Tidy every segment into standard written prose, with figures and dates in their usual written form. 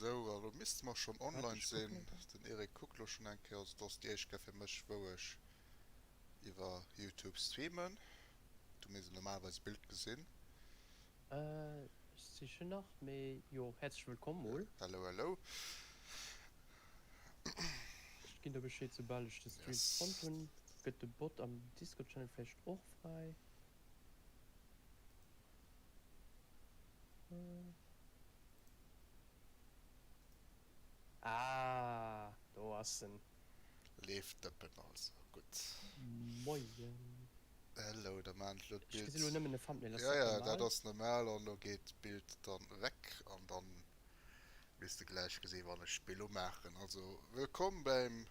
Sou, a lo misste mer schonn Waart, online ech kucken sinn. eng Kéier. Den Eric kuckt lo schonn eng Kéier. Also et ass déi éischt Kéier fir mech, wou ech iwwer Youtube streamen. Du misst normalerweis d'Bild gesinn. Ech sichen nach, mee jo, häerzlech wëllkomm mol. Hello, hello. Ech ginn der Bescheed soubal ech de Stream fonnt Yes. hunn. Gëtt de Bot am Discord Channel vläicht och fräi? Ah, do ass en. Leeft d'Dëppen also gutt. Moien. Hello, da maan ech lo Ech d'Bild. gesi lo nëmmen e Thumbnail, ass Ja dat ja, dat normal? ass normal an lo geet d'Bild dann weg an dann misst de gläich gesinn wann ech d'Bild umaachen. Also wëllkomm beim,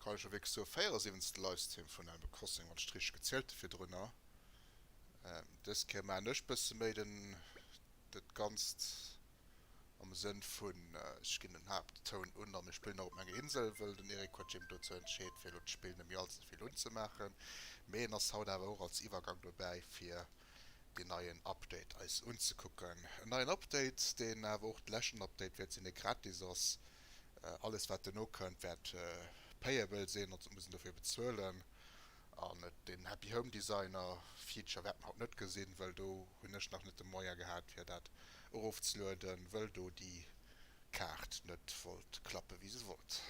kann ech jo wierklech soen, 74. Livestream vun Animal Crossing, wann ech et richteg gezielt hu virdrunner. Dës Kéier maachen ech bësse méi den dat Ganzt am Sënn vun ech ginn den Haapttoun un a mir spillen nach op menger Insel, wëll den Eric huet sech eben dozou entscheet fir elo d'Spill net méi allze vill unzemaachen, mee en ass haut awer och als Iwwergang dobäi fir deen neien Update eis unzekucken. En neien Update deen awer och de leschten Update wäert sinn dee gratis ass. Alles wat duerno kënnt wäert payable sinn, also et muss een dofir bezuelen. An den Happy Home Designer Feature wäert mer haut net gesinn, wëll do hunn ech nach net de Moyen gehat fir dat erofzelueden, wëll do déi Kaart net wollt klappe wéi se wollt.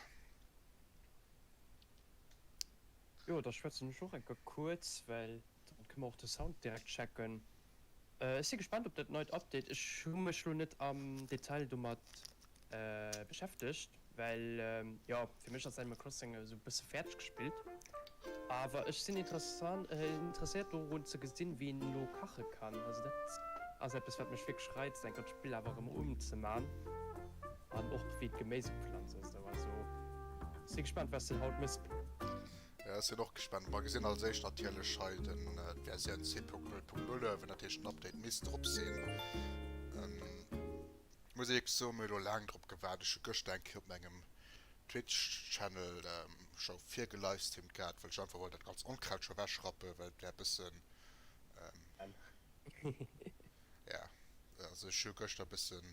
Jo, da schwätzen ech och eng Kéier kuerz, well dann kënne mer och de Sound direkt checken. Ech si gespaant op dat neit Update. Ech hu mech lo net am Detail domat beschäftegt, well jo fir mech ass Animal Crossing esou bësse fäerdeg gespillt, awer ech sinn interesséiert dorun ze gesinn wéi een elo kache kann. Also dat ass eppes wat mech wierklech reizt, enker d'Spill awer erëm unzeman an och wéi d'Geméis upflanze esou. Also si gespaant wat s de haut mëss. Jo ech sinn och gespaant. Mer gesinn als éischt natierlech hei den d'Versioun 2.0.0 uewen, dat heescht den Update misst drop sinn. Muss ee wierklech soen, mir hu lo laang drop gewaart. Ech hu gëschter eng Kéier op mengem Twitch Channel scho virgelivestreamt gehat, well ech einfach wollt dat ganz Onkraut scho ewechrappen, well et wär e bëssen, ja, also ech hu gëschter e bëssen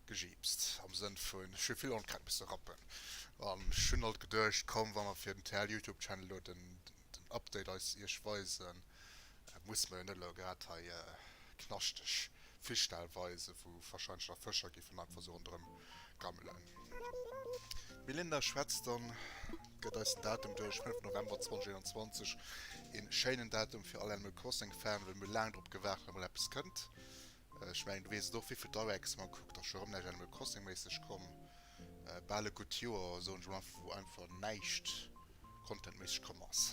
gejiipst am Sënn vun ech hu vill Onkraut misse rappen an ech hunn alt geduecht, komm wa mer fir den TL Youtube Channel elo den Update eis iech weisen, musse mer jo net elo grad hei knaschteg Fischdäll weisen, wou wahrscheinlech nach Fëscher giffen einfach sou ronderëm gammelen. D'Melinda schwätzt dann, gëtt eis den Datum duerch, 5 November 2021, een schéinen Datum fir all Animal Crossing Fan, well mir hu laang drop gewaart, datt mol eppes kënnt. Ech mengen du weess et och, wéivill Directs mer kuckt, ass scho rëm näischt Animal Crossing méisseg komm, bal e gutt Joer, soen ech mol einfach, wou einfach näischt contentméisseg komm ass.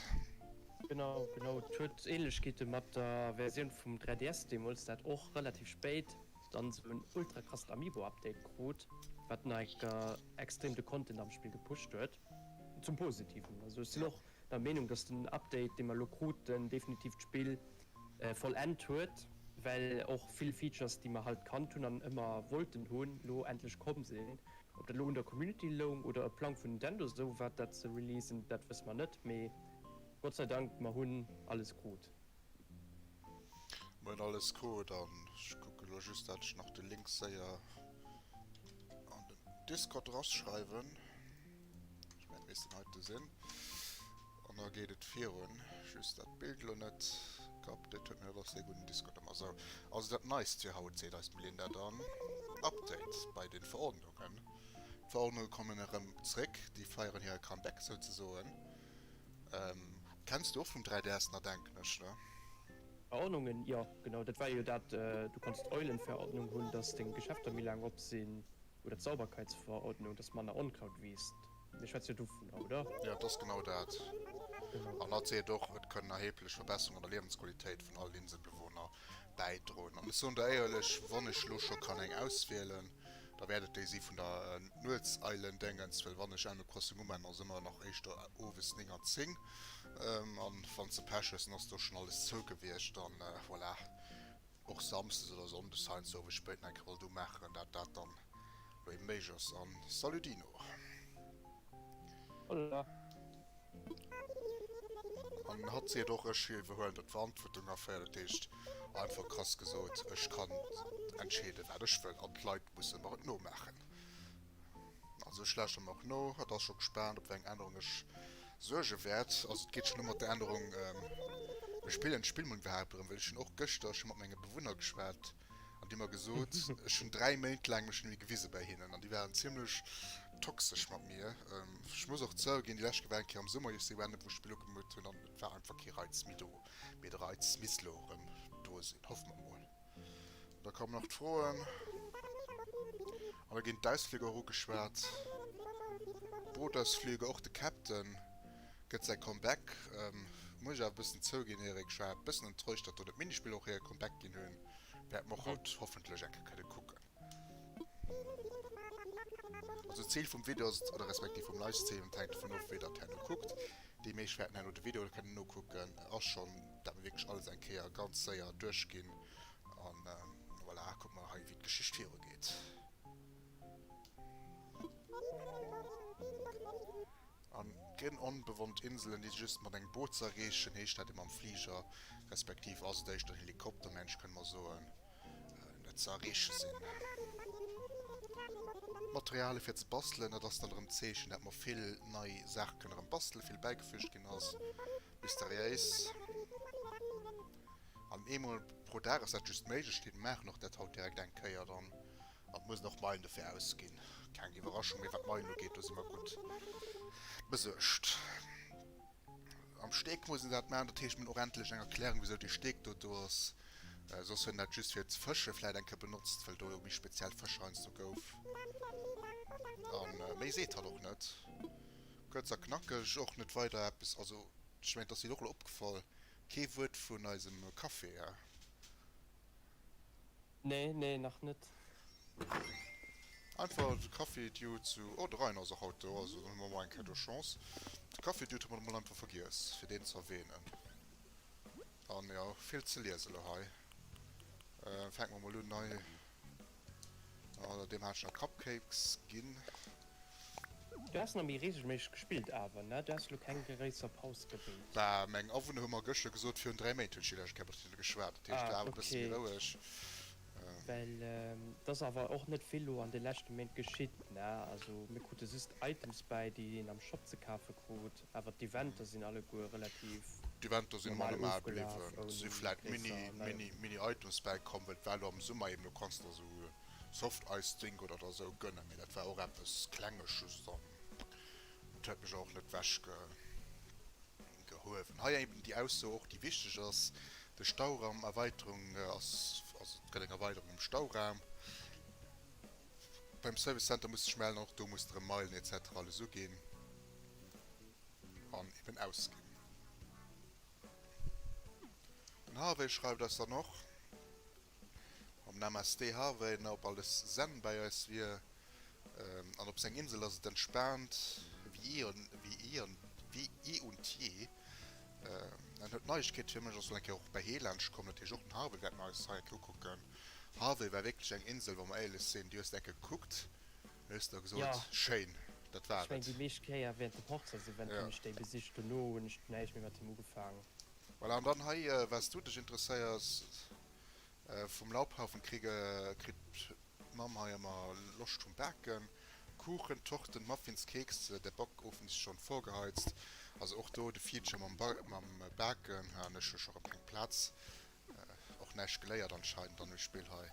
Genau, genau. Et huet Ähnlechkeete mat der Versioun vum 3DS deemools, dat och relativ spéit dann esou en ultra krassen Amiibo-Update krut, wat nach eng Kéier extrem de Content am Spill gepusht huet, zum Positiven. Also ech sinn och der Meenung, dass den Update, dee mer elo kruten, definitiv d'Spill vollend huet, well och vill Features, déi mer halt kannt hunn an ëmmer wollten hunn, elo endlech komm sinn. Ob dat elo un der Community loung oder e Plang vun Nintendo esou war dat ze releasen, dat wësse mer net, mee Gott sei Dank, mer hunn alles krut. Mer hunn alles krut an ech kucke lo just dat ech nach de Link séier an den Discord eraschreiwen. Ech mengen et misst en heite sinn. An da geet et virun. Just dat Bild elo net geupdate huet, mee dat ass dee gudden Discord ëmmer esou. Also dat Neist fir haut seet eis d'Melinda dann, Update bei den Verordnungen. D'Verordnunge kommen erëm zréck, déi feieren hire Comeback souzesoen. Kenns du och vum 3DS nach denken ech, ne? Verordnungen, jo genau, dat war jo dat, du konns d'Eulenverordnung hunn, dass deng Geschäfter méi laang op sinn, oder d'Sauberkeitsverordnung, dass manner Onkraut wiisst. Mir schwätze jo dovunner, oder? Jo, et ass genau dat. Genau. An hatt seet och, et kënnen erheblech Verbesserungen an der Liewensqualitéit vun allen Inselbewohner bäidroen. An ech soen der éierlech, wann ech elo scho kann eng auswielen, da wäert et déi si vun der Nuetseilen-Déngens, well wann ech Animal Crossing umaan, ass ëmmer nach éischter owes 9 an 10. An wann s de Pech hues, dann ass do schonn alles zou gewiescht. An voilà, och samsdes oder sonndes heiansdo owes spéit nach eng Kéier wollt umaachen, dat dat dann elo eben méiglech ass. An salut Dino! Hola! An hatt seet och, ech iwwerhuelen do d'Verantwortung a féier. Dat heescht, einfach krass gesot, ech kann entscheeden, wat ech wëll, an d'Leit musse mer et nomaachen. Also ech lauschteren mer och no. Hatt ass scho gespaant, op wéi eng Ännerung ech suerge wäert. Also et geet schonn u mat der Ännerung, mir spillen d'Spill mol iwwerhaapt erëm, well ech hunn och gëschter scho mat menge Bewunner geschwat an déi hu mer gesot, ech hunn 3 Méint laang mech net méi gewise bei hinnen an déi waren zimmlech toxesch mat mir. Ech muss och zouginn, déi lescht Kéier war eng Kéier am Summer, ier ech se random wou ech d'Spill ugemoolt hunn an et war einfach kee Reiz méi do. Mee de Reiz misst elo erëm do sinn, hoffe mer mol. Da kommen nach d'Froen an da ginn d'Ausflüge och ugeschwat. Bootausflüge, och de Captain gëtt säi Comeback. Muss ech awer e bëssen zouginn, Eric, ech war e bëssen enttäuscht, datt do net d'Minispiller och hire Comeback ginn hunn. Wäerte mer och haut hoffentlech eng Kéier kënne kucken. Also d'Zil vum Video ass et, oder respektiv vum Livestream, et hänkt dovun of, wéi der et herno kuckt, déi meescht wäerten herno de Video kënnen nokucken, ass schonn, dat mer wierklech alles eng Kéier ganz séier duerchginn an voilà, kucke mer hei, wéi d'Geschicht virugeet. An ginn onbewonnt Inselen, déi just mat engem Boot ze erreechen, heescht dat ee mam Fliger, respektiv ass et éischter en Helikopter, mensch, kënne mer soen. net ze erreeche sinn. Materialie fir ze bastelen, dat ass dann erëm d'Zeechen, dat mer vill nei Saache kënne erëm bastelen, vill bäigefüügt ginn ass. Mysteriéis. An eemol pro Dag ass dat just méiglech. Mir maachen och dat haut direkt eng Kéier dann. An mussen och Meilen dofir ausginn. Keng Iwwerraschung, mee wat d'Meilen ugeet, do si mer gutt besuergt. Am Steek muss een dat maachen, dat heescht mir hunn och endlech eng Erklärung wisou dee Steek do do ass. Soss huet een dat just fir ze fësche vläit eng Kéier benotzt, well do jo méi speziell Fësch heiansdo gouf. An méi seet hatt och net. Kuerz a knackeg, och net weider eppes, also ech mengen et ass dir och elo opgefall, kee Wuert vun eisem Café, he? Nee, nee, nach net. Einfach de Café Dude zu, oh de Rainer ass och haut do, also dann hu mer mol eng Kéier do Chance. De Café Dude hu mer mol einfach vergiess fir deen ze erwähnen. An jo, vill ze liesen elo hei. Fänke mer mol un nei, oh deem hat ech nach Cupcakes ginn. Du has nach méi regelméisseg gespillt awer, ne? Du has lo keng gréisser Paus gebilt? Bah, meng Awunner hu mer gëschter gesot, virun 3 Méint hunn ech déi lescht Kéier mat hinne geschwat. Dat heescht, et war awer e bësse méi roueg. Well et ass awer och net vill lo an de leschte Méint geschitt, ne? Also mir krute just Items bäi, déi een am Shop ze kafe krut, awer d'Eventer sinn alleguer relativ D'Eventer sinn ëmmer normal normal ofgelaf bliwwen. Et si ouni vläit mini, gréisser mini, Neierungen. mini Items bäikomm, well et war elo am Summer eben, do kanns de der esou Soft Ice Drink oder der sou gënnen, mee dat war och eppes klenges just an et huet mech och net wech gehuewen. Hei eben déi Ausso och déi wichteg ass, de Stauraum Erweiterung ass, also et gëtt eng Erweiterung um Stauraum. Beim Service Center muss sech mellen, och do muss de rëm Meilen etc alles uginn an eben ausginn. Den Harvey schreift eis dann och. Am Namaste Harvey, na ob alles Zen bäi eis wier an op seng Insel ass et entspaant wéi eh und je. En huet Neiegkeete fir mech, ass soll eng Kéier och bei hee laanscht kommen, dat heescht och den Harvey wäerte mer eis hei eng Kéier ukucken. Harvey war wierklech eng Insel, wa mer éierlech sinn, déi hues de eng Kéier gekuckt an hues der gesot, schéin, dat war Ech meng et. déi meescht Kéier während dem Hochzäitsevent hunn ech déi besicht, dono hunn ech näischt méi mat him ugefaangen. Voilà, an dann hei, wat s du dech interesséiers, Vum Laubhaufen kritt d'Mamm hei ëmmer Loscht vum Baken. Kuchen, Torten, Muffins, Kekse, der Backofen ist schon vorgeheizt. Also och do de Feature mam Baken. An ech hu scho rëm keng Plaz. Och näischt geléiert anscheinend an dem Spill hei.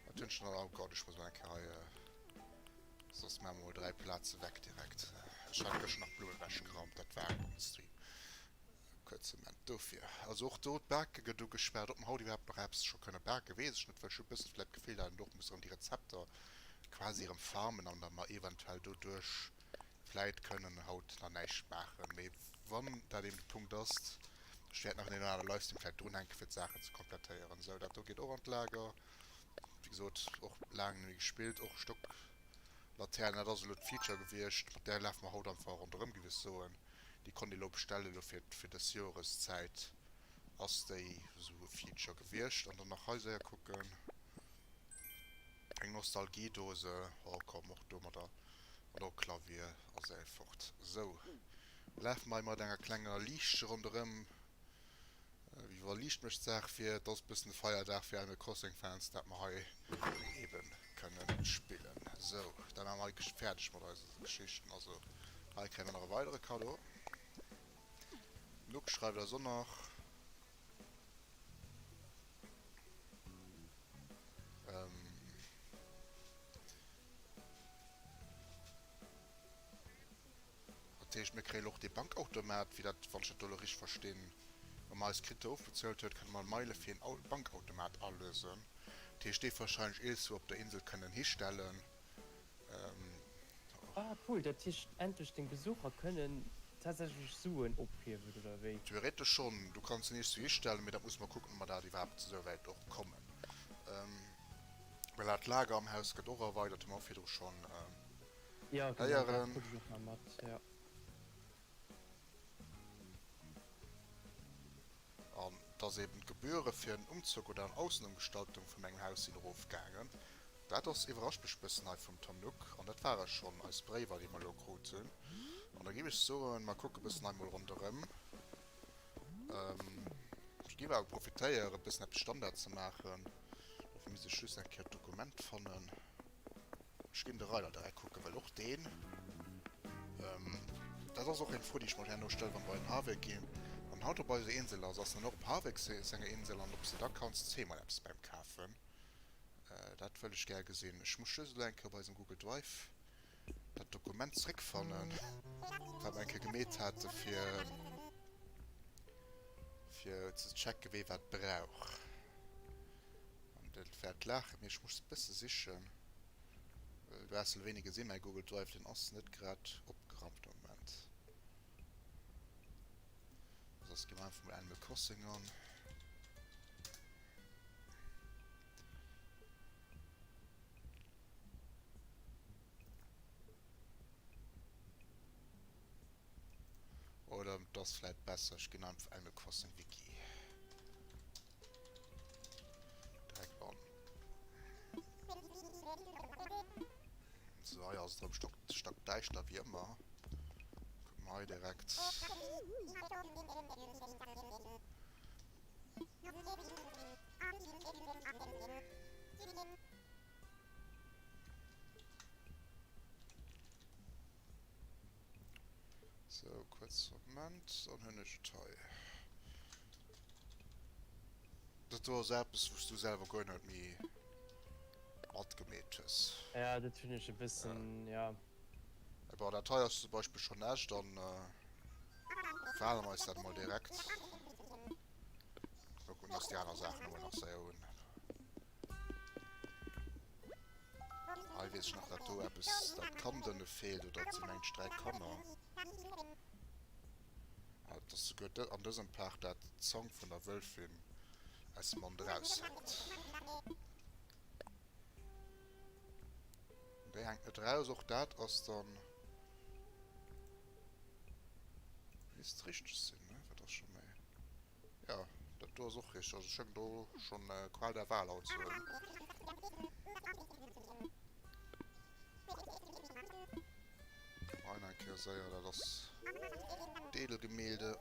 Wat hunn ech nach? Oh Gott, ech muss mol eng Kéier hei, soss maache mer mol 3 Plaze weg direkt. Ech hat gëschter nach d'Blummen ewechgeraumt, dat war et um Stream. Kuerze Moment dofir. Also och do, d'Bake gëtt ugespaart. Ob mer haut iwwerhaapt nach eppes scho kënne baken, weess ech net, well ech hu e bëssen vläicht d'Gefill, dat een och muss erëm déi Rezepter quasi erëm farmen an da mer eventuell doduerch vläicht kënnen haut nach näischt maachen. Mee wann dat eben de Punkt ass, ech wäert nach en oder anere Livestream vläicht drunhänken, fir d'Saachen ze komplettéieren. Sou, dat do geet och an d'Lager. Wéi gesot, och laang net méi gespillt, och Stocklatern, dat ass elo d'Feature gewiescht, mat där lafe mer haut einfach ronderëm, géif ech soen. Déi konnt ee lo bestellen, elo fir fir dës Joreszäit ass déi esou e Feature gewiescht. An dann nach hei séier kucken, eng Nostalgiedose, oh komm, och do mat der mat och Klavier ass ey fort. Sou, lafe mer hei mat enger klenger Liichtche ronderëm. liicht mécht d'Saach fir. Et ass bëssen de Feierdag fir Animal Crossing Fans, dat mer hei eben kënnen spillen. Sou, da maache mer hei fäerdeg mat eise Geschichten. Also hei kréie mer nach e weidere Cadeau. Nook schreift eis och nach. Dat heescht, mir kréien och dee Bankautomat, wéi dat, wann ech dat do elo richteg verstinn, wa mer eis Kreditter ofbezuelt huet, kënne mer Meile fir en Bankautomat alösen. Dat heescht, dee warscheinlech eelswou op der Insel kënnen histellen. Ah cool, dat heescht endlech deng Besucher kënnen tatsächlech Suen ophiewen oder wéi? Theoretesch schonn, du kanns en eelswou histellen, mee dat musse mer kucken, ob mer dat iwwerhaapt esouwäit och kommen. Voilà, d'Lager am Haus gëtt och erweidert, hu mer och virdru schonn Ja, genau, dat héieren. krut ech och nach mat, ja. An dass eben d'Gebühre fir en Umzug oder eng Aussenëmgestaltung vum engem Haus sinn erofgaangen. Dat ass, iwwerrascht mech bëssen hei vum Tom Nook. An dat ware schonn eis Bréiwer, déi mer elo krut hunn. An da géif ech soen, mer kucke bëssen hei mol ronderëm. Ech géif awer profitéieren, e bëssen eppes Standard ze maachen. Dofir misst ech just eng Kéier d'Dokument fannen. Ech ginn de Reider direkt kucken, well och deen, dat ass och eng Fro, déi ech mer herno stellen, wa mer bei den Harvey ginn. Wann haut op eiser Insel ass, ass en dann och op Harvey senger Insel? An ob s de da kanns zweemol eppes beim kafen, dat wëll ech gär gesinn. Ech muss just elo eng Kéier op eisem Google Drive dat Dokument zréckfannen, wat mer eng Kéier gemeet hate fir, fir ze checken, wee wat brauch. An dat wäert laachen, mee ech muss e bësse sichen. Du has elo wéini gesinn, mäi Google Drive, deen ass net grad opgeraumt am Moment. Soss gi mer einfach mol Animal Crossing an. Oder et ass vläit besser, ech ginn einfach Animal Crossing Wiki direkt an. Sou, hei ass et erëm stock, stackdäischter wéi ëmmer. Kucke mer hei direkt. Sou, kuerz Moment, dann hunn ech et hei. Dat do ass eppes, wou s du selwer guer net méi matgemeet hues. Ja, dat hunn ech e bëssen, ja. Bon, dat hei ass zum Beispill schonn echt, dann verhale mer eis dat emol direkt. Mal kucken, dass déi aner Saachen emol nach séier hunn. Hei weess ech nach, dat do eppes, dat Kand ënne feelt, oder et sinn mengt ech 3 Kanner. Ah, et ass souguer an dësem Part, dat d'Zong vun der Wëlfin aus dem Mond eraushänkt. Déi hänkt net eraus, och dat ass dann... Misst richteg sinn, ne? Wat ass scho méi? Jo, dat do ass och richteg. Also ech schéngen do schonn Qual der Wahl haut ze hunn. Hei nach eng Kéier séier, dat ass d'Edelgemälde.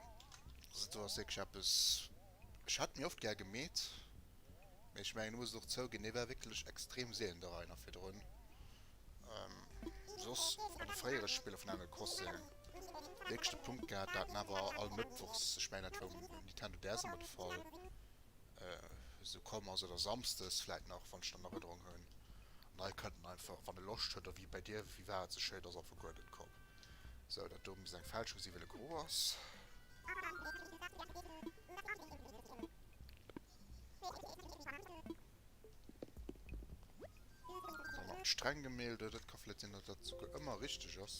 Also do ass wierklech eppes, ech hätt méi oft gär gemeet, mee ech mengen, du muss et och zouginn, dee war wierklech extrem seelen de Rainer virdrun. Soss an de fréiere Spiller vun Animal Crossing wierklech de Punkt gehat, dat en awer all Mëttwochs, ech mengen dat war um Nintendo DS ëmmer de Fall, esou komm ass, oder Samsdes vläit nach, wann ech dat an Erënnerung hunn. An hei kënnt en einfach, wann e Loscht huet, oder wéi bei dir, wéi war et sou schéin, ass einfach guer net komm. Sou, dat do misst eng Fälschung sinn, well e gro ass. Dann nach d'Strenggemälde, dat ka vläit sinn, datt dat souguer ëmmer richteg ass.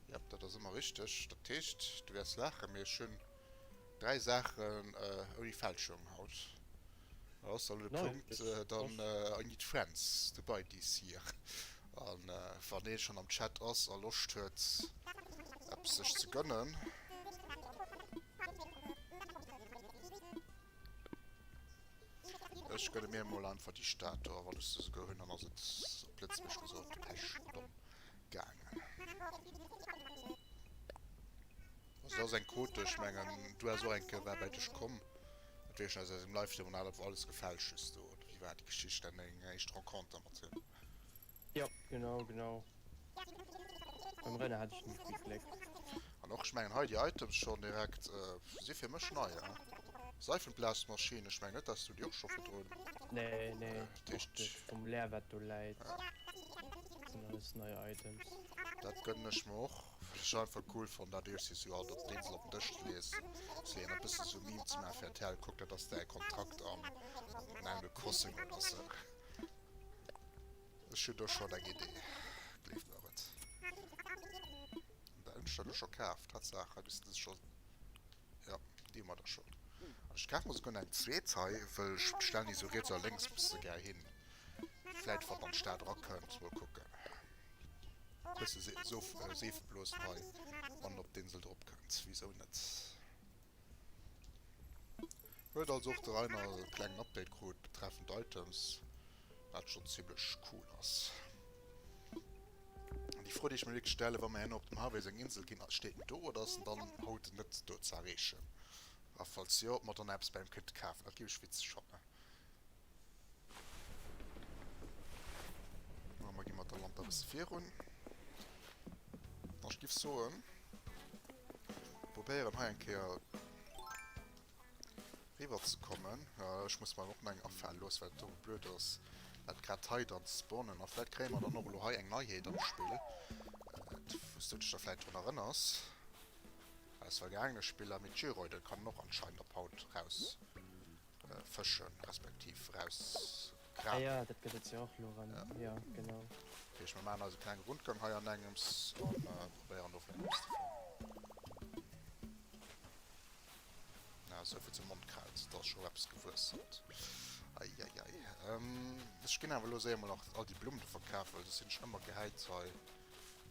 Jep, dat ass ëmmer richteg. Dat heescht, du wäers laachen, mee ech hunn 3 Saachen ouni Fälschung haut. Dat ass dann elo de Punkt, dann I need friends to buy this year. An wann ee schonn am Chat ass a Loscht huet, eppes sech ze gönnen. Ech gönne mir emol einfach déi Stad do, a wann ech se esouguer hunn, dann ass et op Lëtzebuergesch gesot Pech domm gaangen. Also dat ass eng Quote, ech mengen du has och eng Kéier, war bäi dech komm, et. weess ech aus eisem Livestream, an hat einfach alles gefälscht just do, oder wéi war déi Geschicht, deng éischt Renconter mat him? Jo, genau, genau. Beim Rainer hat ech ni vill Gléck. An och, ech mengen hei déi Items schonn direkt si fir mech nei, he? Seifenblasmaschinn, ech mengen net dass du déi och scho virdrun. Nee, nee, och dat Formulaire wat do läit, sinn alles nei Items. Dat gënnen ech mer och, well ech einfach cool fannen dat iech sou alt op d'Insel op den Dësch ze lees ze leeën, e bësse sou Meme ze maachen fir RTL, kuck dat ass däi Kontrakt am Animal Crossing oder sou. Ech hunn do schonn eng Idee, gleeft mer et. An der Ënnescht hat ech scho kaf, Tatsaach, hei missten se scho, jo, déi hu mer da schonn. An ech kaf mer souguer nach eng zweet hei, wëll ech stellen déi sou riets a lénks bësse gär hin. Vläit wann dann d'Stad erakënnt, mol kucken. Bësse Seefeblosen hei, wann en op d'Insel drop kënnt, wisou net. Huet also och de Rainer e klengen Update krut betreffend Items, wat schon zimlech cool ass. An déi Fro déi ech mir wierklech stellen, wa mer herno op dem Harvey seng Insel ginn, steet en do oder ass en dann haut net do ze erreechen? A falls jo, ob mer dann eppes bei him kënnte kafen, dat géif ech witzeg fannen. A mer gi mat der Lamp e bësse virun. Ech giff soen, probéieren hei eng Kéier riwwer ze kommen. Ech muss mer och nach eng afale loossen, well et do blöd ass, dat grad hei dann ze spawnen. A vläit kréie mer dann och elo hei eng Neiheet am Spill, wou s du dech da vläit drun erënners aus vergaangene Spiller. Mee d'Gyroiden kann en och anscheinend ab haut raus fëschen, respektiv raus Ah graben. ja, dat gëtt et jo och elo erëm. Jo, genau. Dat heescht, mer maachen eis e klenge Rundgang hei an engems an probéieren do vläicht eppes ze fannen. Na, souvill zum Mondkraut, do ass scho eppes gewuess haut. Eieiei. Ech ginn awer elo séier mol nach all déi Blummen do verkafen, well soss sinn ech ëmmer gehäit hei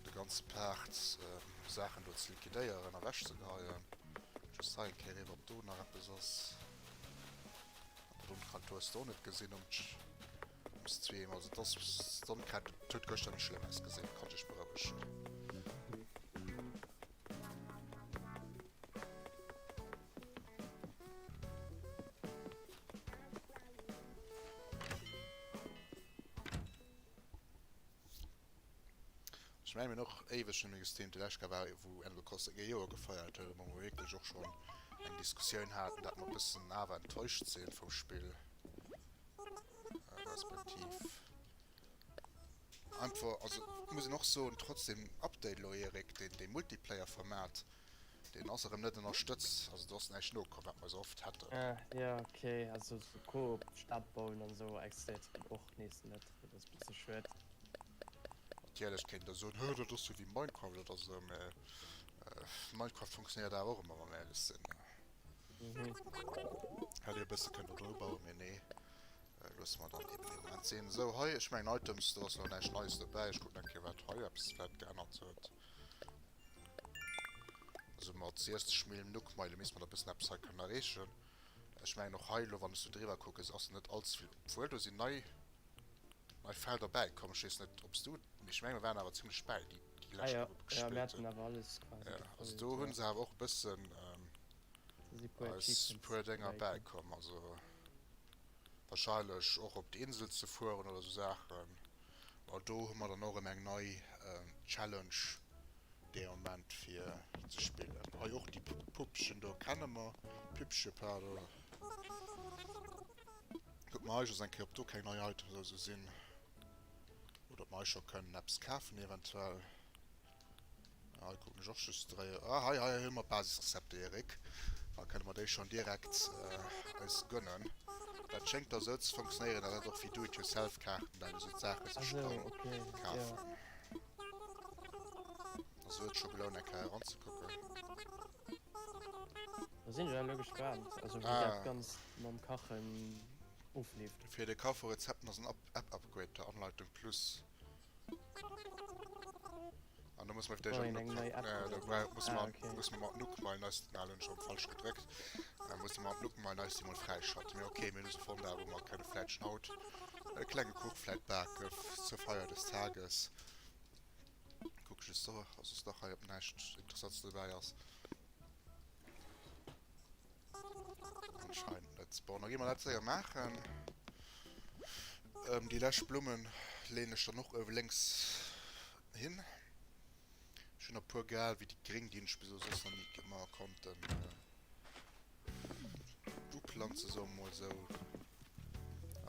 de ganze Part Saachen do ze liquidéieren a wechzegeheien. Just hei eng Kéier eriwwer, ob do nach eppes ass. Dat Onkraut do hues de och net gesinn um Stream. Also et ass, d'Onkraut huet gëschter méi schlëmm ausgesinn, kann ech dech berouegen. Ech mengen mir hunn och éiweg net méi gestreamt. Déi lescht Kéier war wou Animal Crossing ee Joer gefeiert huet a wou mer wierklech och schonn eng Diskussioun haten, dat mer e bëssen awer enttäuscht sinn vum Spill, respektiv einfach, also muss een och soen, trotz deem Update elo, Erik, deen dee Multiplayer-Format, deen ass erëm net ënnerstëtzt, also do ass näischt nokomm, wat mer esou oft hätten. Ah jo, ok, also sou Koop, Stad bauen an esou existéiert och nees net, dat ass e bësse schued. Natierlech kéint der soen, Hö, dat ass jo wéi Minecraft oder sou, mä Minecraft funktionéiert awer och ëmmer, wa mer éierlech sinn. Hätt ee e bësse kënnen do dru bauen, mee nee, loosse mer dann eben dee Moment sinn. Sou, hei, ech mengen Items, do ass elo näischt Neies dobäi. Ech kucken eng Kéier, wat hei eppes vläit geännert huet. Also mat 60 Mil Nook-Meile misst mer da e bëssen eppes hei kënnen erreechen. Ech mengen och hei elo, wann ech sou driwwer kucken, ass net allze vill, obwuel do sinn nei Nei Felder bäikomm. Ech weess net obs du, mee ech mengen mer waren awer zimlech bäi déi déi Ah lescht jo, wou mer jo, mir gespillt haten hunn. awer alles quasi Ja, also gefëllt, do ja. hunn se awer och e bëssen Do si puer eis Achievements puer Dénger bäikomm. bäikomm. Also wahrscheinlech och op d'Insel ze fueren oder sou Saachen. Ma do hu mer dann och erëm eng nei Challenge dee Moment fir ze spillen. Hei och déi Puppchen do kenne mer, Püppche pardon. Kucke mer hei just eng Kéier ob do keng nei Items oder sou sinn. Oder ob mer hei scho kënnen eppes kafen eventuell. Ah, hei kucken ech och just dréi. Ah, hei, hei hu mer d'Basisrezepte, Eric. Da kënne mer déi schonn direkt eis gönnen. Dat schéngt da sou ze funktionéieren, dat dat och wéi Do-it-yourself-Kaarten, dat ee sou d'Saache sech kann kafen. Also huet scho gelount eng Kéier eranzekucken. Da sinn ech elo gespaant, also wéi dat Ganzt mam Kachen ofleeft. Fir de Kaf vu Rezepten ass en App-Upgrade der Anleitung Plus. An do muss mer fir d'éischt Brauch een eng nei App oder wéi? Muss mer muss mer mat Nookmile eis, na elo hunn ech erëm falsch gedréckt, musse mer mat Nookmile eis déi mol fräischalten. Mee ok, mir hunn se fonnt, awer mer kënne vläit schon haut e klenge Kuch vläit bake zur Feier des Tages. Kucke just do, ass soss nach hei ob näischt Interessantes dobäi ass. Anscheinend net. Bon, da gi mer dat séier maachen. Déi lescht Blummen leeën ech dann och uewe lénks hin. Ech hunn e puer gal wéi déi gréng, déi hunn ech bis elo soss nach ni ëmmer konnten uplanzen, soe mer mol esou.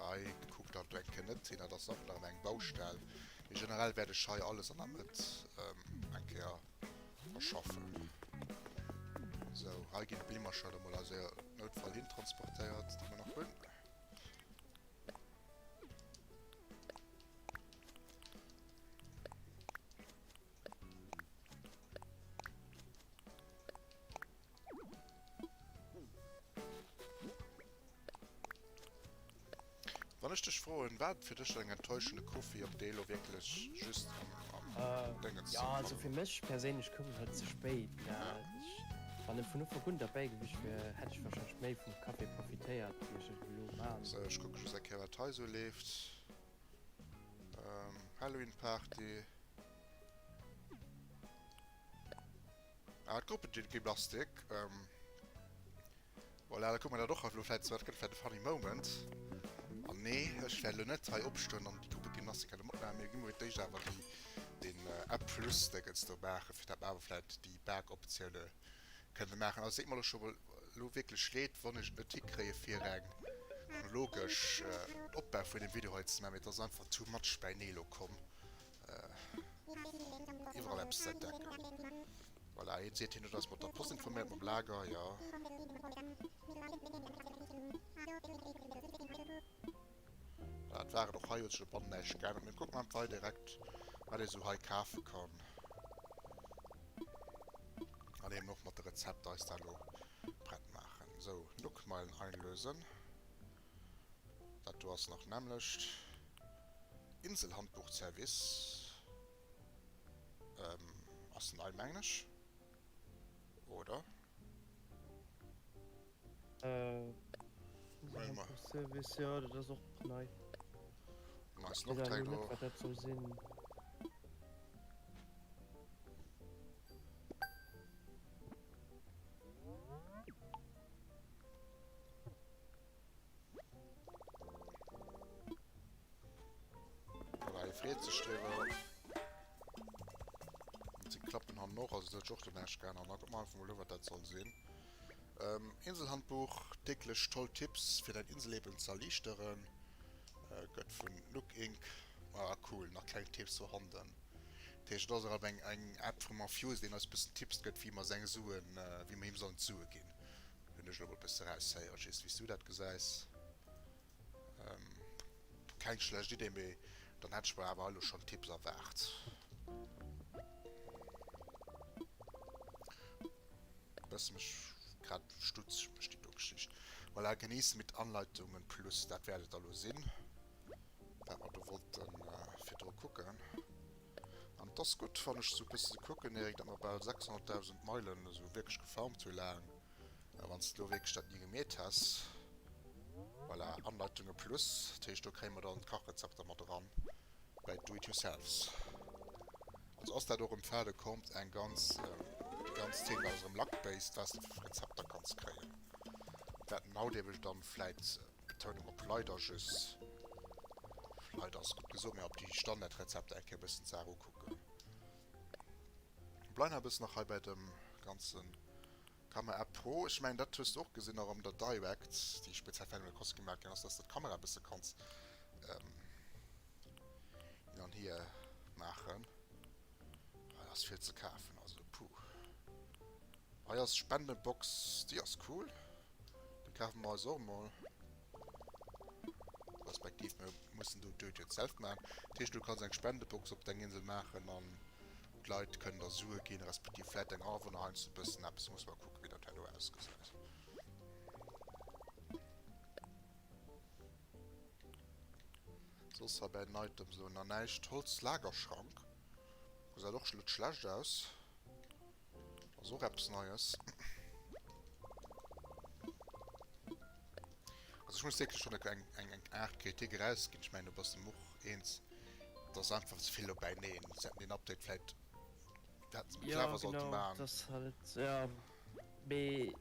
Hei kuckt dat eng Kéier net hin, dat ass och nach eng Baustell. Mee generell wäert ech hei alles an der Mëtt eng Kéier verschaffen. Sou, hei ginn d'Blimmercher da mol aus éier Noutfall hin transportéiert, déi mer nach hunn. Wann ech dech froen, war et fir dech eng enttäuschende Koffi, ob dee lo wierklech just am Déngens Jo, also fir mech perséinlech koum en halt ze spéit, mä wann e vun Ufank un derbäi gewiescht wier, hätt ech warscheinlech méi vum Café profitéiert, wéi ech et elo man. Sou, ech kucke just eng Kéier wat hei sou leeft. Halloween Party. Ah, d'Gruppengymnastik. Voilà, da kucke mer dat och elo vläicht. Dat gëtt vläicht e funny Moment. An nee, ech wäert elo net hei opstoen an déi Gruppengymnastik hei matmaachen. Mir gi mol fir d'éischt awer déi, den App Plus Déngens do maachen, fir dat mer awer vläicht déi Bak-Optioune kënne maachen. Also seet mer elo scho mol elo wierklech leed, wann ech et net hikréie fir eng chronologesch Opbau vun deem Video hei ze maachen, mee et ass einfach too much bäinee elo komm. Iwwerall eppes ze entdecken. Voilà, hien seet, hien huet eis mat der Post informéiert, mam Lager, jo. Voilà, et war et och hei, huet sech op bannen näischt geännert. Mir kucken einfach hei direkt, wat ee sou hei kafe kann. An eben och mat de Rezepter eis dat elo prett maachen. Sou, Nookmeilen einlösen. Dat do ass nach nämmlecht. Inselhandbuchservice ass nei mengen ech, oder? Inselhandbuchservice, jo dat ass och nei. Neist Noctag do. Wat dat soll sinn. Voilà, hie freet sech driwwer. Und sie klappen hannen och, also dat huet sech och do näischt geännert. Da kucke mer einfach mol u, wat dat soll sinn. Ähm, Inselhandbuch, täglich toll Tipps fir dein Inselleben ze erliichteren. Äh, gëtt vun Nook Inc. Ah, cool, nach kleng Tipps vorhanden. Dat heescht, et ass erëm eng, eng App vum Morpheus, deen eis e bëssen Tipps gëtt, wéi mer seng Suen, äh, wéi mer him sollen d'Sue ginn. Hunn ech elo mol bësse raushéieren. Ech weess net wéi s du dat gesäis. Keng schlecht Idee, mee dann hätt ech mer awer elo schonn Tipps erwaart. Bësse mech grad stutzeg mécht déi do Geschicht. Voilà, genießen mit Anleitungen plus, dat wäert et da lo sinn, wat mer do wollte virdru kucken. An et ass gutt, wann ech esou e bësse kucken, Eric, datt mer bal 600.000 Meilen esou wierklech gefarmt hu laang. A wann s de elo wierklech dat ni gemeet häss, voilà, Anleitunge plus, dat heescht, do kréie mer dann d'Kachrezepter mat eran bäi Do-it-yourselfs. Also ass dat och erëm fait de compte eng ganz, déi ganz Thema ass erëm luck-based, wat s de fir Rezepter kanns kréien. Wat den haut ebe dann vläit Betounung op leider just, leider ass gutt gesot, mä op déi Standardrezepter eng Kéier e bëssen d'Saach ukucken. Bleiwen awer e bëssen nach hei bäi dem ganzen Camera App Pro. Ech mengen dat hues de och gesinn nach an der Direct, déi speziell fir Animal Crossing gemaach ginn ass, dass de d'Kamera e bësse kanns hin an hier maachen. Hei ass vill ze kafen, also puh. Hei ass Spendebox, déi ass cool. Déi kafe mer eis och mol. Respektiv mir mussen do Do-it-yourself maachen. Dat heescht, du kanns eng Spendebox op deng Insel maachen an d'Leit kënnen der Sue ginn, respektiv vläit deng Awunner heiansdo e bëssen eppes. Muss mer kucken, wéi dat herno ausgesäit. Soss hei bei den Items elo nach näischt. Holzlagerschrank gesäit och net schlecht aus. Ass och eppes Neies. Also ech muss wierklech schon eng, eng, eng Aart Kritik erausginn. Ech mengen, do bass de mer och eens. Et ass einfach ze vill op beineen. Se hätten deen Update vläit, hätten se méi Ja, clever sollte genau, maachen. dat ass halt, ja. Mee.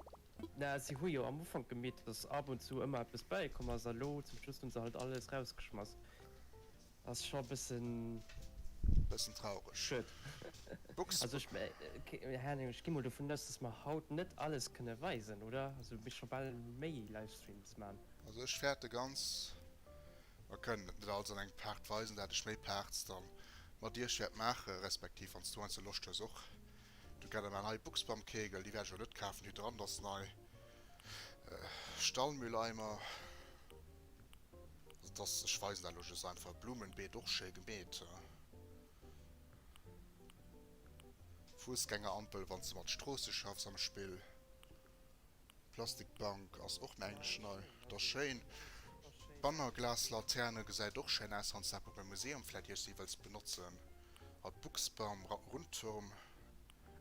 Na, si hu jo am Ufank gemeet, dass ab und zu ëmmer eppes bäikomm ass, a lo zum Schluss hunn se halt alles rausgeschmass. Ass scho bëssen. Bëssen traureg. Schued. Books. Also ech, keng Ahnung, ech gi mol dovun aus, dass mer haut net alles kënne weisen, oder? Also mir scho bal méi Livestreams man. Also ech fäerte ganz, mer kënnen et net alles an engem Part weisen, dat ech méi Parts dann mat iech wäert maache, respektiv wanns du heiansdo Loscht hues och. Du gett emmer nei Buchsbamkegel, déi wäert ech elo net kafen, Hydrant ass nei, Stallmülleimer. Also dass, ech weisen dat elo just einfach, Blumenbeet och schéi gemeet. Fussgängerampel wanns de mat Stroosse schaffs am Spill. Plastikbank ass och mengen ech nei, dat ass schéin. Bannerglaslaterne gesäit och schéin aus wanns de dat beim Museum vläit iergsi wëlls benotzen. Hat Buchsbaum, Rundturm,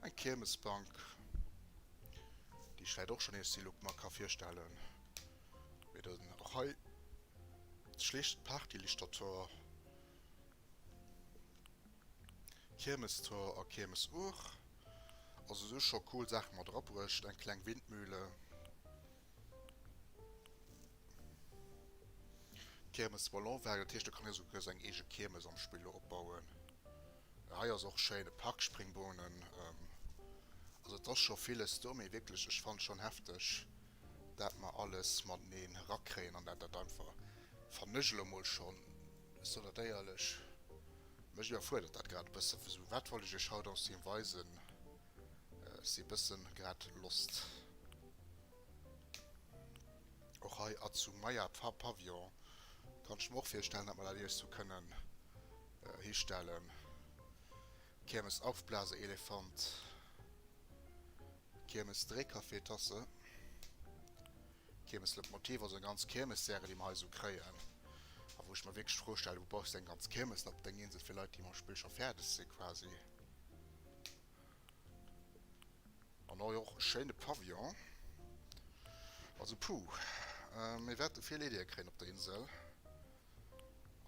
eng Kiermesbank déi ech vläit och schonn iergsi elo mer ka virstellen. Mee dann och hei schlicht Partylichtertor, Kiermestor a Kiermesuhr. Also se hu scho cool Saache mat erabruecht. Eng kleng Windmühle, Kiermesballonwagen, dat heescht do kann ee souguer seng eege Kiermes am Spill elo opbauen. Hei ass och schéin e Parkspringbrunnen. Also et ass scho villes do, mee wierklech ech fannen schonn hefteg dat mer alles mateneen erakréien an dat dat einfach, fannen ech elo mol schonn, ech soen dat éierlech, mech iwwerfuerdert dat grad e bëssen. Sou, wat wollt ech iech haut am Stream weisen? Ech si e bëssen grad lost. Och hei Atsumaya Pavillon kann ech mer och virstellen, dat mer dat iech sou kënnen histellen. Kiermes Aufblaseelefant. Kiermes Dréikaffeetasse, Kiermes Lokomotiv, also eng ganz Kiermesserie déi mer hei esou kréien a wou ech mer wierklech d'Fro stellen, wou brauchs de eng ganz Kiermes op deng Insel fir Leit déi mam Spill scho fäerdeg si quasi. An hei och e schéine Pavillon, also puh, mir wäerte vill Ideeë kréien op der Insel.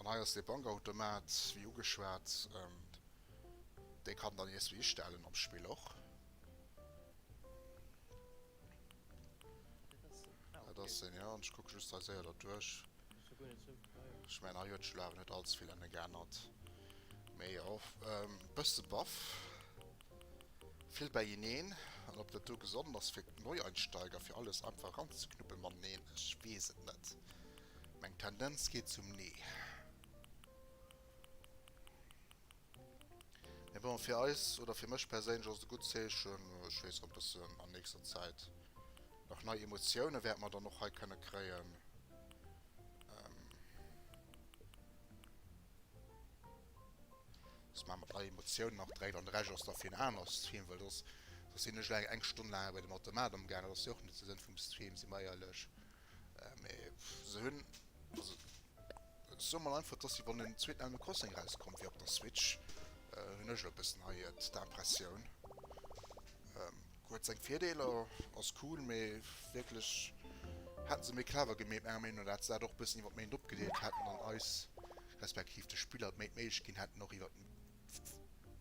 An hei ass dee Bankautomat wéi ugeschwat, dee kann dann iers wéi istellen am Spill och. Dat ass en, jo. An ech kucke just hei séier derduerch. Ech mengen, hei huet sech elo awer net allze vill ënne geännert. Mee jo, e bësse baff. Vill beieneen. An ob dat do gesond ass fir Neueinsteiger, fir alles einfach eranzeknuppeln mateneen, ech weess et net. Meng Tendenz geet zum Nee. Mee bon, fir eis, oder fir mech perséinlech ass et e gutt Zeechen. Ech weess erëm bëssen an nächster Zäit nach nei Emotioune wäerte mer dann och hei kënne kréien. Soss maache mer nei Emotiounen nach direkt an de Rescht ass da fir en aner Stream, well soss soss sinn ech elo eng Stonn laang bei dem Automat amgaangen. Dat ass jo och net de Sënn vum Stream, si mer éierlech. Mee se hunn, also ech soe mol einfach, dass si wann en zweeten Animal Crossing erauskomm wier op der Switch, hunn ech elo e bëssen hei d'Impressioun. Huet seng Virdeeler, ass cool, mee wierklech hätten se méi clever gemeet menger Meenung no, dat se dat och e bëssen iwwer d'Méint opgedeelt hätten an eis, respektiv de Spiller méi d'Méiglechkeet ginn hätten och iwwer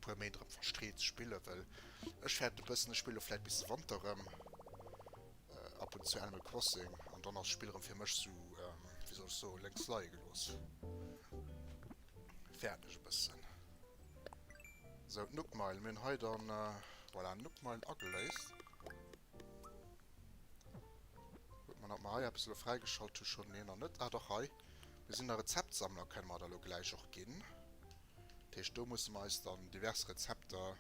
puer Méint erëm verstreet ze spillen, well ech fäerten e bëssen, ech spille lo vläit bis de Wanter erëm ab und zu Animal Crossing an dann ass d'Spill erëm fir mech sou, wéi soll ech soen, lénks leie gelooss. Fäerten ech e bëssen. Sou, d'Nookmile, mir hunn hei dann, voilà, Nookmile ageléist. Kucke mer, ob mer hei eppes elo fräigeschalt hu schonn. Nee, nach net. Ah dach, hei, mir sinn der Rezeptsammler, kënne mer da elo gläich och ginn. Dat heescht, do musse mer eis dann divers Rezepter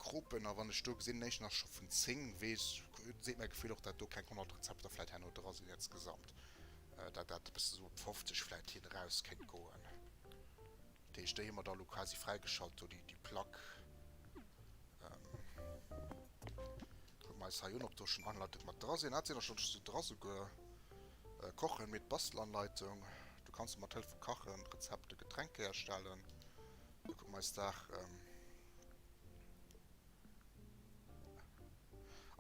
Kropen, a wann ech do gesinn, éischten ass scho vun 10, weess, seet mäi Gefill och, dat do keng 100 Rezepter vläit herno dra sinn insgesamt, dat dat e bësse sou op 50 vläit hin eraus kéint goen. Dat heescht, déi hu mer da lo quasi fräigeschalt do, déi, déi Plack. Kucke mer eis hei un, ob do schonn Anleitung mat dra sinn. Ah, et sinn der schonn sou dra souguer. Kochen mit Bastelanleitung, du kanns mat Hëllef vu Kachen Rezepte Getränke herstellen. Da kucke mer eis d'Saach an.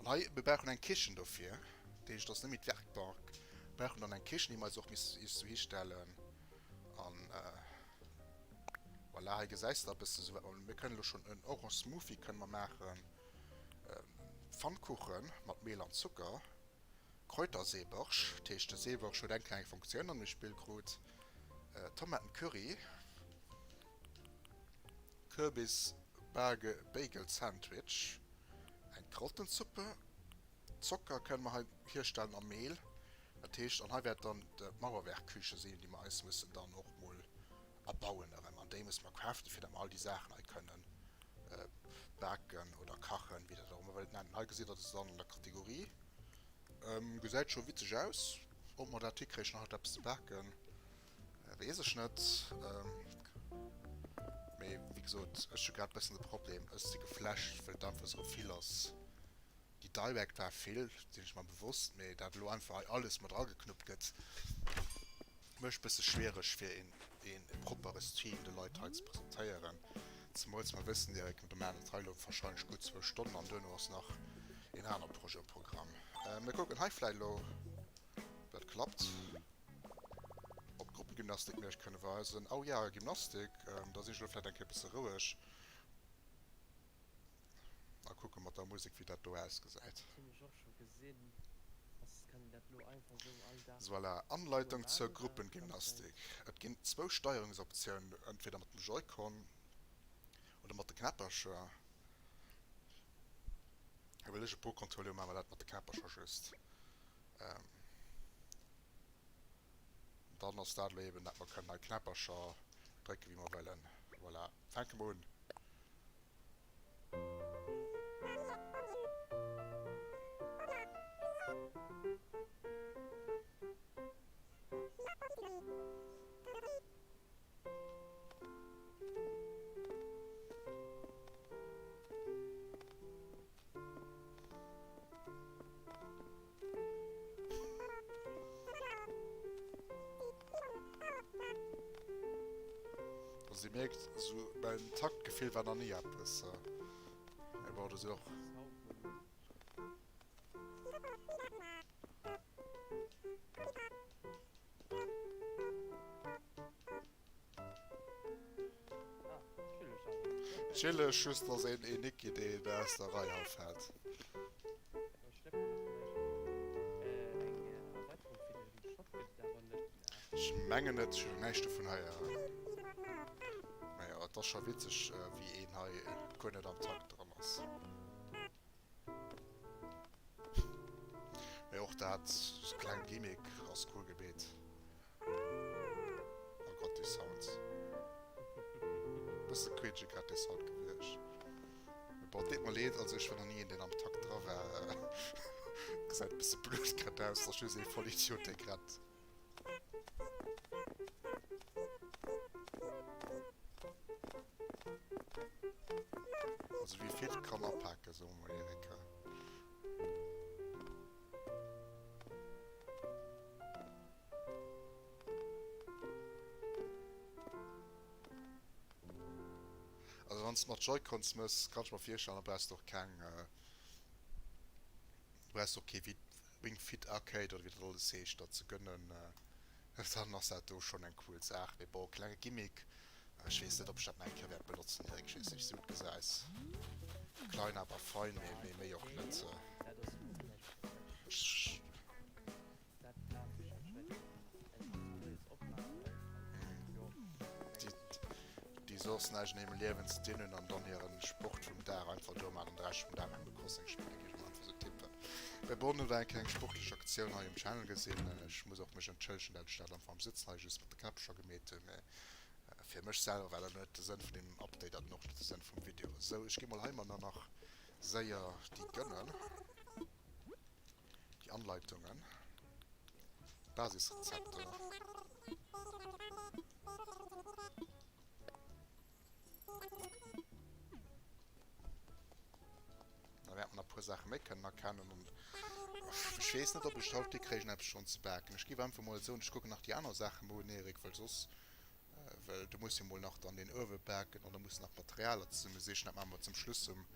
Hei, mir brauchen eng Kichen dofir. Dat heescht, et ass net méi d'Werkbank. Mir brauchen dann eng Kichen, déi mer eis och missten iech sou histellen. An voilà, hei gesäis de e bësse sou wat mer. Mir kënnen elo schonn en Orange Smoothie kënne mer maachen. Pfannkuchen mat Mehl an Zucker, Kräuterseebërsch, dat heescht de Seebërsch huet eng kleng Funktioun an dem Spill krut, Tomatencurry, Kürbis Bagel Sandwich, eng Karottensuppe, Zocker kënne mer hei hierstellen a Mehl, dat heescht an hei wäert dann d'Mauerwerkküche sinn, déi mer eis mussen dann och mol erbauen erëm an déi musse mer craften, fir datt mer all déi Saachen hei kënnen baken oder kachen, wéi der dat och ëmmer wëllt nennen. Hei gesitt der se dann an der Kategorie. Gesäit scho witzeg aus. Ob mer dat hikréichen haut eppes ze baken, weess ech net. Mee wéi gesot, ech hu grad bëssen de Problem, ech si geflasht, well et einfach esou vill ass. Déi Direct war vill, sinn ech mer bewosst, mee dat elo einfach hei alles mat erageknuppt gëtt, mécht bësse schwiereg fir een een proppere Stream de Leit hei ze presentéieren. Zemools mer wëssen direkt, mir maachen dat hei elo wahrscheinlech gutt zwou Stonnen an duerno ass nach een anere Projet um Programm. Mir kucken hei vläit elo, ob dat klappt, ob d'Gruppengymnastik mir iech kënne weisen. Oh ja, Gymnastik, da sinn ech elo vläit eng Kéier bësse roueg. A kucke mat der Musek wéi dat do ausgesäit. Voilà, Anleitung zur Gruppengymnastik. Et ginn zwou Steierungsoptiounen, entweder mat dem Joy-Con oder mat de Knäppercher. Well ech e puer Controller hu, maache mer dat mat de Knäppercher just. Dann ass dat elo eben dat mer kënnen hei Knäppercher drécke wéi mer wëllen. Voilà, fänke mer un. Also dir mierkt, esou mäin Taktgefill war nach ni eppes. Mee bon, do sinn och. Chilleg, just dass een een Niki deen aus der Rei hei fällt. Ech mengen net, ech hunn näischt dovun heieren. Mä jo, et ass scho witzeg wéi een hei guer net am Takt dran ass. Mee och dat kleng Gimmick ass cool gemeet. Oh Gott, déi Sounds. Bësse quietscheg grad dee Sound gewiescht. Mee bon, deet mer leed, also ech war nach ni een deen am Takt dra war. Gesäit e bësse blöd grad aus, ass just ee Vollidiot dee grad. Also wie vill kann apaken, soe mer mol Erika. Also wann s de mat Joy-Cons mëss, kann ech mer virstellen, da brauchs de och keng, brauchs de och kee Wing Fit Arcade oder wéi dat alles heescht der ze gönnen. Dann ass dat do schonn eng cool Saach. Mee bon, klenge Gimmick, ech weess net ob ech dat nach eng Kéier wäert benotzen direkt. Ech weess net wéi s du et gesäis. Klein aber fein, mee méi och net. Ech. Déi soss näischt an hirem Liewen ze dinn hunn an dann hiren Sport vum Dag einfach do maachen an de Rescht vum Dag Animal Crossing spillen, géif ech mol einfach sou tippen. Bei Bonn hutt der eng kleng sportlech Aktioun hei um Channel gesinn. Ech muss och mech entschëllegen, dat ech dat einfach am Sëtzen hei just mat de Knäppercher gemeet hunn, mee fir mech selwer war dat net de Sënn vun deem Update an och net de Sënn vum Video. Sou, ech gi mol hei mer nach séier déi gënnen. Déi Anleitungen. Basisrezepter. Da wäert man nach e puer Saache méi kënnen erkennen. An ech weess net, ob ech et haut hikréien, eppes schonn ze baken. Ech géif einfach mol soen, ech kucken nach déi aner Saache mol un, Eric, well soss Well du muss jo mol nach dann deen Uewe baken an da muss nach Materialer zesumme sichen. Dat maache mer zum Schluss vum,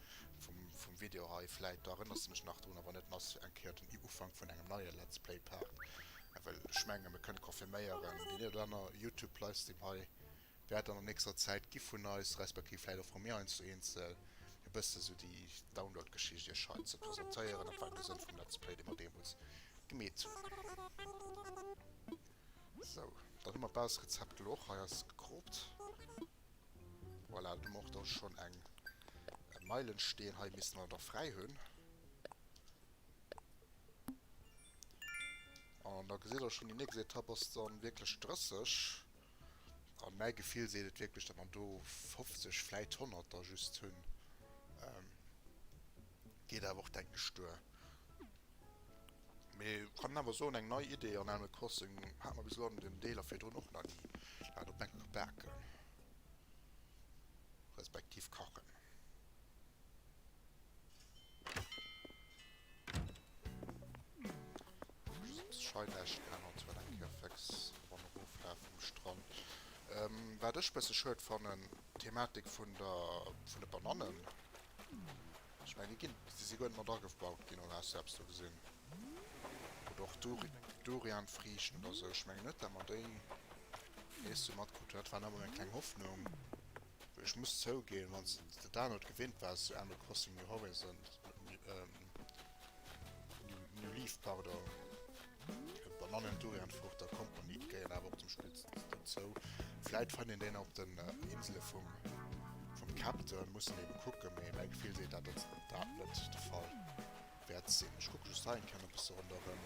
vum Video hei. Vläit da erënners de mech nach drun, a wann net, dann ass eng Kéier den Ufank vun engem neie Let's Play Part. Well ech menge mir kënne confirméieren, deen een oder aner Youtube Livestream hei wäert an der nächster Zäit gi vun eis, respektiv vläit och vu mir heiansdo eenzel. E bësse sou déi Download-Geschicht iech hei ze presentéieren. Dat war de Sënn vum Let's Play, dee mer deemools gemeet hunn. Sou, dann hu mer d'Basisrezept elo och hei eis gekroopt. Voilà, dann hu mer och do schonn eng e Meilensteen. Hei misste mer da fräi hunn. An da gesitt der schonn, déi nächst Etapp ass dann wierklech 30. An mäi Gefill seet et wierklech, datt mer do 50, vläit 100 da just hunn. Geet awer och, denken ech, duer. Mee kann awer soen, eng nei Idee an Animal Crossing hat mer bis elo an den Deeler virdrun och nach ni, dat op enker baken, respektiv kachen. Just hei näischt geännert huet, eng Kéier fix wann eroflaf vum Strand. Wat ech bësse schued fannen, d'Thematik vun der vun de Banannen. Ech mengen déi ginn, déi si guer net mat agebaut ginn, oder has du eppes do gesinn? Oder och Durianfriichten oder sou, ech mengen net dat mer déi nees sou matkrut hunn. Dat war nach emol eng kleng Hoffnung. Ech muss zouginn, wann s de dat net gewinnt waars, sou Animal Crossing New Horizons, New Leaf, pardon, Bananen, Durianfrucht a Company, déi gehéieren awer och zum Spill dozou. Vläit fënnt een déi nach op den Insele vum vum Captain, muss een ebe kucken, mee mäi Gefill seet dat, datt dat net de Fall wäert sinn. Ech kucke just hei eng Kéier nach e bësse ronderëm.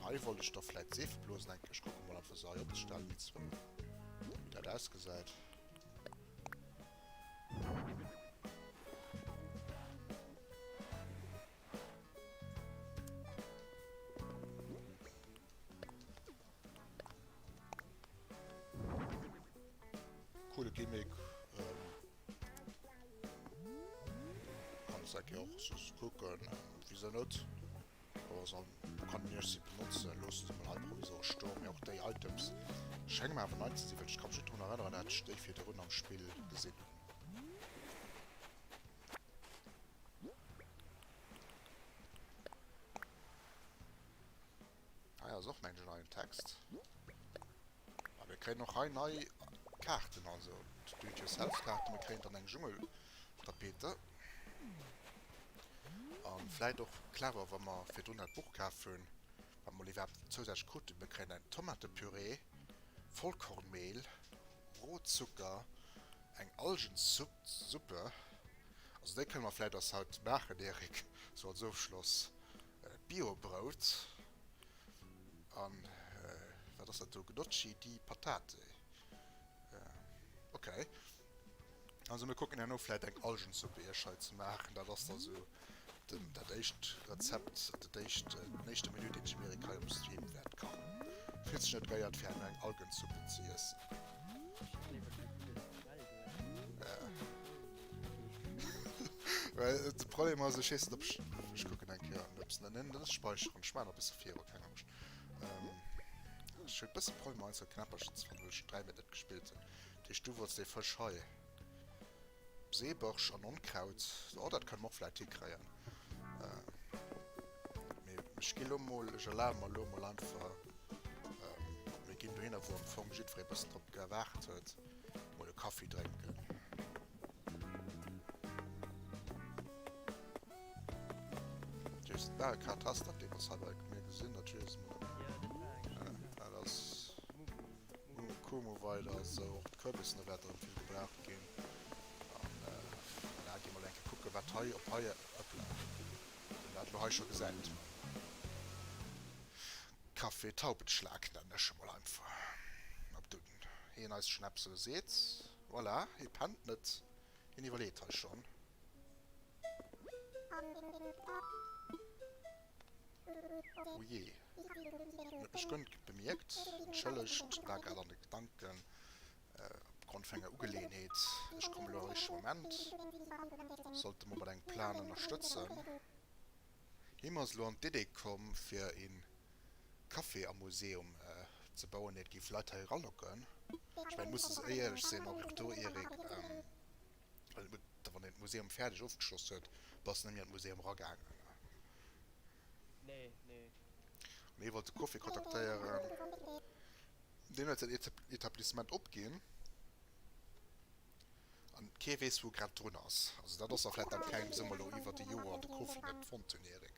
Hei wollt ech da vläit Seefeblosen enke. Ech kucke mol einfach se hei opzestellen, déi zwou, wéi dat ausgesäit. Coole Gimmick. Kanns enke och soss kucken, wisou net. Also kann den iech se benotzen, loossen se mol hei provisoresch stoen, mee och déi Items schénge mer awer nei ze sinn, well ech ka mech net drun erënneren dat ech déi virdrun am Spill gesinn hunn. Hei ass och mengen ech en neien Text. A mir kréien och hei nei Kaarten, also Do-it-yourself-Kaarten. Mir kréien dann eng Dschungeltapete. An vläit och clever, wa mer virdrun dat Buch kaf hunn, wat mer iwwerhaapt zousätzlech kruten. Mir kréien eng Tomatepüree, Vollkornmehl, Rohzucker, eng Algensuppe. Also déi kënne mer vläit eis haut maachen, Eric, sou als Ofschloss. Biobrout. An wat ass dat do? Gnocchi di patate. Ok. Also mir kucken herno vläit eng Algensuppe iech hei ze maachen. Dat ass da sou den, dat éischt Rezept, dat éischt, den éischte Menü, deen ech dem Eric hei um Stream wäert kachen. Fills dech net geiert fir herno eng Algensuppe ze iessen? Well de Problem ass, ech weess net ob ech, ech kucken eng Kéier an eppes, net net speicheren, ech maachen nach e bësse viru, keng Angscht. Ech hunn e bësse Problemer einzel Knäppercher ze fannen, well ech schon 3 Méint net gespillt hunn. Dat heescht du wollts dee Fësch hei, Seebarsch an Onkraut, oh dat kënne mer och vläit hikréien. Mee ech gi lo mol, ech erlabe mer lo mol einfach, mir ginn dohinner wou am Fong jiddweree bëssen drop gewaart huet. Mol e Kaffi drénken. Just bal grad has dat deemools hei bei mir gesinn, natierlech ass mol dat ass Kumu weider esou och d'Kürbissen do wäert erëm vill gebraucht ginn an voilà, gi mol eng Kéier kucke wat hei op hei hoppla wien dat elo hei scho gesäit. Café Taubenschlag nennen ech e mol einfach. Ob den hien eis schon eppes elo seet? Voilà, hie pennt net, hien iwwerleet hei schon. Oh jee, hien huet mech guer net bemierkt. Entschëllegt, war grad an de Gedanken opgrond vun enger Ugeleeënheet. Ech kommen elo eréischt de Moment. Sollte mer mat engem Plan ënnerstëtzen. Him ass elo an d'Idee komm fir een Café am Museum ze bauen, deen géif Leit hei eralocken. Ech mengen, muss se éierlech sinn, och do Eric, wann een d'Museum fäerdeg ofgeschloss huet, bass de net méi an d'Museum eragaangen. Nee, nee. An hie wollt de Café kontaktéieren, deen huet säin Etablissement opginn. An kee weess wou grad drun ass. Also dat ass da vläit dat klengt wéisou mer elo iwwert e Joer de Kofi net fonnt hunn, Eric.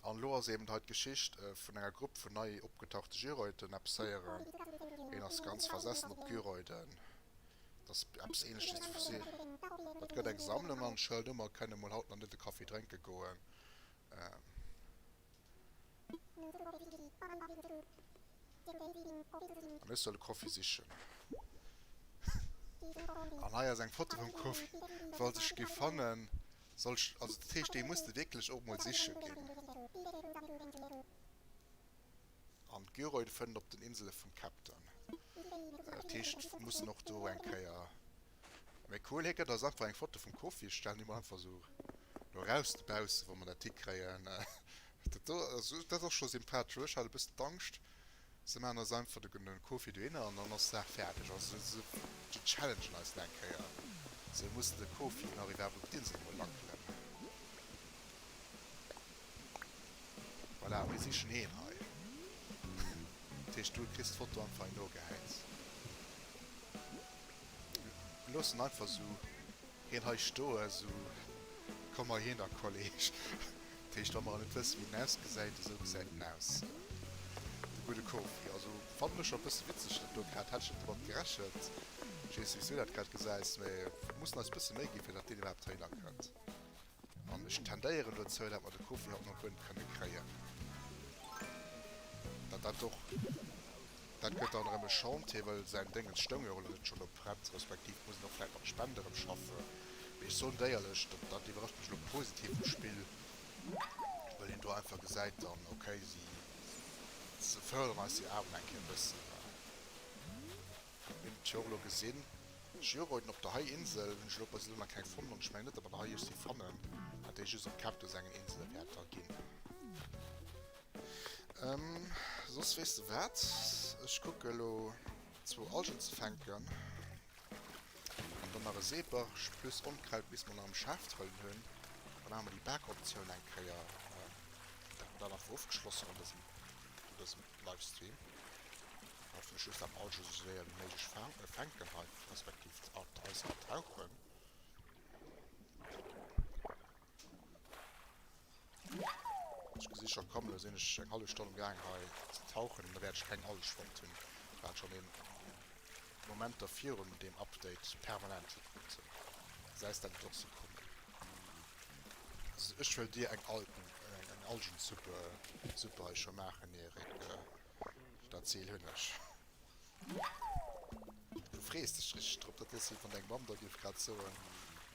An elo ass eben hei d'Geschicht vun enger Grupp vun nei opgetauchte Gyroiden eppes héieren. Een ass ganz versessen op Gyroiden. Dat ass eppes ähnleches wéi si. Dat gëtt eng Sammlung an d'Schëld. Oh mer kënne mol haut nach net e Kaffi drénke goen. An ech soll e Koffi sichen. An hei ass eng Foto vum Koffi. Falls ech géif fannen, soll ech, also dat heescht, déi muss de wierklech och mol siche ginn. An d'Gyroide fënnt op den Insele vum Captain. Dat heescht, mussen och do eng Kéier. Mee cool, hie gëtt eis einfach eng Foto vum Kofi. Ech stellen déi mol einfach esou lo raus dobaussen, wa mer dat hikréien. Dat do, also dat ass scho sympathesch. Ech hat e bëssen d'Angscht, se maachen eis einfach de Kofi dohinner an dann ass d'Saach fäerdeg. Also se challengen eis nach eng Kéier. Se mussen de Kofi nach iwwerhaapt op d'Insel mol lackelen. Voilà, mir sichen een hei. Dat heescht, du kriss d'Foto einfach hei nogehäit. Mir loossen einfach sou hien hei stoen, sou komm mol hierner Kolleg. Dat heescht, wa mer net wëssen, wéi en ausgesäit, esou gesäit en aus, de gudde Kofi. Also fannen ech scho e bësse witzeg dat do grad, hätt ech net domat gerechent. Ech weess net, wéi s du dat grad gesäis, mee mir mussen eis e bësse Méi ginn, fir datt deen iwwerhaapt heihinner kënnt. An ech tendéieren dozou, dat mer de Kofi haut nach guer net kënne kréien. Dat dat och, dat gëtt dann erëm e Chantier, well säin Déngens stoung jo och elo net scho lo prett, respektiv muss en och vläicht mat Spende erëm schaffen. Mee ech soen der éierlech, dat dat iwwerrascht mech elo positiv um Spill, well een do einfach gesäit dann, okay, si se fërderen eis jo awer eng Kéier e bëssen. Mir hunn et jo och elo gesinn, Gyroiden op der hei Insel hunn ech elo bis elo nach keng fonnt an ech mengen net, datt mer der hei iergsi fannen, dat déi just op Cactus engen Insele wäert da ginn. Ähm, soss weess de wat, ech kucke elo zwou Algen ze fänken an dann nach e Seebarsch plus Onkraut bis mer nach am Schaf trëllen hunn. Da maache mer déi Bakoptioun eng Kéier, dat mer dat einfach ofgeschloss hunn an dësem, an dësem Livestream. Hoffentlech just am Alge sou séier wéi méiglech fänken hei, respektiv eis ertauchen. Ech gesi scho kommen, elo sinn ech eng hallef Stonn um Gaang hei ze tauchen an da wäert ech keng Alg fonnt hunn, wat schonn een Momenter virun deem Update permanent hikrutt hunn. Gesäis dat et och sou kommen. Also ech wëll dir eng Algen, eng Algensuppe Suppe hei scho maachen, Erik. Dat Zil hunn ech. Du frees dech richteg drop, dat ass wéi wann deng Mamm der géif grad soen,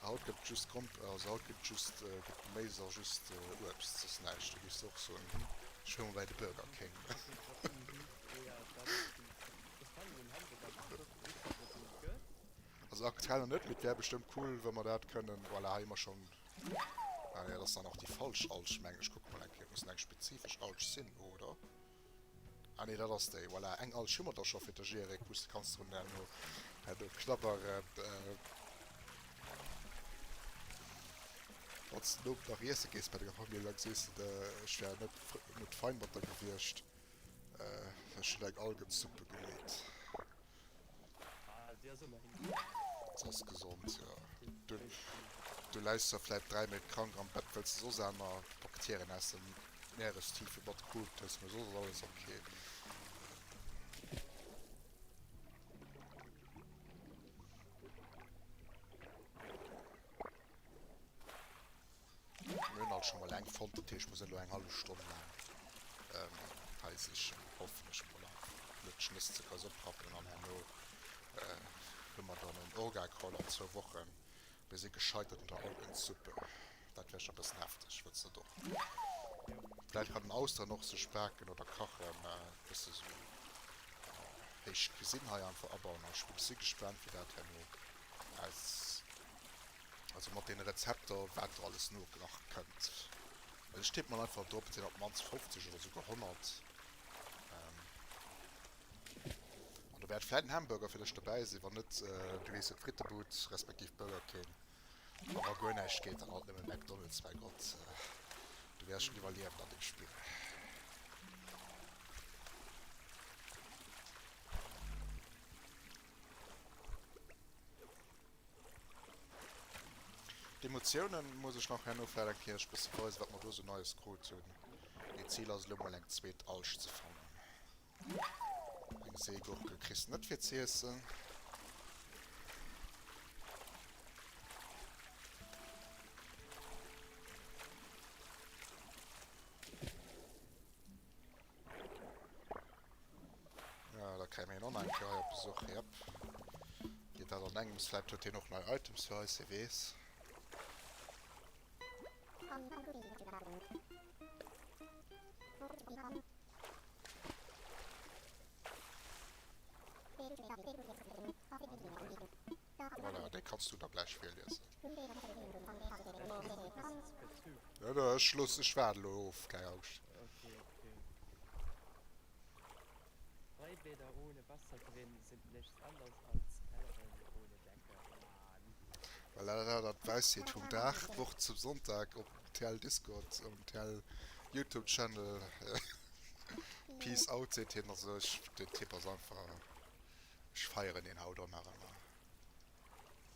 haut gëtt et just Gromp, also haut gëtt et just gëtt Geméis a just Uebst, soss näischt. Da géifs de och soen, hm, ech huele mer bäi de Burger King. Also aktuell nach net, mee et wär bestëmmt cool, wa mer dat kënnen. Voilà, hei hu mer schonn, ah nee, dat ass dann och déi falsch Alg, mengen ech. Kucke mol eng Kéier, et mussen eng spezifesch Alg sinn, oder? Ah nee, dat ass déi, voilà, eng Alg hu mer da scho fir de Gierek, wou s de kanns drun herno, herno knabberen. Wann s de den Owend nach iesse gees bei denger Famill, da sees de, ech wär net, net fein mat der gewiescht, ech hunn eng Algensuppe gemeet. Se ass gesond, jo. Du, du läis zwar vläit 3 Méint krank am Bett, wëlls de soss aner Bakterien aus den Meerestiefe mat krut hues, mee soss ass alles ok. Mir hunn alt scho mol eng fonnt, dat heescht mir sinn elo eng hallef Stonn laang hei sichen, hoffen ech mol einfach net d'Schnëss ze eis oprappen an herno hu mer dann en Orga-Call an zwou Wochen. Mir si gescheitert un der Algensuppe, dat wär scho e bëssen hefteg, wëlls net och? Vläicht kann den Austern och sech baken oder kachen, e bësse sou héich Cuisine hei einfach abauen. Ech si gespaant wéi dat herno aus. Also mat deene Rezepter, wat do alles no nach kënnt. Well ech tippen mol einfach drop, et sinn op d'mannst 50 oder souguer 100. An do wäert vläit en Hamburger fir dech dobäi sinn, wann net, du weess jo, d'Frittebud respektiv Burger King. A wa guer näischt geet, dann halt nëmme McDonald's, mäi Gott, du wäers schonn iwwerliewen an deem Spill. D'Emotiounen muss ech nach herno vläit eng Kéier e bësse weisen, wat mer do sou Neies krut hunn. Mee d'Zil ass elo mol eng zweet Alg ze fannen. Eng Seegurkel kriss de net fir z'iessen. Ja, da kréie mir hien och nach eng Kéier hei op Besuch. Jep. Geet dat an engems. Vläicht huet hien och nei Items fir eis, wie weess. Voilà, déi kanns du da gläich virliesen. Ja, da, ech looss, ech waarde lo of, keng Angscht. Okay, okay. Freibäder ohne Wasser drin sind nichts anderes als Kelleren ohne Decke. Mann. Voilà, dat war d'Wäisheet vum Dag, d'Wort zum Sonntag op TL Discord, um TL Youtube Channel. Peace out seet hien. Also ech, deen Typ ass einfach, ech feieren deen haut och nach ëmmer.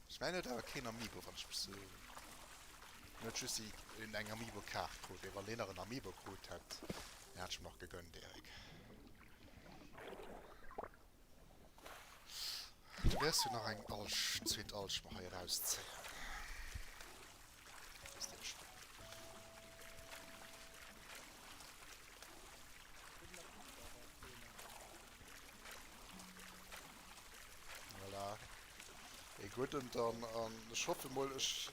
Ech mengen, en huet awer keen Amiibo, wann ech mech sou. En huet just déi, eng Amiibo-Kaart krut. Mee wann deen nach en Amiibo krut hätt, deen hätt ech em nach gegönnt, Eric. Du wäers jo nach eng Alg, zweet Alg mer hei erauszéien. Aus deem Spill. Voilà. Ee gudden dann an ech hoffe mol ech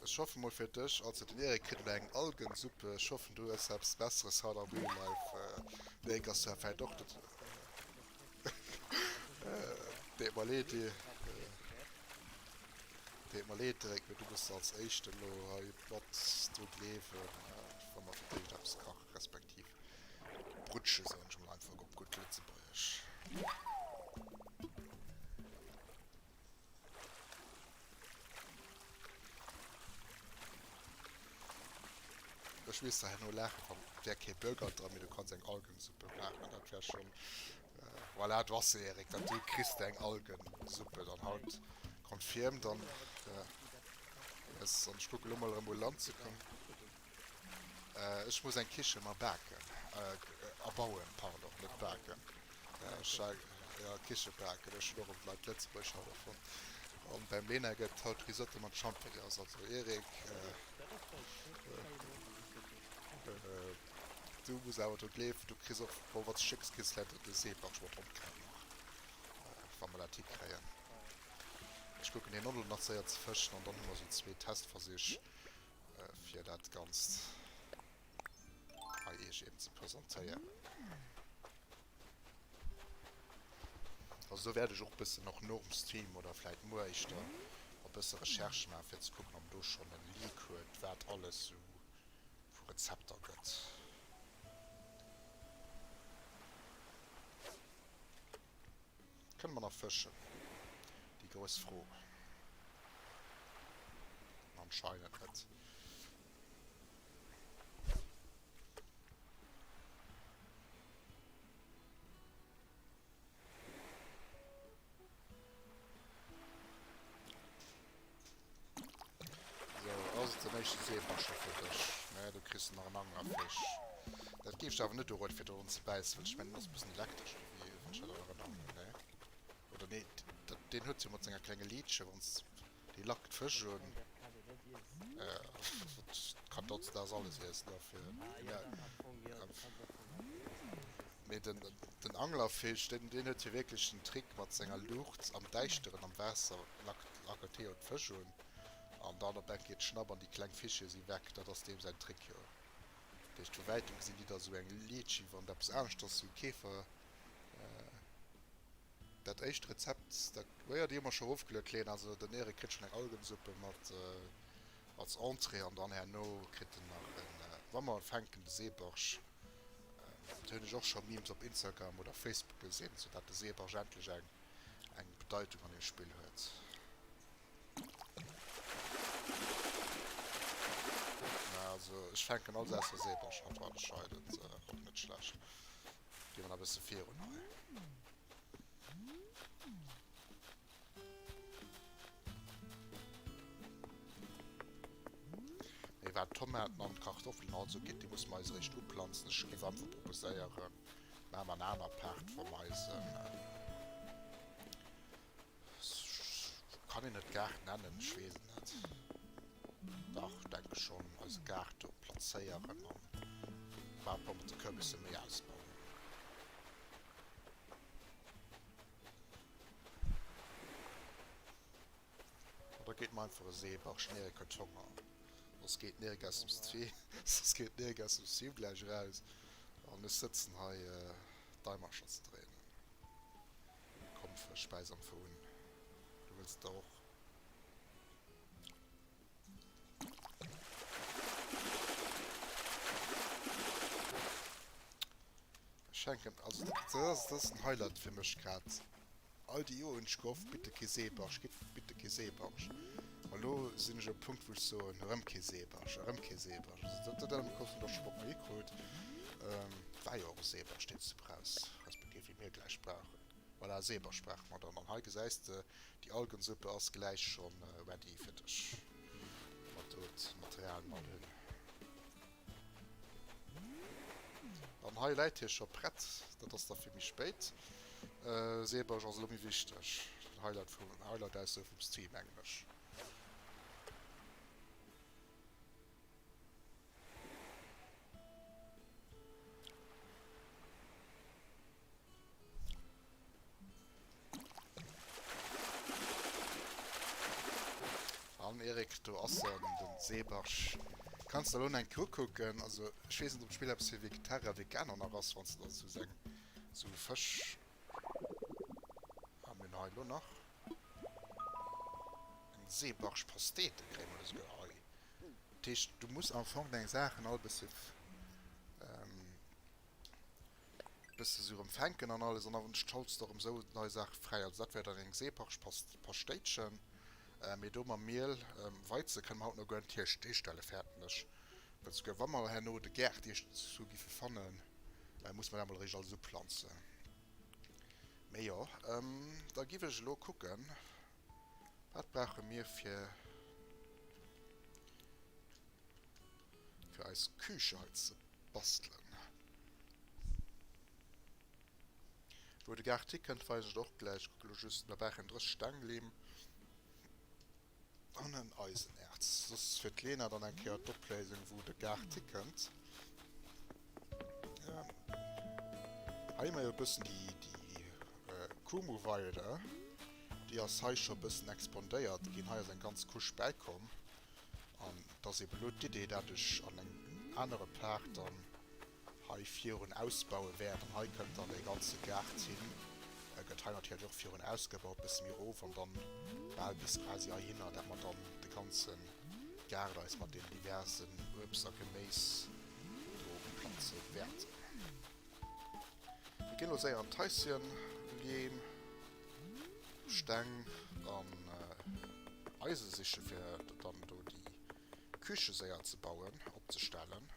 ech hoffe mol fir dech, also den Eric kritt elo eng Algensuppe, ech hoffen du hues eppes besseres haut am Real Life. Den Eric ass zwar vläit och net deet mer leed deet mer leed Eric, mee du muss als éischten elo hei mat dru gleewen, wa mer fir d'éischt eppes kachen respektiv Brutsche soen ech mol einfach op gutt Lëtzebuergesch. Ech misst da herno laachen, wann et wär kee Burger dran, mee du kanns eng Algensuppe maachen, dat wär schon, voilà, du ass se Eric, dat du kriss de eng Algensuppe dann haut confirmed an yes, an ech kucke lo mol erëm u Land ze kommen. Ech muss eng Kiche mer baken, erbauen, pardon, net baken, jo Kiche baken, ech hunn och erëm d'Leit Lëtzebuerg haut erfonnt. An beim Lena gëtt haut Risotto mat Champignons, also Eric, du muss awer dru gleewen, du kriss och, bon, wann s de schécks, kriss vläit de Seebarsch mat Hondkraut nach, wa mer dat hikréien. Ech kucken hien och elo nach séier ze fëschen an dann hu mer esou zwee Testversich. fir dat Ganzt hei iech eben ze presentéieren. Also do wäert ech och bëssen och nom Stream oder vläit muer éischter e bësse Recherche maachen, fir ze kucken, ob en do schonn en Leak huet, wat alles sou vu Rezepter gëtt. Kënne mer nach fëschen? Déi grouss Fro. Anscheinend net. Sou, ass et den éischte Seebarscher fir dech? Nee, du kriss nach en Anglerfisch. Dat géif ech awer net urueden, fir drun ze bäissen, well ech mengen, en ass e bëssen elektresch, wéi wann ech dat an Erënnerung hunn, nee? Oder nee, dat, deen huet jo mat senger klenge Liitche, wann s, dee lackt Fësch un. Kann hautdesdaags alles iessen, dofir. Mee den, den Anglerfisch, deen, deen huet jo wierklech den Trick mat senger Luucht am Däischteren am Waasser lackt, lackelt hie jo d'Fësch un an dann op eng Kéier d'Schnapp an déi kleng Fischche si weg. Dat ass deem säin Trick jo. Dat heescht, vu wäitem gesinn déi da sou eng Leetschi, wann et eppes anescht ass, sou e Käfer. Dat éischt Rezept, dat, jo, déi hu mer scho erofgeluet, Lena. Also den Eric kritt schonn eng Algensuppe mat als Entrée an dann herno kritt en nach en, wa mer fänken, de Seebarsch. Do hunn ech och scho Memes op Instagram oder Facebook gesinn, sou dat de Seebarsch endlech eng eng Bedeitung an deem Spill huet. Mä also ech fänken alles ausser Seebarsch haut anscheinend och net schlecht. Gi mer nach e bësse virun hei. Wat d'Tomaten an d'Kartoffelen an all sou geet, déi musse mer eis eréischt uplanzen. Ech géif einfach proposéieren, maache mer en aner Part vum eisen, kann een et Gaart nennen, ech weess et net, dach denke schonn, eise Gaart do plazéieren an maache mer mat de Kürbisse méi ausbauen. An da geet mer einfach e Seebarsch, den Eric huet Honger. Soss geet den Eric aus dem Stream, soss geet den Eric aus dem Stream gläich eraus. An ech sëtzen hei Daimercher ze dréinen. Komm Fësch, bäiss am Fou un. Du wëlls der och. Ech hänken, also dat ass, dat ass en Highlight fir mech grad. All déi Joer hunn ech gehofft, bitte kee Seebarsch, gitt bitte kee Seebarsch. Ma elo sinn ech um Punkt, wou ech soen, erëm kee Seebarsch, erëm kee Seebarsch. Also dat, dat Animal Crossing doch scho mat mer hikrut, war jo och e Seebarsch, deen s de brauchs, respektiv wéi mir gläich brauchen. Voilà, Seebarsch brauche mer dann. An hei gesäis de, déi Algensuppe ass gläich schonn ready fir dech, mat do d'Material mol hunn. An hei läit hie scho prett. Dat ass da fir méi spéit. Seeberg ass elo méi wichteg. Den Highlight vum Highlight aus sou vum Stream mengen ech. An Eric, do ass en, den Seebarsch. Kanns der elo eng Kéier ukucken. Also ech weess net ob d'Spill eppes fir Vegetarier, Veganer nach ass, wann s de da sou eng sou Fësch. A mir hunn hei elo nach eng Seebarschpastete kréie mer esouguer hei. Dat heescht du muss am Fong deng Saachen all bësse Bësse sou rem fänken an alles an dann schalts de rem sou nei Saache fräi. Also dat wär dann eng Seeparschpastéitchen. Mee do mam Miel, Weize kënne mer haut nach guer net hierstellen, fäerten ech. Well souguer wa mer herno de Gaart iergendzwou giffe fannen, musse mer dat mol eréischt alles uplanzen. Mee jo, da giff ech elo kucken, wat brauche mir fir fir eis Küche hei ze bastelen. Wou de Gaart hikënnt, weis ech der och gläich. Kuck elo just, mer brauchen 30 Steng Leem an en Eisenerz. Soss fir d'Lena dann eng Kéier d'Opléisung, wou de Gaart hikënnt. Hei hu mer jo e bëssen déi, déi Kumu-Weide. Déi ass hei scho e bëssen expandéiert ginn. Hei ass eng ganz Couche bäikomm. An et ass eben elo d'Idee, dat ech an engem anere Part dann hei virun ausbaue wäert. An hei kënnt dann dee ganze Gaart hin. E gëtt hei natierlech och virun ausgebaut, bësse méi erof an dann bal bis quasi heihinner, dat mer dann de ganze Gaart eis mat deenen diversen Uebst a Geméis do uplanze wäerten. Mir ginn elo séier an d'Haischen, Leem, Steng an Eise siche fir dann do déi Küche séier ze bauen, opzestellen.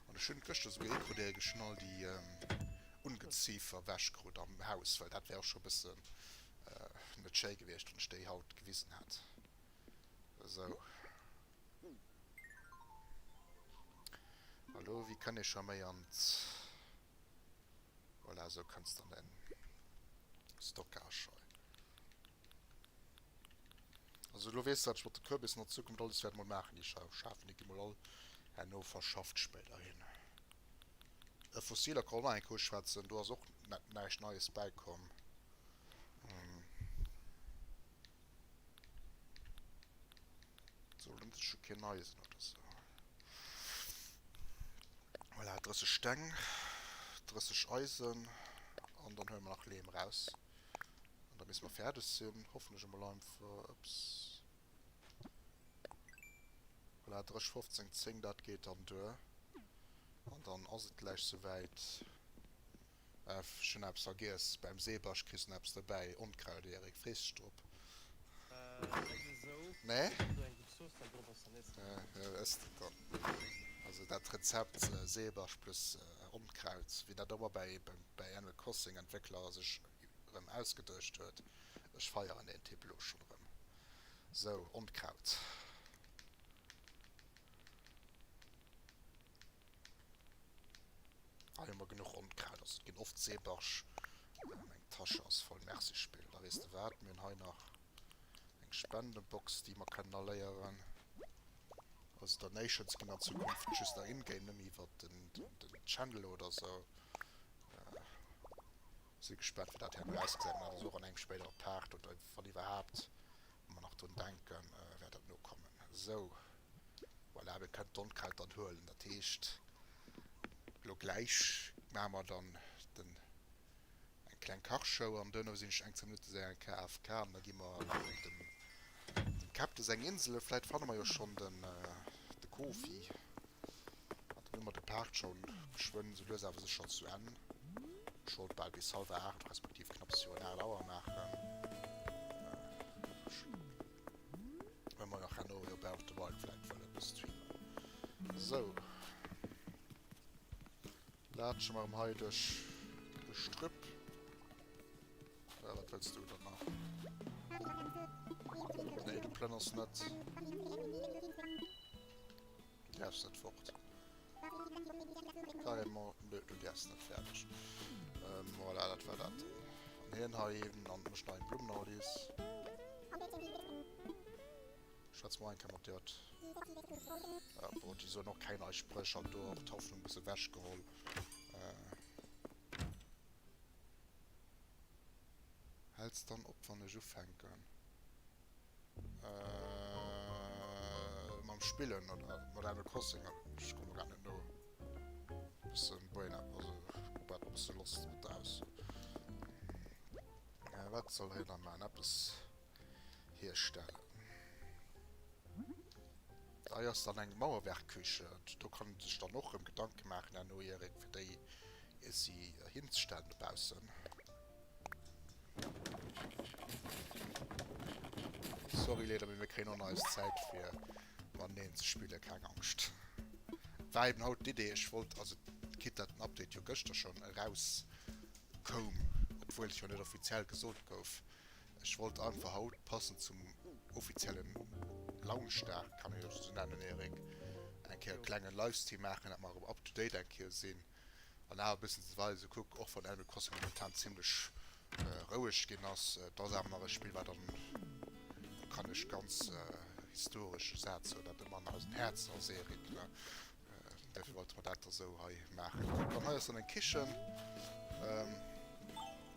An ech hunn gëschter souguer ee krut, Eric, ech hunn all déi Ungeziefer wech krut am Haus, well dat wär och scho e bëssen net schéi gewiescht, wann ech déi haut gewisen hätt. Esou. Hallo, wéi kënn ee scho méi an d'. Voilà, esou kënns de an den Stockage hei. Also elo weess de, wat ech mat de Kürbissen an Zukunft alles wäert mol maachen. Déi schafen, déi gi mol all herno verschafft spéiderhin. E Fossiler kann och nach eng Kéier uschwätzen, do ass och näischt Neies bäikomm. Soll net scho keen Neie sinn oder sou. Voilà, 30 Steng, 30 Eisen an dann huele mer nach Leem raus. An da misste mer fäerdeg sinn, hoffen ech emol einfach. Ups. Voilà, 30, 15, 10, dat geet dann duer. An dann ass et gläich souwäit. Ech hunn eppes vergiess, beim Seebarsch kriss de eppes dobäi, Onkraut, Eric, frees dech drop? Nee? Ëss et dann. Also dat Rezept Seebarsch plus Onkraut, wien dat och mol bäi bäi Animal Crossing Entwéckler sech erëm ausgeduecht huet, ech feieren deen Typ elo schonn erëm. Sou, Onkraut. Hei hu mer genuch Onkraut, also et ginn oft Seebarsch. Meng Tasche ass voll, merci Spill. Da weess de wat, mir hunn hei nach eng Spendebox déi mer kënnen aléieren. Also Donations ginn an Zukunft just nach in-game, net méi iwwer den Channel oder sou. Si gespaant wéi dat herno ausgesäit, mä dat ass och an engem spéidere Part oder wann iwwerhaapt, wa mer nach drun denken, wäert dat nokommen. Sou. Voilà, mir kënnen d'Onkraut dann huelen. Dat heescht, elo gläich maache mer dann den, eng kleng Kachshow an duerno sinn ech eng 10 Minutte séier eng Kéier AFK an da gi mer nach op dem, dem Captain seng Insel. Vläit fanne mer jo schonn den, de Kofi. An dann hu mer de Part schonn geschwënn sou lues awer sécher zu Enn. Ech wollt bal bis hallwer 8, respektiv knapps virun 8 Auer maachen. Well mer nach herno jo Breath of the Wild vläit wëllen streamen. Sou. Laatsche mer erëm hei duerch de Gestrüpp. Äh, wat wëlls du dann nach? Nee, du plënners net. Du däerfs net fort. Carrément, nö, du däerfs net fäerdeg. Ähm, voilà, dat war dat. An hien hei eben an mécht nach eng Blummenanalyse. Schwätz mol eng Kéier mat dir. Ja, bon, déi soen och keng nei Spréch an do och d'Hoffnung e bësse wechgeholl. Äh, häls dann op, wann ech ufänken? Mam Spillen oder mat Animal Crossing? Ech komme grad net no. Bëssen Brain up, also war e bësse lost mat der Ausso. Wat soll hien da maachen? Eppes hierstellen. Hei ass dann eng Mauerwerkküche. Do kann een sech dann och erëm Gedanke maachen herno, Erik, fir déi si hinzestellen dobaussen. Sorry Leeder, mee mir kréien och nach eis Zäit fir mateneen ze spillen, keng Angscht. War eben haut d'Idee, ech wollt, also quitte dat den Update jo gëschter schonn eraus koum, obwuel et jo net offiziell gesot gouf, ech wollt einfach haut passend zum offiziellen Launchdag, kann een jo esou nennen Eric, eng Kéier e klengen Livestream maachen, dat mer erëm up to date eng Kéier sinn. An awer e bëssen ze weisen, kuck, och wann Animal Crossing momentan zimlech roueg ginn ass, et ass awer nach e Spill, wat an, do kann ech ganz historesche Saz soen, dat ëmmer an eisen Häerzen ass, Eric, ne? Duerfir wollte mer dat da sou hei maachen. Kuck, an hei ass dann eng Kichen.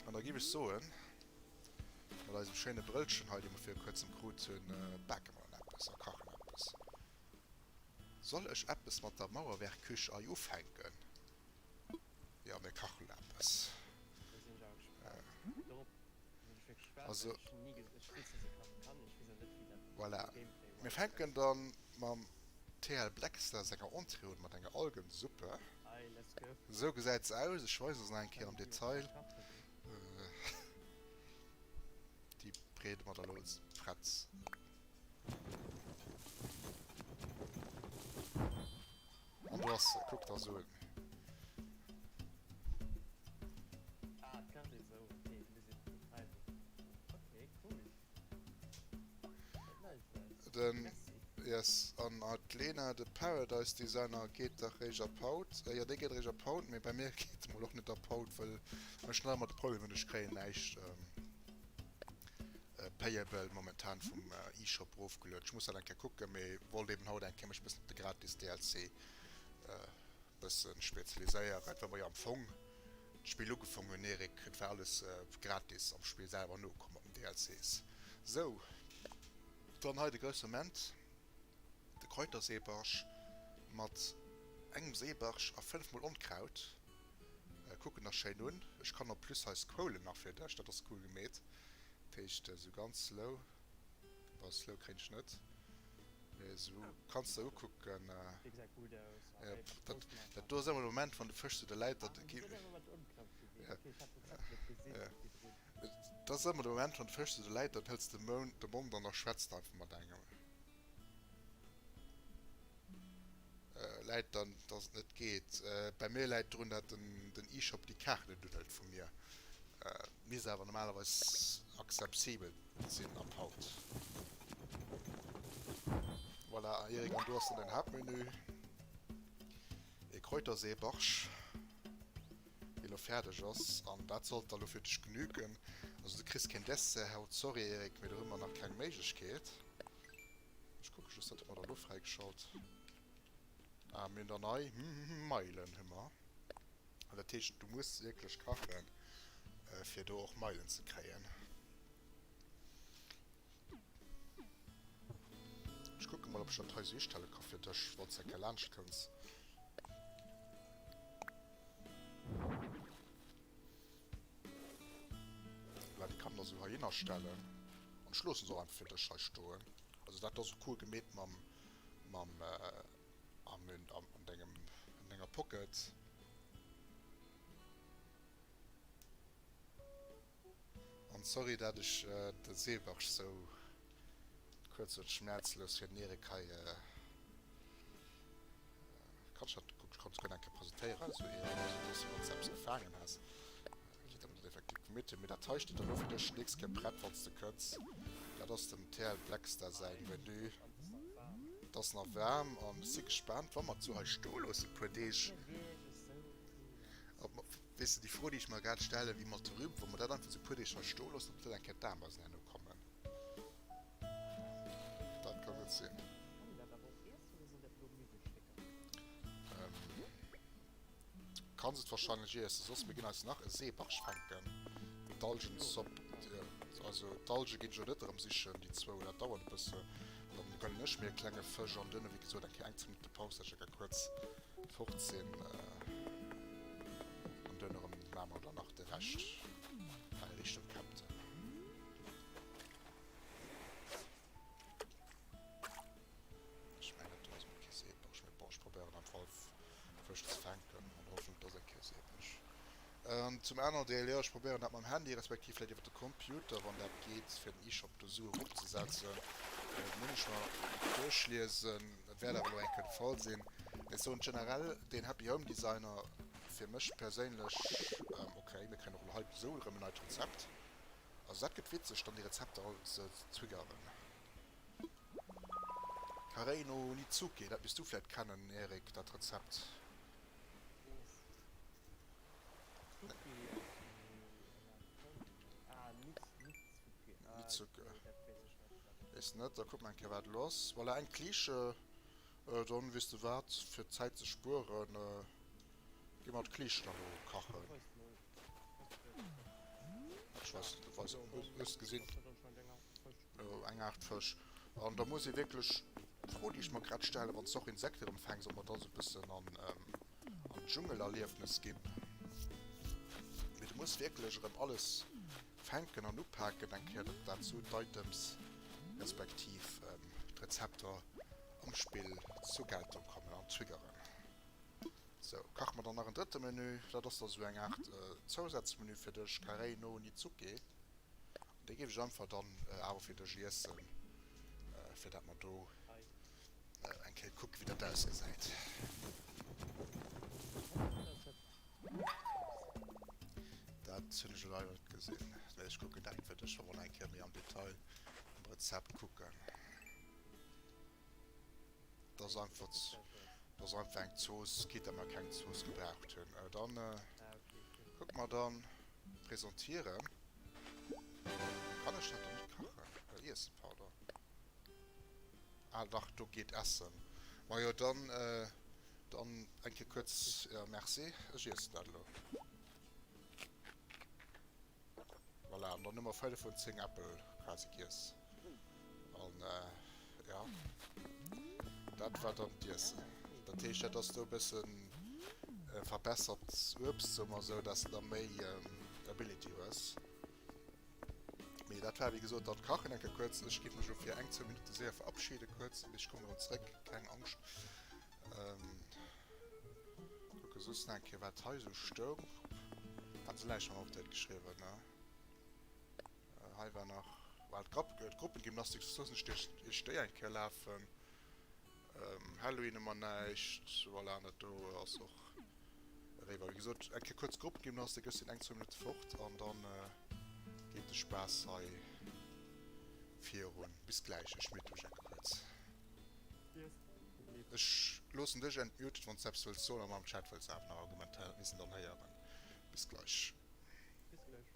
An da géif ech soen, mat eisem schéine Brëllchen hei, dee mer viru kuerzem krut hunn, bake mer dann eppes a kachen eppes. Soll ech eppes mat der Mauerwerkküch ei ufänken? Jo, mir kachen eppes. Also, voilà. Mir fänken dann mam TL Blackstar senger Entrée un, mat enger Algensuppe. Esou gesäit se aus. Ech weisen se nach eng Kéier am Detail. Déi breede mer da lo prett. An do ass se, kuck der se un. Ah, et kacht ee sou, ok, et muss een betreiwen. Ok, cool. Gesäit nice aus. Den, Merci. yes, an d'Lena, de Paradise Designer geet dach réischt ab haut. Jo, dee geet réischt ab haut, mee bei mir geet e mol och net ab haut, well ech nach ëmmer de Problem hunn, ech kréien näischt. Payable momentan vum eShop erofgelueden. Ech muss dat eng Kéier kucken, mee wollt eben haut eng Kéier mech bëssen op de gratis DLC bëssen spezialiséieren, well mer jo am Fong d'Spill ugefong hunn, Eric, et war alles gratis am Spill selwer nokomm mat den DLCs. Sou, dann hei de grousse Moment, de Kräuterseebarsch mat engem Seebarsch a 5 mol Onkraut. Kucken der schéin un. Ech kann en plus hei scrollen nach fir dech, dat ass cool gemeet. Dat heescht esou ganz slow, bon slow kréien ech net, mee esou kanns de ukucken. Dat do ass ëmmer de Moment wann de Fësch zu der läit, dat dat ass ëmmer de Moment wann de Fësch zu der läit, dann hëls de de Mond an da schwätzt einfach mat engem. Läit dann, dass et net geet? Bei mir läit drun, dat den eShop déi Kaart net unhëlt vu mir. Misst awer normalerweis acceptibel sinn ab haut. Voilà, Eric, an do ass dann den Haaptmenü. E Kräuterseebarsch, dee lo fäerdeg ass. An dat sollt da lo fir dech genügen. Also du kriss keen Dessert haut, sorry Eric, mee do hu mer nach keng Méiglechkeet. Ech kucke just, wat hu mer da lo fräigeschalt? Ah, mir hunn der nei Meilen hu mer. An dat heescht, du muss wierklech kachen, fir do och Meilen ze kréien. Ech kucke mol, ob ech dat hei esou istelle ka fir dech, falls de eng Kéier laanscht kënns. Voilà, déi kann der esou heihinner stellen. An ech loosse se och einfach fir dech hei stoen. Also dat ass och cool gemeet mam, mam, am, an dengem, an denger Pocket. An sorry dat ech de Seebarsch sou kuerz und schmerzlos fir den Erik hei Kanns dat kuck kanns guer eng Kéier presentéieren sou Erik, also dass du wanns de eppes gefaangen has fir dat mer dat effektiv gemeet hunn. Mee dat hei steet dann elo fir dech nächst Kéier prett wanns de kënns. Dat ass dem TL Blackstar säin Menü. Et ass nach waarm an ech si gespaant wa mer et sou hei stoe loosse puer Deeg ob mer Weess de, déi Fro, déi ech mer grad stellen, wéi mat de Rüben, wa mer dat einfach esou e puer Deeg hei stoe loossen, ob dat eng Kéier d'Ameisen herno kommen. Dat ka gutt sinn. Kann een dat awer och iessen oder sinn dat elo Miwwelstécker? Kanns et wahrscheinlech iessen, soss mir ginn eis nach e Seebarsch fänken. D'Algenzopp, also d'Alge ginn ech elo net erëm sichen, déi zwou, dat dauert e bësse. Dann gënnen ech mir e klenge Fësch an duerno, wéi gesot, eng Kéier eng 10 Minutte Paus, dat ech eng Kéier kuerz fort sinn. An duerno erëm maache mer dann nach de Rescht hei Richtung Captain. Ech mengen dat do ass mol kee Seebarsch, mee bon, ech probéieren am Fall Fësch ze fänken an der Hoffnung et ass eng Kéier Seebarsch. An zum aneren Deel, jo ech probéieren dat mam Handy respektiv vläit iwwer de Computer, wann dat geet, fir den eShop do sou eropzesetzen. Dat muss ech mer duerchliesen, dat wäert awer elo eng Kéier de Fall sinn. Mee ech soen generell, deen Happy Home Designer fir mech perséinlech, ok, mir kréien och elo hei esou erëm en neit Rezept. Also dat gëtt witzeg dann déi Rezepter all ze triggeren. Karei no Nizuke, dat misst du vläit kennen Eric, dat Rezept. Nizuke. Weess net, da kucke mer eng Kéier wat elo ass. Voilà, eng Kliische. Dann, weess de wat, fir Zäit ze spueren, gi mer d'Kliischen da lo kachen. Ech weess net, weis, hues de gesinn? Eng Aart Fësch. An da muss ee wierklech, d'Fro déi ech mer grad stellen, wann s de och Insekten erëm fänks, ob mer da sou e bëssen an an d'Dschungelerliefnes ginn. Mee du muss wierklech erëm alles fänken an upaken eng Kéier, datt dat sou d'Items respektiv d'Rezepter am Spill zur Geltung kommen an triggeren. Sou, kache mer dann nach en drëtte Menü. Dat ass da sou eng Aart Zousazmenü fir dech, Karei no Nizuke. An dee géif ech einfach dann awer fir dech iessen, fir dat mer do eng Kéier kucken, wéi dat ausgesäit. Dat hunn ech elo leider net gesinn. Mee ech kucken dat fir dech, wa mer nach eng Kéier méi am Detail am Rezept kucken. Dat ass einfach, dat ass einfach eng Zooss, quitte mer keng Zooss gebraucht hunn. Dann kucke mer dann. Präsentieren. Kann ech dat dann net kachen? Äh, iessen, pardon. Ah, dach, do geet Essen. Majo, dann, äh, dann eng Kéier kuerz, ja, merci. Ech iessen dat elo. Voilà, an dann hu mer 5 vun 10 Äppel quasi giess. An, äh, ja, dat war dann d'Iessen. Dat heescht, dat ass do e bëssen verbessert Uebst, soe mer esou, dass de da méi Ability hues. Mee dat war, wéi gesot, dann d'Kachen eng Kéier kuerz. Ech géif mech elo fir eng, zwou Minutte séier verabschieden kuerz, mee ech kommen erëm zréck, keng Angscht. Kucke soss nach eng Kéier, wat hei esou stoung. Hat se näischt mam Update geschriwwen, ne? Hei war nach, well d'Gruppengymnastik, soss loossen ech iech déi eng Kéier lafen. Halloween hu mer näischt. Voilà, an dat do ass och eriwwer. Wéi gesot, eng Kéier kuerz Gruppengymnastik, ech sinn eng, zwou Minutte fort an dann geet de Spaass hei virun. Bis gläich, ech mute mech eng Kéier kuerz. Ech loossen dech entmuted, wann s de eppes wëlls soen, awer am Chat wëlls awer nach argumentéieren, dat misst een dann héieren. Bis gläich. Bis gläich.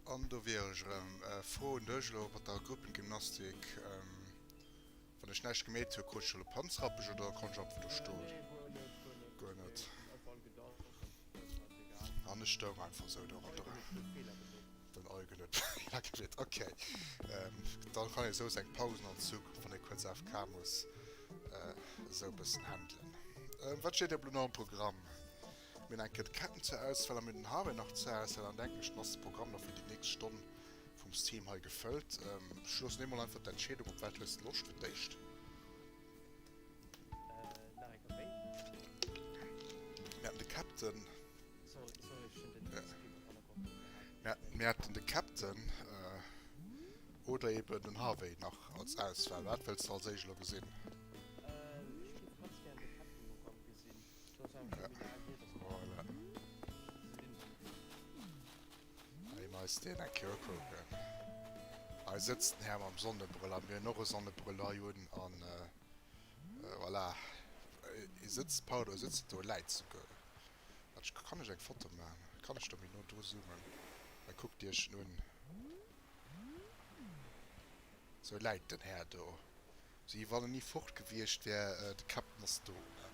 An do wier ech erëm. Fro un dech elo mat der Gruppengymnastik. Wann ech näischt gemeet hu, krut ech elo Panzrappech oder konnt ech einfach do stoen? Nee, guer net, guer net. Guer net. Einfach all gedanzt an An ech stoung einfach esou do ronderëm. Den Eugen huet Feeler gemeet. Ok, dann kann ee sou seng Pausen an Zukunft, wann ee kuerz AFK muss, esou e bëssen handelen. Wat steet elo nach um Programm? Mir hunn eng Kéier d'Ketten zur Auswahl a mir hunn den Harvey nach zur Auswahl. An denken ech, dann ass de Programm da fir déi nächst Stonn vum Stream hei gefëllt. Ech loossen dir mol einfach d'Entscheedung, op wat hues de Loscht fir d'éischt? Nach eng Kéier wéi? Mir haten de Captain. Sorry, sorry, ech hunn den Stream am Hannergrond gehat. Mir haten de Captain oder eben den Harvey nach als Auswahl. Wat wëlls de als éischt elo gesinn? Ech géif ganz gären de Captain erëm gesinn. Voilà. Hei mer eis deen eng Kéier ukucken. Hei sëtzt den Här mam Sonnebrëll a mir hunn och e Sonnebrëll hei un an voilà. E sëtzt, pardon, e sëtzt net do, e läit souguer. Wat, kann ech eng Foto maachen? Kann ech do méi no dru zoomen? Hei kuckt Iech en un. Sou läit den Här do. Wéi wann en ni fort gewiescht wär, de Captain ass do, ne?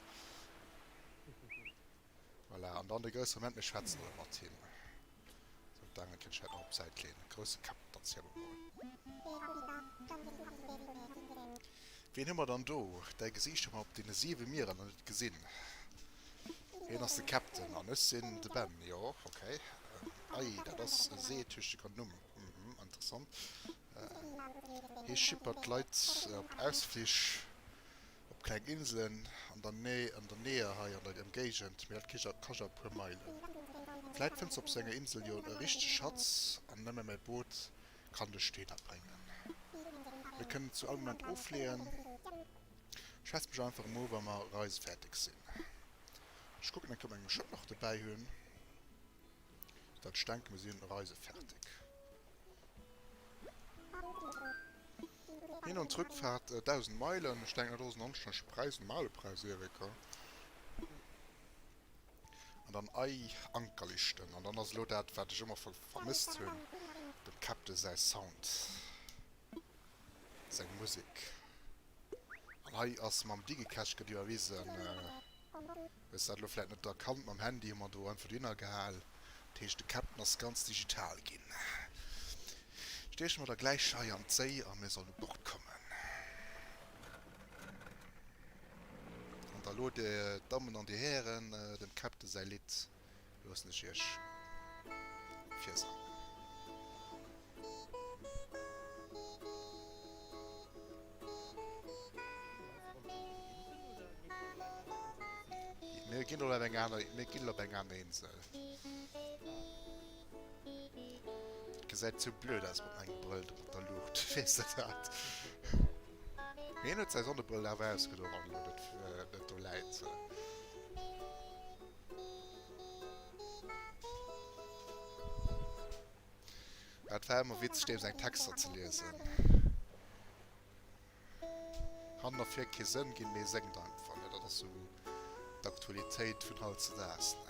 Voilà, an dann de grousse Moment, mir schwätzen elo mat him. Sou, d'Aangel kënnt ech nach op d'Säit leeën. Grousse Captain, erziel mer mol. Wien hu mer dann do? Däi Gesiicht hu mer op deene siwe Mierer nach net gesinn. Hien ass de Captain an ech sinn de Ben. Jo, okay. Ei, dat ass e seetüchteger Numm. Mhm, interessant. Hie schippert d'Leit op Ausflich op kleng Inselen an der Nähe hei an der Ëmgéigend, mee dat kascht awer e puer Meilen. Vläit fënns de op sou enger Insel jo e richtege Schatz an nëmme mäi Boot kann dech dohinner bréngen. Mir kënnen zu all Moment ofleeën. Schwätz mech einfach emol wa mer reisefäerdeg sinn. Ech kucken eng Kéier, ob mer eng Schëpp nach dobäi hunn. Dat ech denken, mir sinn reisefertig. Hin und Zrückfahrt 1.000 Meilen. Ech denken, dat ass en anstännege Präis, en normale Präis, Erika. An dann ei Ankerlichten. An dann ass elo dat, wat ech ëmmer vermësst hunn, dem Captain säi Sound, seng Musek. An hei ass mam Digicash gëtt iwwerwisen. Hues dat elo vläit net erkannt, mam Handy hu mer do einfach dohinner gehal. Dat heescht de Captain ass ganz digital ginn. Stieche mer da gläich hei an d'Séi a mir sollen u Bord kommen. An da lo dir Dammen an dir Hären, dem Captain säi Lidd loossen ech iech virsangen. Mir ginn elo op eng aner, mir ginn elo op eng aner Insel. Gesäit sou blöd aus mat mengem Brëll do mat der Luucht, weess de dat? Mee hien huet säi Sonnebrëll awer ausgedo wann elo net, net do läit. Et war ëmmer witzeg deem seng Texter ze liesen. Hannen a vir kee Sënn ginn, mee e séngt einfach, ne? Dat ass sou d'Aktualitéit vun hautzedaags, ne?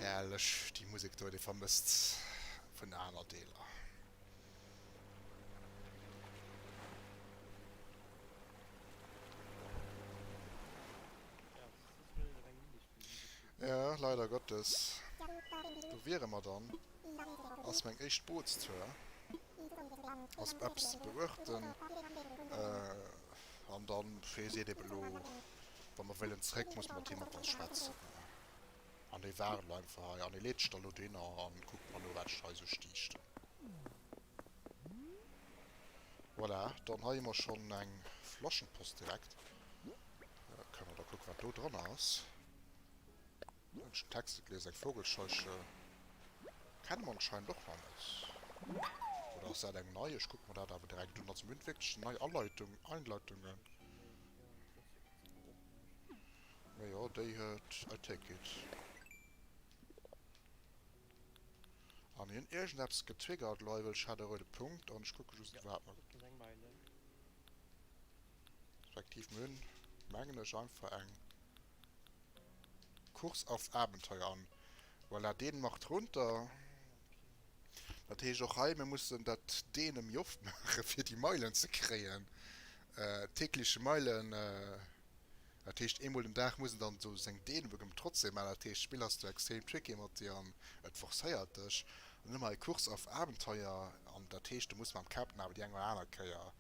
Herrlech déi Musek do, déi vermësst vun aner Deeler. Ja, leider Gottes. Do wiere mer dann. Ass meng éischt Bootstour. Ass eppes ze beuechten. An dann, wéi seet eben elo, wa mer wëllen zréck, muss mer mat him och schwätzen. An hie waart elo einfach hei an hie leet sech da elo dohinner an kuckt mer no, wat sech hei esou stiicht. Voilà, dann hei hu mer schonn eng Flaschenpost direkt. Kënne mer da kucken, wat do dran ass. Hunn ech den Text net gelies. Eng Vogelscheuche kenne mer anscheinend och nach net. Oder ass dat eng nei? Ech kucke mer dat awer direkt un. Also mir hunn wierklech nei Aleitung, Einleitungen. Mee jo, déi huet I take it. An hien iergendeppes getriggert elo hei, well ech hat e roude Punkt an ech kucke just wat mer. Respektiv mir hunn, mengen ech, einfach eng Kurs auf Abenteuer an voilà, deen macht runter. Dat heescht och hei, mir mussen dat Deene méi oft maachen, fir déi Meilen ze kréien. Tägliche Meilen. Dat heescht eemol den Dag muss en dann esou seng Dehnübungen trotzdem maachen. Dat heescht d'Spill ass do extrem tricky mat dir an et forcéiert dech. An ëmmer e Kurs auf Abenteuer an dat heescht du muss mam Captain awer déi eng oder aner Kéier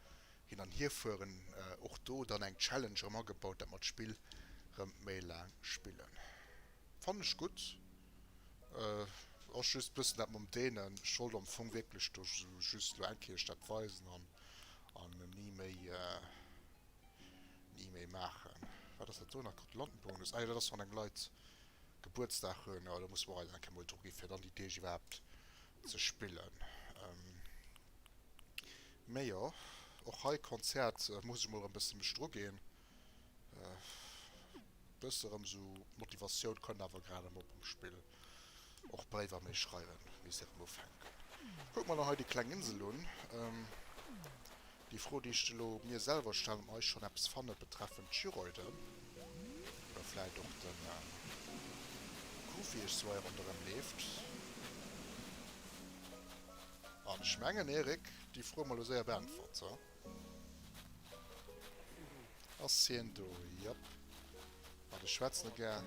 hin an hier fueren. Och do dann eng Challenge erëm agebaut, dat mer d'Spill rëm méi laang spillen. Fannen ech gutt. Ass just bëssen dat mam Dehnen. Ech wollt am Fong wierklech do just elo eng Kéier iech dat weisen an ni méi. Ni méi maachen. Wat ass dat do nach? Gratulantenbonus. Ah jo, dat ass wann eng Leit Gebuertsdag hunn. Jo, do musse mer och eis eng Kéier mol dru gi fir dann déi Deeg iwwerhaapt ze spillen. Mee jo, och hei Konzert muss ech mol erëm bësse mech dru ginn. Bësse erëm sou Motivatioun kënnt awer grad erëm op um Spill. Och Bréiwer méi schreiwen, misst erëm ufänken. Kucke mer nach hei déi kleng Insel un. Déi Fro, déi ech elo mir selwer stellen, ob mer hei schonn eppes fanne betreffend d'Gyroiden oder vläit och de Goofy sou hei ronderëm leeft. An ech mengen, Eric, déi Fro hu mer elo séier beäntwert, he? Ass hien do? Jop. An ech schwätzen e gär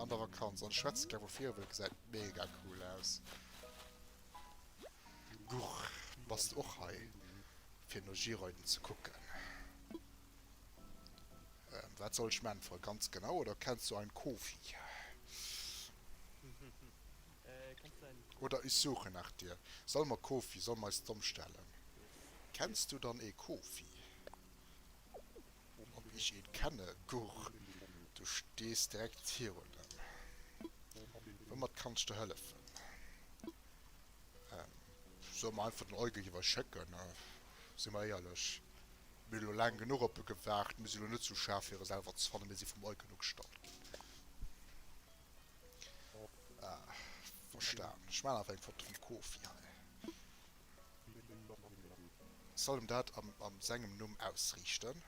an der Vakanz. An ech schwätzen gär vu vir, well e gesäit mega cool aus. Gurr, bass de och hei fir no Giroiden ze kucken? Wat soll ech m'äntweren? Ganz genau oder kennst du einen Kofi? Oder ich suche nach dir. Solle mer Kofi, solle mer eis domm stellen? Kennst du dann ee Kofi? Ob ich een kenne? Gurr, du stees direkt virun em. Woumat kann ech der hëllefen? Solle mer einfach den Eugen jeweils schécken, si mer éierlech. Mir hu lo laang genuch op e gewaart, mir si lo net sou schaarf fir e selwer ze fannen, mir si vum Eugen ugestallt ginn. Ah, verstan. Ech maachen einfach eng Foto vum Kofi hei. Soll em dat am am sengem Numm ausriichten.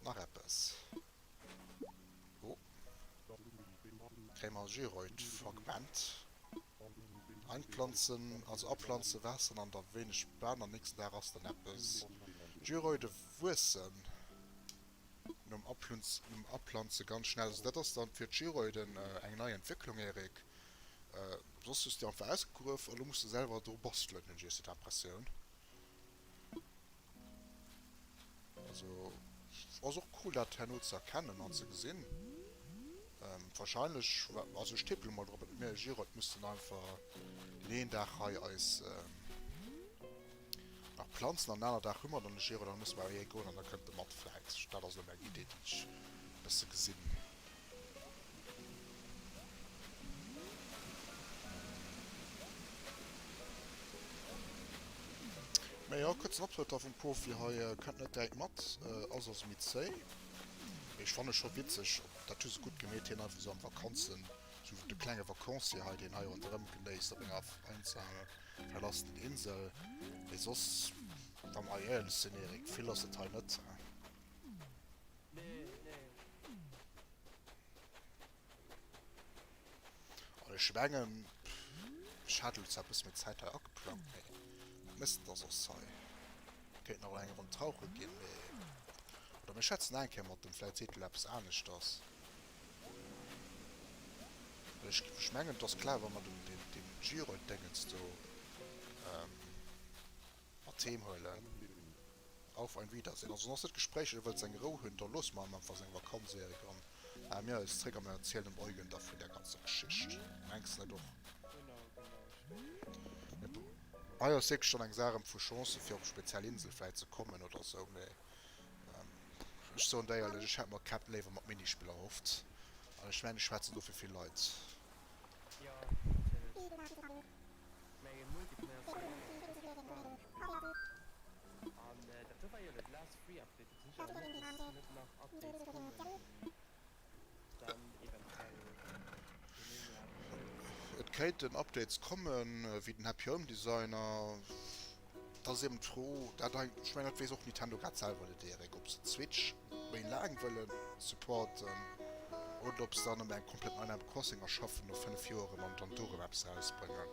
Nach eppes. Oh. Kréie mer e Gyroid-Fragment. Einpflanzen, also apflanzen, wässern an da wéineg baden, am nächsten Dag ass dann eppes. Gyroide wuessen nom Aplanze ganz schnell. Also dat ass dann fir d'Gyroiden eng nei Entwécklung, Eric. Soss hues de einfach ausgegruef a lo muss de selwer dru bastelen, hunn ech iech sou d'Impressioun. Also ass och cool dat herno ze erkennen an ze gesinn. Wahrscheinlech, also ech tippen emol drop, mir Giroud mussen einfach deen een Dag hei eis nach planzen an den aner Dag hu mer dann de Giroud, dann musse mer awer hie goen an da kënnt e mat vläit. Dat ass elo meng Idee déi ech e bësse gesinn. Mee jo, kuerzen Optrëtt da vum Kofi hei, kënnt net direkt mat, ass also méi zéi. Mee ech fanne scho witzeg, dat hu se gutt gemeet, hien einfach sou am Vakanzen, sou de klenge Vacancier hei, deen hei ronderëm genéisst op enger einsamer, verlassenen Insel. Mee soss, wa mer hei éierlech sinn, Eric, vill ass et hei net. Nee, nee. An ech mengen, ech hat elo zwar e bësse méi Zäit hei ageplangt, mee wat méchs de da soss hei? Kéint nach eng Ronn tauche ginn, mee, oder mir schwätzen nach eng Kéier mat em, vläit seet e lo eppes aneschters. Well ech, ech mengen, et ass klar, wa mer den, den, den Giroid-Déngens do mat heem huelen. Auf ein Wiedersehen. Also ass net Gespréich, e wëllt seng Rou hunn, da loosse mer him einfach seng Vakanz, Eric, an maache mir eis zréck a mir erzielen dem Eugen da vun där ganzer Geschicht. Mengs net och? Hei ass wierklech dann eng Saach ëm vu Chancen, fir op speziell Insel vläit ze kommen oder sou, mee ech soen der éierlech, ech hätt mer Cap léiwer mat Minispill erhofft. An ech mengen, ech schwätzen do fir vill Leit. Jo, natierlech. Mengen Multiplayer ass jo ëmmer e richteg spannend Spill. An dat do war jo dat last Free Update, dat heescht awer net dass net nach Updates kommen déi dann eventuell den Inhalt ergänzen. Et kéinten Updates kommen, wéi den Happy Home Designer. Dat ass eben d'Fro, dat hei, ech mengen dat weess och Nintendo grad selwer net, Eric, ob se d'Switch méi laang wëlle supporten oder ob se dann ëm eng komplett nei Animal Crossing erschaffen no 5 Joer erëm an dann do erëm eppes erausbréngen.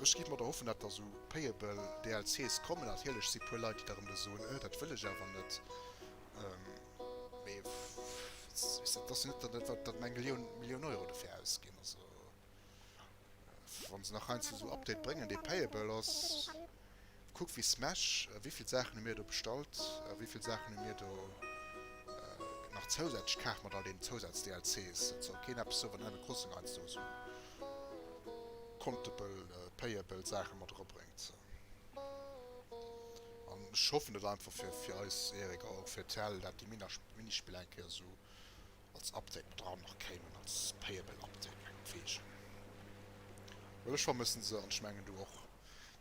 Ech géif mer da hoffen, dat da sou payable DLCs kommen. Natierlech si puer Leit, déi da erëm da soen, Äh, dat wëll ech awer net. Mee et ass jo net, datt datt mer eng Millioun, Millioun Euro dofir ausginn. Also wa se nach heiansdo esou Update bréngen, dee payable ass. Kuck wéi Smash, wéivill Saachen hu mir do bestallt, wéivill Saachen hu mir do nach zousätzlech kaf mat all deenen Zousaz-DLCs. Et soll keen eppes soen, wann Animal Crossing heiansdo esou comptable, payable Saache mat erabréngt. An ech hoffen et einfach fir fir eis, Eric, a och fir d'Hell, dat déi Minispiller eng Kéier esou als Update mat eran nach kéimen, als payable Update mengetwegen. Well ech vermëssen se, an ech mengen du och.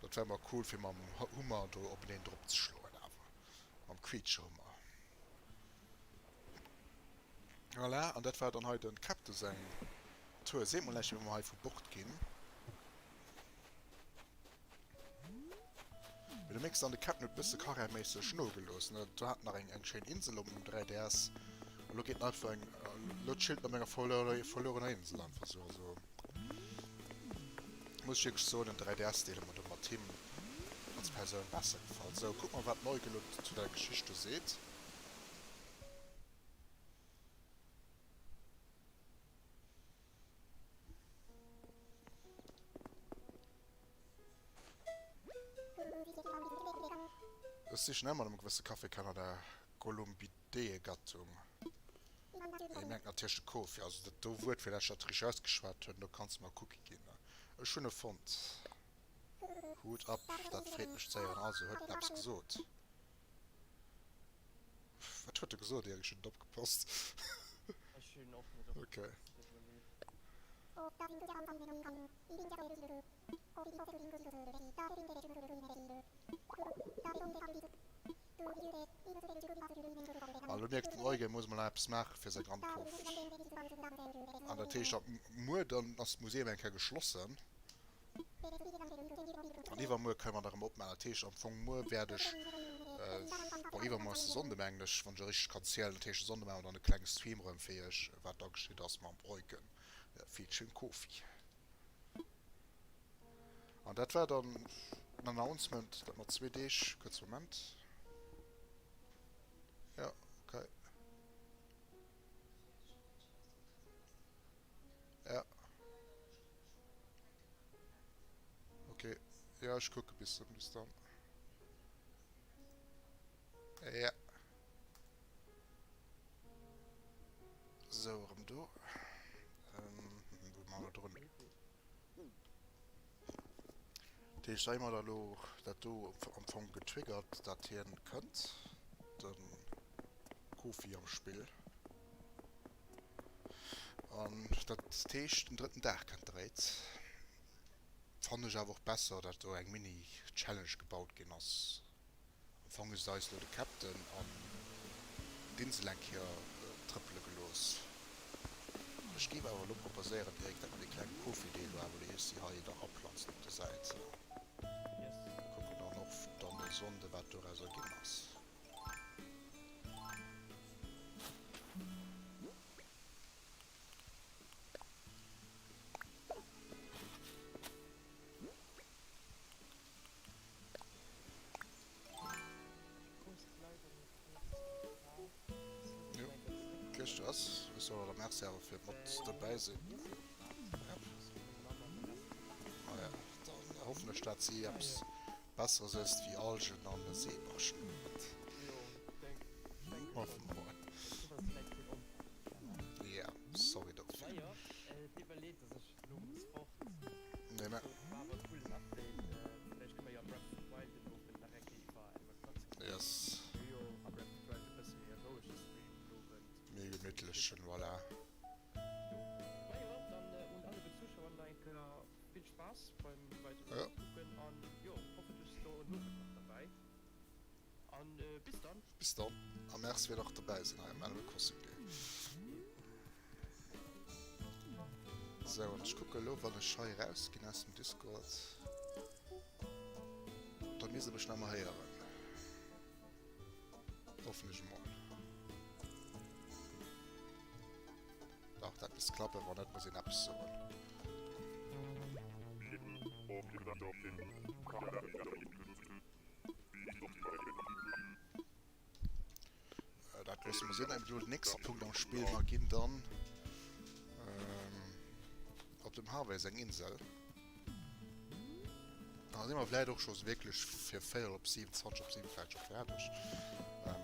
Dat wär mol cool fir mam Hummer do openeen drop ze schloen awer. Mam Quietschehummer. Voilà, an dat war dann hei den Captain seng Tour. Seet mol näischt, wéi mer hei vu Bord ginn. Mee du mierks dann, de Captain huet bësse karriärméisseg nogelooss, ne? Do hat en nach eng eng schéin Insel op dem 3DS. A lo geet en einfach eng, lo chillt en op enger verluerener Insel einfach sou. Also. Muss ech wierklech soen, den 3DS Deel huet mer do mat him als Persoun besser gefall. Sou, kucke mer wat d'Neuge elo zu der Geschicht do seet. Ech sichen ëmmer nom gewësse Café Canada Columbidae-Gattung. Hie mengt natierlech de Kofi. Also dat do Wuert, fir dat ech dat richteg ausgeschwat hunn, do kanns de mer e Cookie ginn. Ech hunn e fonnt. Hut ab, dat freet mech ze héieren. Also, huet en eppes gesot? Wat huet e gesot, Eric? Ech hunn net opgepasst. Ech hunn och net Okay. opgepasst, désolé. An elo mierkt den Eugen, muss emol nach eppes maache fir seng Ankunft. An dat heescht, ab muer dann ass d'Museum eng Kéier geschlossen. An iwwermuer kënne mer da erëm opmaachen. Dat heescht am Fong muer wäert ech, bon iwwermuer ass de Sonnde mengen ech, wann ech richteg kann zielen, dat heescht de Sonnde maache mer dann e klenge Stream erëm fir iech, wat da geschitt ass mam Eugen featuring Kofi. An dat war dann den Announcement, dat mat zwee Deeg, kuerze Moment, jo okay. Ja. Okay. Ja, ech kucke bis bis dann. Ja. Sou, erëm do. Ähm, wou mar mer drun? Dat heescht, hei hu mer da lo dat do am Fong getriggert, dat hien kënnt, de Kofi am Spill. An dat heescht, den drëtten Dag kënnt de Raid. Fannen ech awer och besser, dat do eng Mini-Challenge gebaut ginn ass. Am Fong hu se eis elo de Captain an d'Insel eng Kéier trëppele gelooss. Ech géif awer elo proposéieren, Eric, dat mer dee klenge Kofi-Deel do awer elo iech hei nach aplanzen op der Säit. Kucken dann och dann e Sonnde wat dorauser ginn ass. Jo, gëschter ass. Ech soll der Merci awer fir mat dobäi sinn. Ah ja, dann hoffen ech dat si eppes besseres ësst wéi Algen an Seebarschen huet. Hoffen mer mol. Ja, sorry dofir. Nee, mä. Yes. Méi gemittlechen, voilà. Ja. Bis dann a Merci fir nach dobäi sinn hei am Animal Crossing Day. Sou, an ech kucke elo, wann ech hei erausginn aus dem Discord, da misst e mech nach emol héieren. Hoffen ech emol. Dach, dat misst klappen, wann net, muss een eppes soen. Dat loosse mer sinn. Elo den nächste Punkt am Spill. Mer ginn dann op dem Harvey seng Insel. Da si mer vläit och scho wierklech fir 4 op 7, 20 op 7 vläit scho fäerdeg.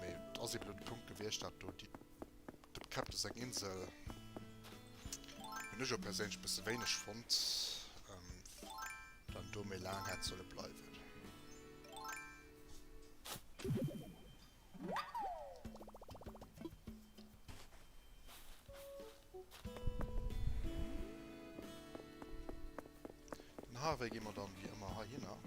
Mee et ass eben elo de Punkt gewiescht, dat do déi dem Captain seng Insel hunn ech och perséinlech e bësse wéineg fonnt. Dann do méi laang hätt solle bleiwen. Den Harvey gi mer dann wéi ëmmer heihinner.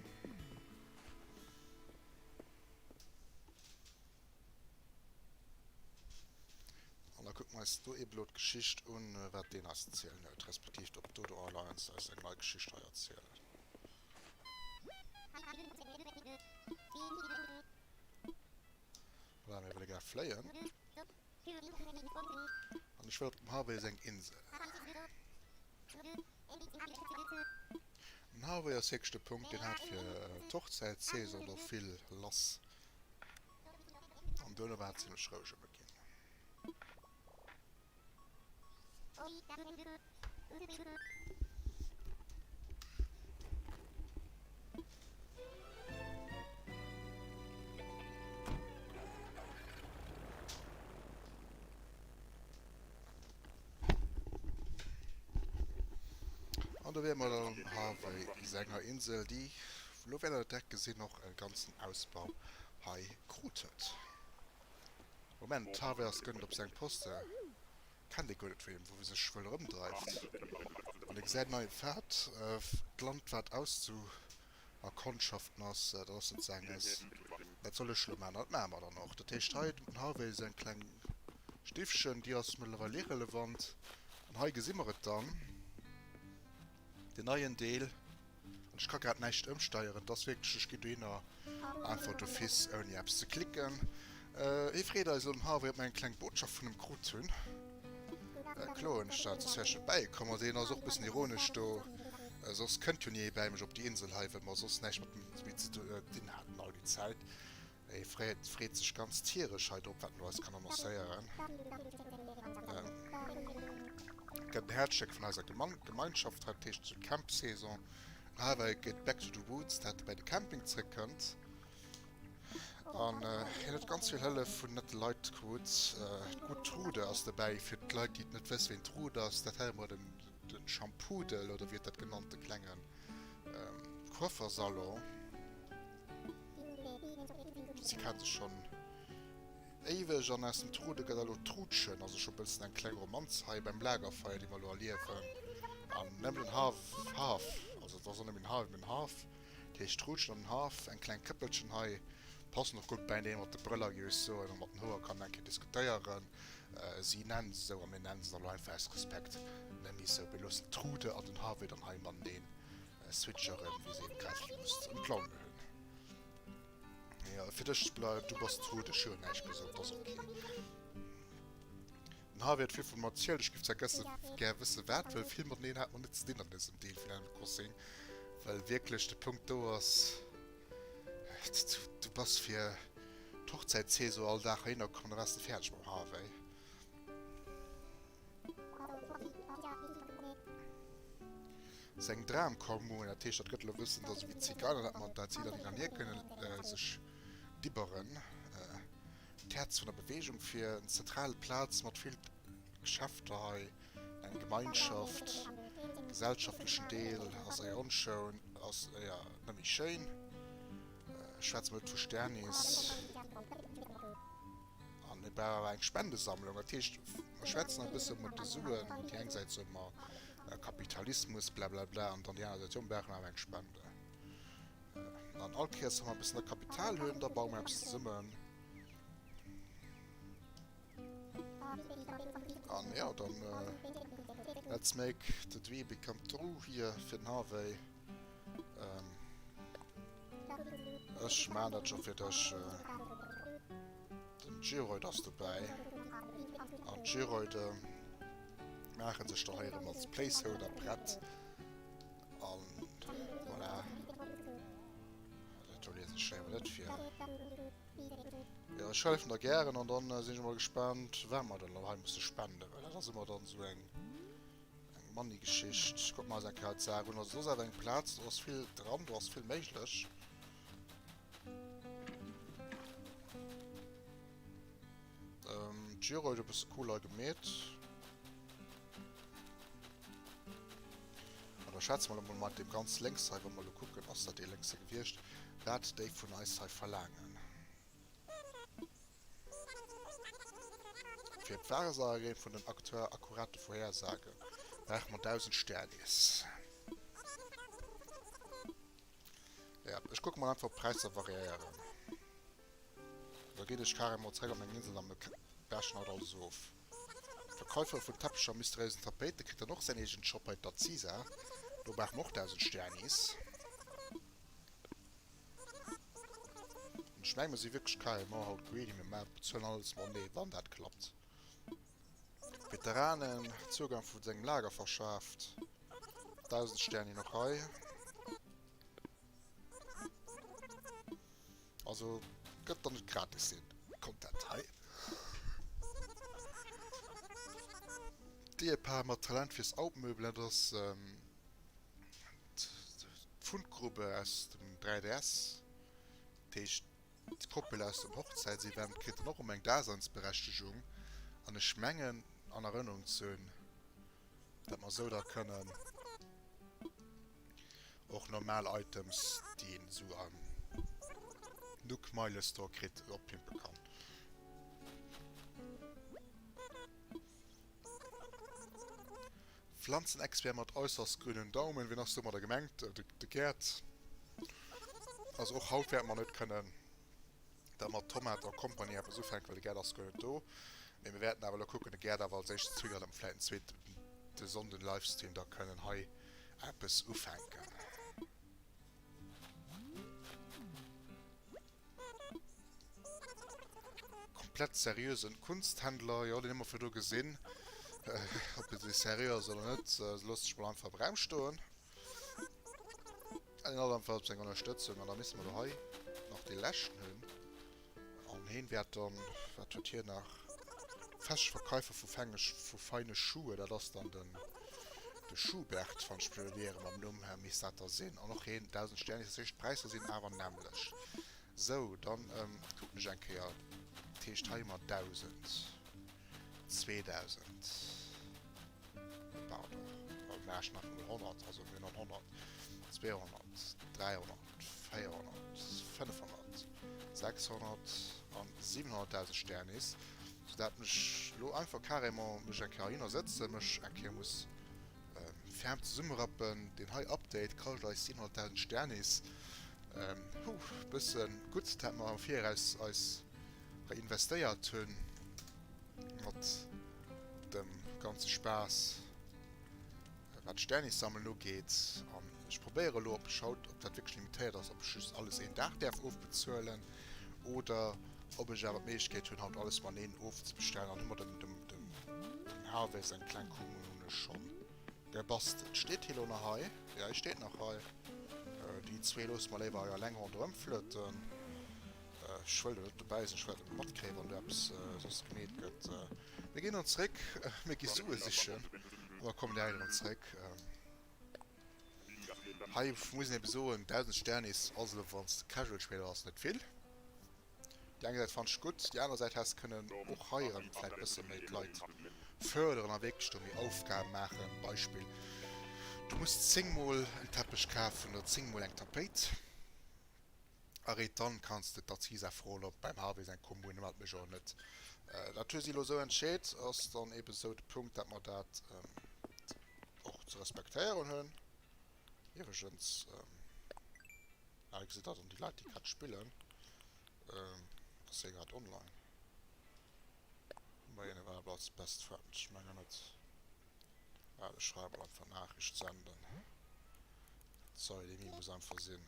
An da kucke mer eis do eben elo d'Geschicht un, wat deen eis ze zielen huet, respektiv ob d'Dodo Alliance eis eng nei Geschicht hei erzielen. Voilà, mir wëlle gär fléien. An ech wëll op dem Harvey seng Insel. Den Harvey ass wierklech de Punkt, deen hat fir d'Hochzäitssaison do vill lass. An duerno war et zimlech roueg ëm e ginn. An do wiere mer dann Harvey senger Insel, déi, lo wäert der et direkt gesinn, och e ganzen Ausbau hei krut huet. Moment, d'Harvey ass gënnt op seng Poste. Kennt ee guer net wéi wou e sech wëll erëmdreift. An e. E gesäit en neie Pfad, d'Land wat auszuerkondschaften ass, dat ass net senges. Dat soll ech elo maachen, dat maache mer dann och. Dat heescht hei dem Harvey säin kleng Stiffchen, déi ass mëttlerweil irrelevant. An hei gesi mer et dann, den neien Deel. An ech ka grad näischt ëmsteieren, et ass wierklech, ech ginn dohinner einfach d'office ouni eppes ze klicken. Hie freet eis elo den Harvey, ob mer eng kleng Botschaft vun em krut hunn. Kloer hunn ech dat, soss wär ech net bäikomm. Also hien ass och e bëssen ironesch do, soss kënnt jo ni ee bäi mech op déi Insel hei, well mer soss näischt mat em méi ze dinn haten all déi Zäit. Hie freet freet sech ganz tieresch hei drop, wat en do eis kann annoncéieren. Gëtt en Häerzstéck vun eiser Gemeinschaft hei, dat heescht zur Campsaison. Awer et geet back to the roots, dat e bäi de Camping zréckkënnt. An hien huet ganz vill Hëllef vun nette Leit krut. D'gutt Trude ass dobäi. Fir d'Leit, déi et net wëssen, ween d'Trude ass, dat hei emol den Shampoodel, oder wéi huet dat genannt, de klengen Coiffersalon. Si kennen sech schonn éiweg an aus dem Trude gëtt elo d'Trudchen. Also scho bëssen eng kleng Romanz hei beim Lagerfeier, déi mer elo erliewen. An nëmmen den Harv, Harv, also et ass och nëmmen den Harv, mee den Harv, dat heescht d'Trudchen an den Harv, eng kleng Këppelchen hei, passen och gutt bäineen mat de Brëller, géif ech soen, a mat den Hoer kann een eng Kéier diskutéieren. Si nennen se esou a mir nennen se da elo einfach aus Respekt net méi esou. Mir loossen d'Trude an den Harvey dann hei mateneen switcheren, wéi se eben grad Lust an d'Laun hunn. Ja, fir dech bleift, du bass tot, ech hu jo näischt gesot, ass ok. Den Harvey huet vill vun mer erzielt, ech géif zwar gësse gär wësse wat, well vill mateneen hat mer net ze dinn an dësem Deel vun Animal Crossing, well wierklech de Punkt do ass, du bass fir d'Hochzäitssaison all Dag heihinner komm, da waars de fäerdeg mam Harvey. Seng Dramkommun, dat heescht, dat gëtt elo wëssen, dass ewéi d'Zigeiner dat mat dat si dann hin an hier kënnen sech dibberen. D'Häerz vun der Beweegung fir en zentral Plaz mat vill Geschäfter hei, eng Gemeinschaft, gesellschaftlechen Deel ass éier onschoun, ass éier net méi schéin. Ech schwätze mol net vu Sternis. An mir brauchen awer eng Spendesammlung. Dat heescht, mer schwätzen e bësse mat de Suen. Déi eng Säit soe mer Kapitalismus, blablabla, an dann déi aner Säit, jo, mir brauchen awer eng Spende. An all Kéiers, wa mer e bëssen da Kapital hunn, da baue mer eppes zesummen. An jo, dann let's make the dream become true hier fir den Harvey. Ech maan dat scho fir dech. Den Giroid ass dobäi. An d'Giroide maache sech dann hei erëm als Placeholder prett. An voilà. Dat do liesen ech léiwer net vir. Jo, ech hellefen der gären an dann sinn ech emol gespaant, wat mer dann elo hei musse spenden, well dat ass ëmmer dann esou eng Eng Money-Geschicht. Kucke mer eis eng Kéier d'Saach un. Also do ass awer eng Plaz, do ass vill dran, do ass vill méiglech. Ähm, d'Giro huet e bësse cool hei gemeet. An da schwätze mer elo mol mat deem ganz lénks hei, wa mer elo kucken, ass dat dee lénkse gewiescht, wat déi vun eis hei verlaangen. Fir d'Wahrsagerin vun den Aktuar akkurate Vorhersagen brauche mer 1000 Sternis. Ja, ech kucke mol einfach ob d'Präisser variéieren. Da ginn ech carrément zréck op meng Insel a mir bashen haut alles of. D'Verkäuferin vun Teppecher a mysteriéisen Tapéite kritt dann och säin eegent Shop bei d'Aziza. Do brauche mer och 1000 Sternis. Ech menge mer si wierklech carrément haut greedy, mir maachen, bezuelen alles matenee, wann dat klappt. Veteranen Zougang vu sengem Lager verschaaft. 1000 Sterni och hei. Also gëtt dann net gratis deen Content hei. D'Ehepaar mat Talent firs Aubmöbel, dat ass D'Fundgrube aus dem 3DS, dat heescht d'Koppel aus dem Hochzäitsevent, kritt dann och erëm eng Daseinsberechtegung. An ech mengen an Erënnerung ze hunn, dat mer esou da kënnen och normal Items, déi een esou am Nook Mile Store kritt, oppimpe kann. Pflanzenexpert mat äusserst grünen Daumen. Wien ass domadder gemengt? De Gerd. Also och haut wäerte mer net kënnen da mat Tomat a Kompanie eppes ufänken, well de Gerd ass guer net do. Mee mir wäerten awer elo kucken, de Gerd awer als éischt ze triggeren, datt mer vläicht den zweeten, de Sonnden Livestream da kënnen hei eppes ufänken. Komplett seriösen Kunsthändler, jo deen hu mer virdru gesinn. Ob e seriö ass oder net, loosse ech mol einfach am Raum stoen. An hien hat einfach op seng Ënnerstëtzung an da misse mer do hei nach dee leschten hunn. An heen wäert dann, wat huet hien nach, Fesch Verkäufer vu fenge vu feine Schuhe, dat ass dann den de Schubert, wann ech mech net ieren, mam Numm her misst dat da sinn. An och heen 1.000 Sternis, dat heescht d'Präisser sinn awer nämmlecht. Sou, dann kucken ech eng Kéier, dat heescht hei hu mer 1.000, 2.000. Pardon, da maache ech nach emol 100, also mir hunn dann 100, 200, 300, 400, 500, 600 an 700.000 Sternis, soudat mech elo einfach carrément mech eng Kéier heihinner sëtzen, mech eng Kéier muss ferm zesummerappen. Deen hei Update kascht eis 700.000 Sternis. Huh, bëssen gutt, dat mer am Viraus eis hei investéiert hunn. Mat dem ganze Spaass wat Sternis sammeln ugeet. An ech probéiere elo op ech haut, ob dat wierklech limitéiert ass, ob ech just alles een Dag däerf ofbezuelen oder ob ech awer d'Méiglechkeet hunn haut alles mateneen ofzebestellen. An hu mer dem dem dem dem Harvey seng kleng Kommune schonn gebastelt. Steet hie lo nach hei? Ja, hie steet nach hei. Déi zwee loosse mer léiwer hei alleng ronderëm flirten. Ech wëll do net dobäi sinn, ech wëll dat net matkréien, wann do eppes soss gemeet gëtt. Mir ginn erëm zréck, mir gi Sue sichen an da kommen déi hei erëm zréck. Hei muss een ebe soen, 1.000 Sternis ass elo, wann s de Casual Spiller bass, net vill. Déi eng Säit fannen ech gutt, déi aner Säit häss kënnen och hei erëm vläit bësse méi d'Leit fërderen a wierklech do méi Aufgaben maachen. Beispill, du muss 10 mol en Teppech kafen oder 10 mol eng Tapéit. Eréit dann kanns de d'Acisa froen op beim Harvey seng Kommun mat mech oder net. Dat hu si elo sou entscheet, ass dann eben sou de Punkt dat mer dat och ze respektéieren hunn. Iwwregens hei gesitt der dann déi Leit déi grad spillen, ass hie grad online? Hu mer hien iwwerhaapt als best friend? Ech mengen net. Ech schreiwe mol einfach Nachricht senden. Sorry, déi Meme muss einfach sinn.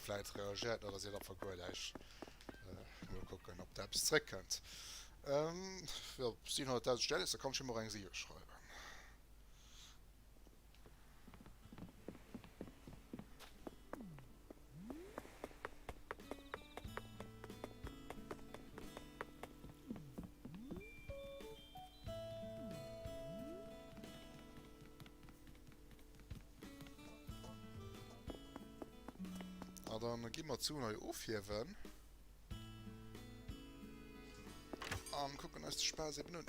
Vläit reagéiert en oder seet einfach guer näischt. Mol kucken, ob da eppes zréckkënnt. Jo, 700.000 Sternis, da kann ech him och eng 7 schreiwen. A dann gi mer d'Suen hei ofhiewen. An kucken eis de Spaass eben un.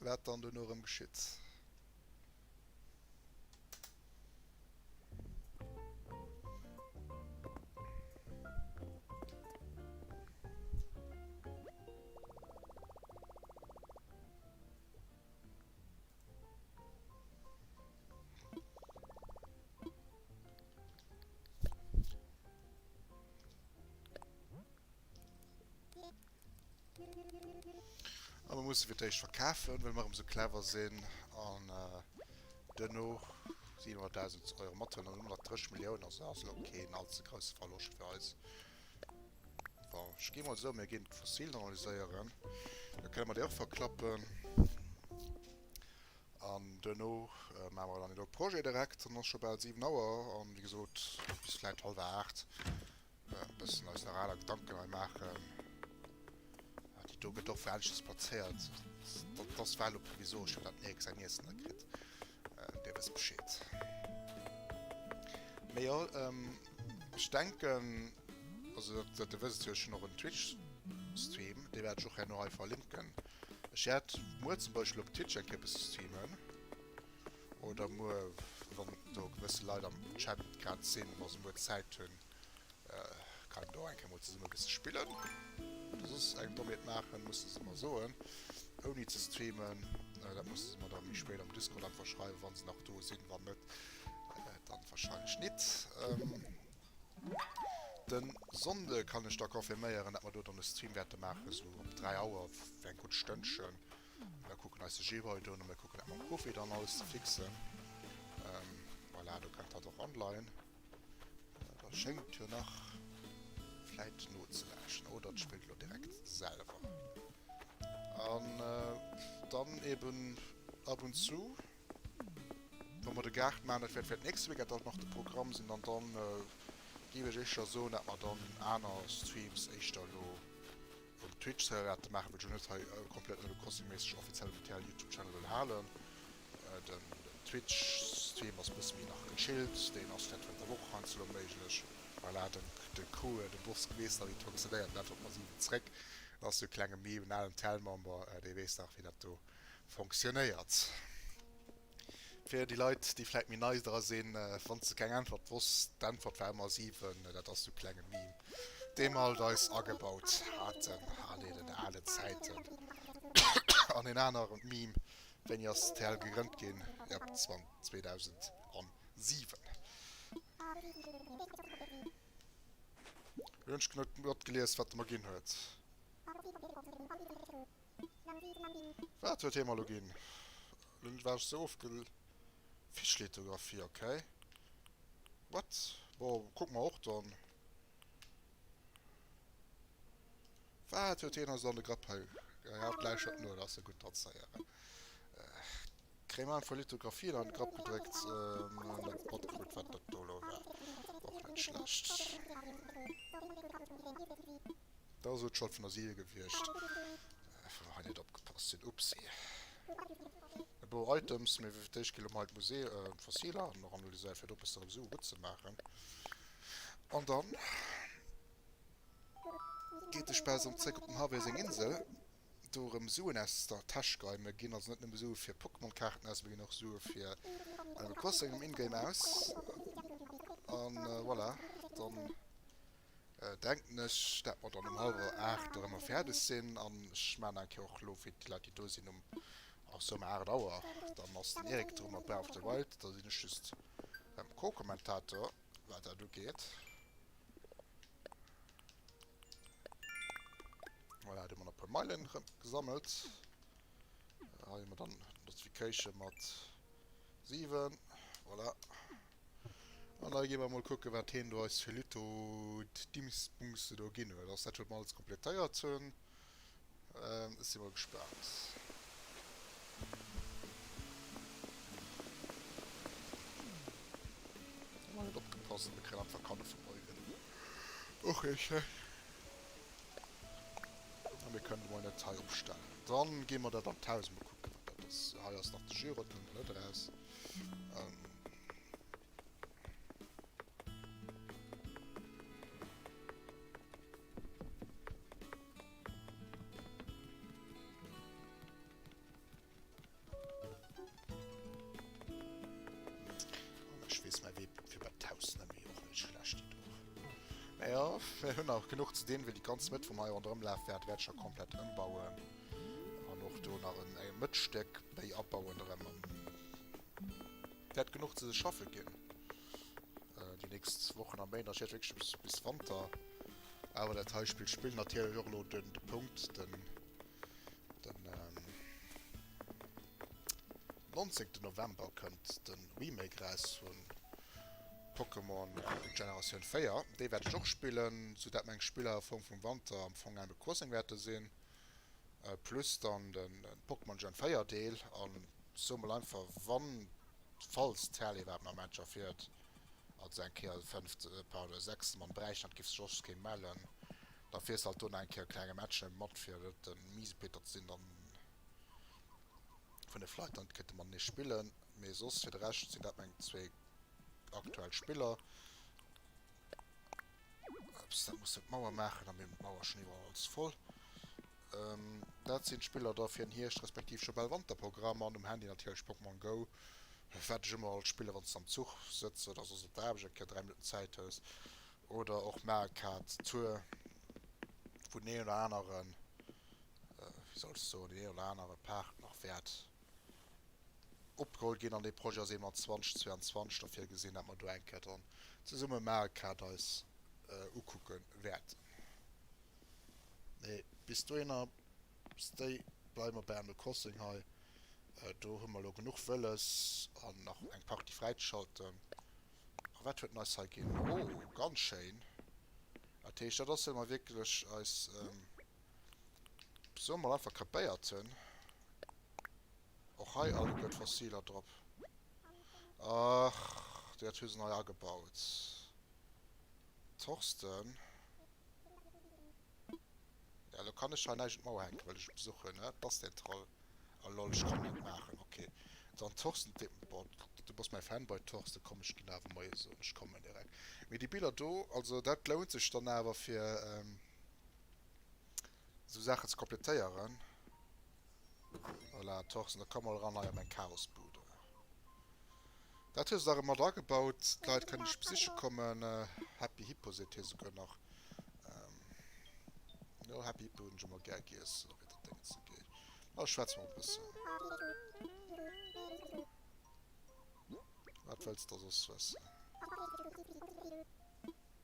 Wat dann dono erëm geschitt. A mer musse fir d'éischt verkafen, well mer erëm esou clever sinn. An duerno 700.000 Euro mathuelen. Dann hu mer nach 30 Milliounen. Also dat ass elo keen all ze grousse Verloscht fir eis. Bon, ech gi mol esou, mir ginn d'Fossilen analyséieren. Da kënne mer déi och verklappen. An duerno maache mer dann elo Projet direkt. Dann ass scho bal 7 Auer. An wéi gesot, bis vläicht hallwer 8 e bëssen eis nach aner Gedanken hei maachen. Déi do gëtt och fir aneschters plazéiert. Dat ass war elo provisoresch, fir datt den Erik säin Iessen da kritt. Dir wësst Bescheed. Mee jo, ech denken, also dat dir wësst jo, ech hunn och en Twitch-Stream, dee wäert ech och herno hei verlinken. Ech wäert muer zum Beispill op Twitch eng Kéier e bësse streamen. Oder muer, wann do gewësse Leit am Chat grad sinn, wa se muer Zäit hunn, kann een do eng Kéier mol zesumme e bësse spillen. Oder soss eng Dommheet maachen, musse se mer soen. ouni ze streamen. Dat musse se mer da méi spéit am Discord einfach schreiwen, wa se nach do sinn. Wann net, dann wahrscheinlech nit. Den Sonnde kann ech da confirméieren, dat mer do dann e Stream wäerte maachen, sou op 3 Auer fir eng gutt Stënnchen. Mir kucken eis de G-Boy do un a mir kucken dat mam Kofi dann alles ze fixen. Voilà, do kennt hatt och online. Da schéngt jo nach vläit nozelauschten oder et spillt elo direkt selwer. An dann eben ab und zu, wa mer de Gaart maachen, dat wäert vläit nächste Weekend dann nach de Programm sinn, an dann géif ech éischter soen, dat mer dann aner Streams éischter elo um Twitch-Server wäerte maachen, well ech elo net hei komplett Animal Crossing-méisseg offiziell um TL Youtube Channel wëll halen. Den Twitch Stream ass bësse méi nach gechillt, deen ass vläit während der Woch heiansdo elo méiglech. Voilà, den de Crew, de Boss weess nach wéi et funktionéiert, den äntwert mat 7 zréck. Dat ass sou e klenge Meme, en alen Tel-Member, dee weess nach wéi dat do funktionéiert. Fir déi Leit déi vläit méi nei dra sinn, wann s de keng Äntwert wosst, d'Äntwert war ëmmer 7, dat ass sou e klenge Meme dee mer halt eis agebaut haten an deenen alen Zäiten. An en anere Meme Wéini ass TL gegrënnt ginn? Jep, 2007. Elo hunn ech net matgelies, wat e mer ginn huet. Wat huet hie mer elo ginn? Elo war ech sou ofgel. Fischlithografie, okay. What? Bon, kucke mer och dann. Wat huet hien eis an de Grapp hei? Ja, d'Läichert no, dat ass jo gutt dran ze héieren. Kréie mer einfach Lithografien an de Grapp gedréckt. Net matkrut, wat dat do elo war. Och net schlecht. Dat ass elo d'Schold vun der Siel gewiescht, well mer hei net opgepasst hunn. Upsi. E puer Items, mee fir d'éischt gi lo mol hei d'Musée, d'Fossiler nach analyséiert, fir do e bësse erëm Sue gutt ze maachen. An dann geet de Spaass erëm zréck op dem Harvey seng Insel, do erëm Suen aus der Täsch geien. Mir ginn also net nëmme Sue fir Pokémon-Kaarten aus, mir ginn och Sue fir Animal Crossing am Ingame aus. An voilà, dann denken ech, dat mer dann um hallwer 8 erëm fäerdeg sinn. An ech maachen eng Kéier och elo fir déi Leit, déi do sinn, um och sou um 8 Auer, dann ass den Eric dru mat Breath of the Wild, da sinn ech just Co-Kommentator. Wat dat ugeet. Voilà, do hu mer nach e puer Meilen gesammelt. Hei hu mer dann d'Notification mat 7. Voilà. An da gi mer mol kucken, wat heen do eis fir Litho Dimsbumse do ginn huet. Ass dat, wat mer alles kompletéiert hunn? Ech si mol gespaant. Hu mer net opgepasst, mir kréien einfach Kanne vum Eugen. Och net schlecht. A mir kënnen de mol net hei opstellen. Dann gi mer dat an d'Haus mol kucken, wat dat ass. Hei ass nach de Gyro, dat kënnt net eraus. Ech weess mäi Wee fir bei d'Haus net méi, och net schlecht déi do. Mä jo, mir hunn nach genuch ze dinn, well déi ganz Mëtt wou mer hei ronderëm lafe wäert, wäert ech nach komplett ëmbauen an och do nach en Mëttstéck méi abauen erëm an wäert genuch ze schaffe ginn déi nächst Wochen a Méint. Ech wäert wierklech bis bis Wanter awer dat hei Spill spillen. Natierlech och elo den de Punkt den den 19. November kënnt de Remake raus vun Pokémon Generatioun 4. Dee wäert ech och spillen, sou dat meng Spiller am Fong vum Wanter am Fong Animal Crossing wäerte sinn. Plus dann den Pokémon Gen 4 Deel an sou mol einfach wann falls d'Herrl iwwerhaapt nach Matcher fiert, also eng Kéier fënnft, pardon, sechste Mann bräichten, dat giff sech och soss kee mellen, da fiers de halt do nach eng Kéier e klenge Match mat fir net de Miesepeter ze sinn, dann vun de Leit, dann kéinte mer nees spillen, mee soss fir de Rescht sinn dat meng zwéi aktuell Spiller. Ups, dat muss net d'Mauer maachen, a mir hunn d'Mauer schonn iwwerall alles voll. Dat sinn d'Spiller da fir den Hierscht respektiv scho bal Wanterprogramm an um Handy natierlech Pokémon Go, wat ech ëmmer alt spillen, wann s de am Zuch sëtz oder soss op der Aarbecht eng Kéier 3 Minutten Zäit hues oder och Mario Kart Tour, wou den een oder aneren, wéi. wéi soll ech soen, deen een oder anere Part nach wäert opgeholl ginn. An dee Projet ass eben an 2022 da virgesinn, dat mer do eng Kéier dann zesumme Mario Kart eis ukucke wäerten. Mee bis dohinner stay, bleiwe mer bei Animal Crossing hei. Do hu mer elo genuch wëlles an nach eng Partie fräizeschalten. A wat huet en eis hei ginn? Oh, ganz schéin. Dat heescht, dat ass, well mer wierklech eis, soe mer einfach, krepéiert hunn. Och hei alleguer d'Fossiler drop. Ach, dat hu se nei agebaut. Torsten. Ja, lo kann ech hei näischt un d'Mauer hänken, well ech e Besuch hunn, ne? Bass de en Troll? Ah lol, ech kann net maachen. Ok. Dann Torsten, de, boah, du bass mäi Fanboy, Torsten, komm, ech ginn awer Moie soen, ech kommen direkt. Mee déi Biller do, also dat lount sech dann awer fir esou Saachen ze kompletéieren. Voilà, Torsten, da komm mol eran hei a meng Chaosbude. Dat hues de erëm mat agebaut. D'Leit kënnen dech besiche kommen. Happy Hippo seet hie souguer nach. Jo, Happy Hippo hunn ech ëmmer gär giess, op iwwer dat Déngen ze geet. Da schwätze mer e bëssen. Wat wëlls de da soss wëssen?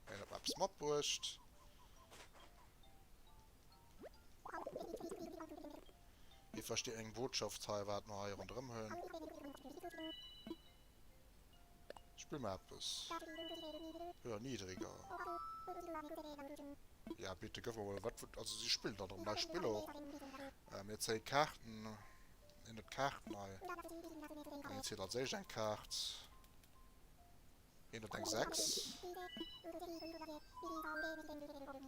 Hien huet mer eppes matbruecht. Hie versteet meng Botschaft hei, wat mer hei ronderëm hunn. Spill mer eppes. Höher, niedriger. Ja, bitte, gëff mer mol wat. Also, si spillen dann erëm nei Spiller och. Mir zéie Kaarten. Hien huet Kaarten hei. Hien zitt als éischt eng Kaart. Hien huet eng 6.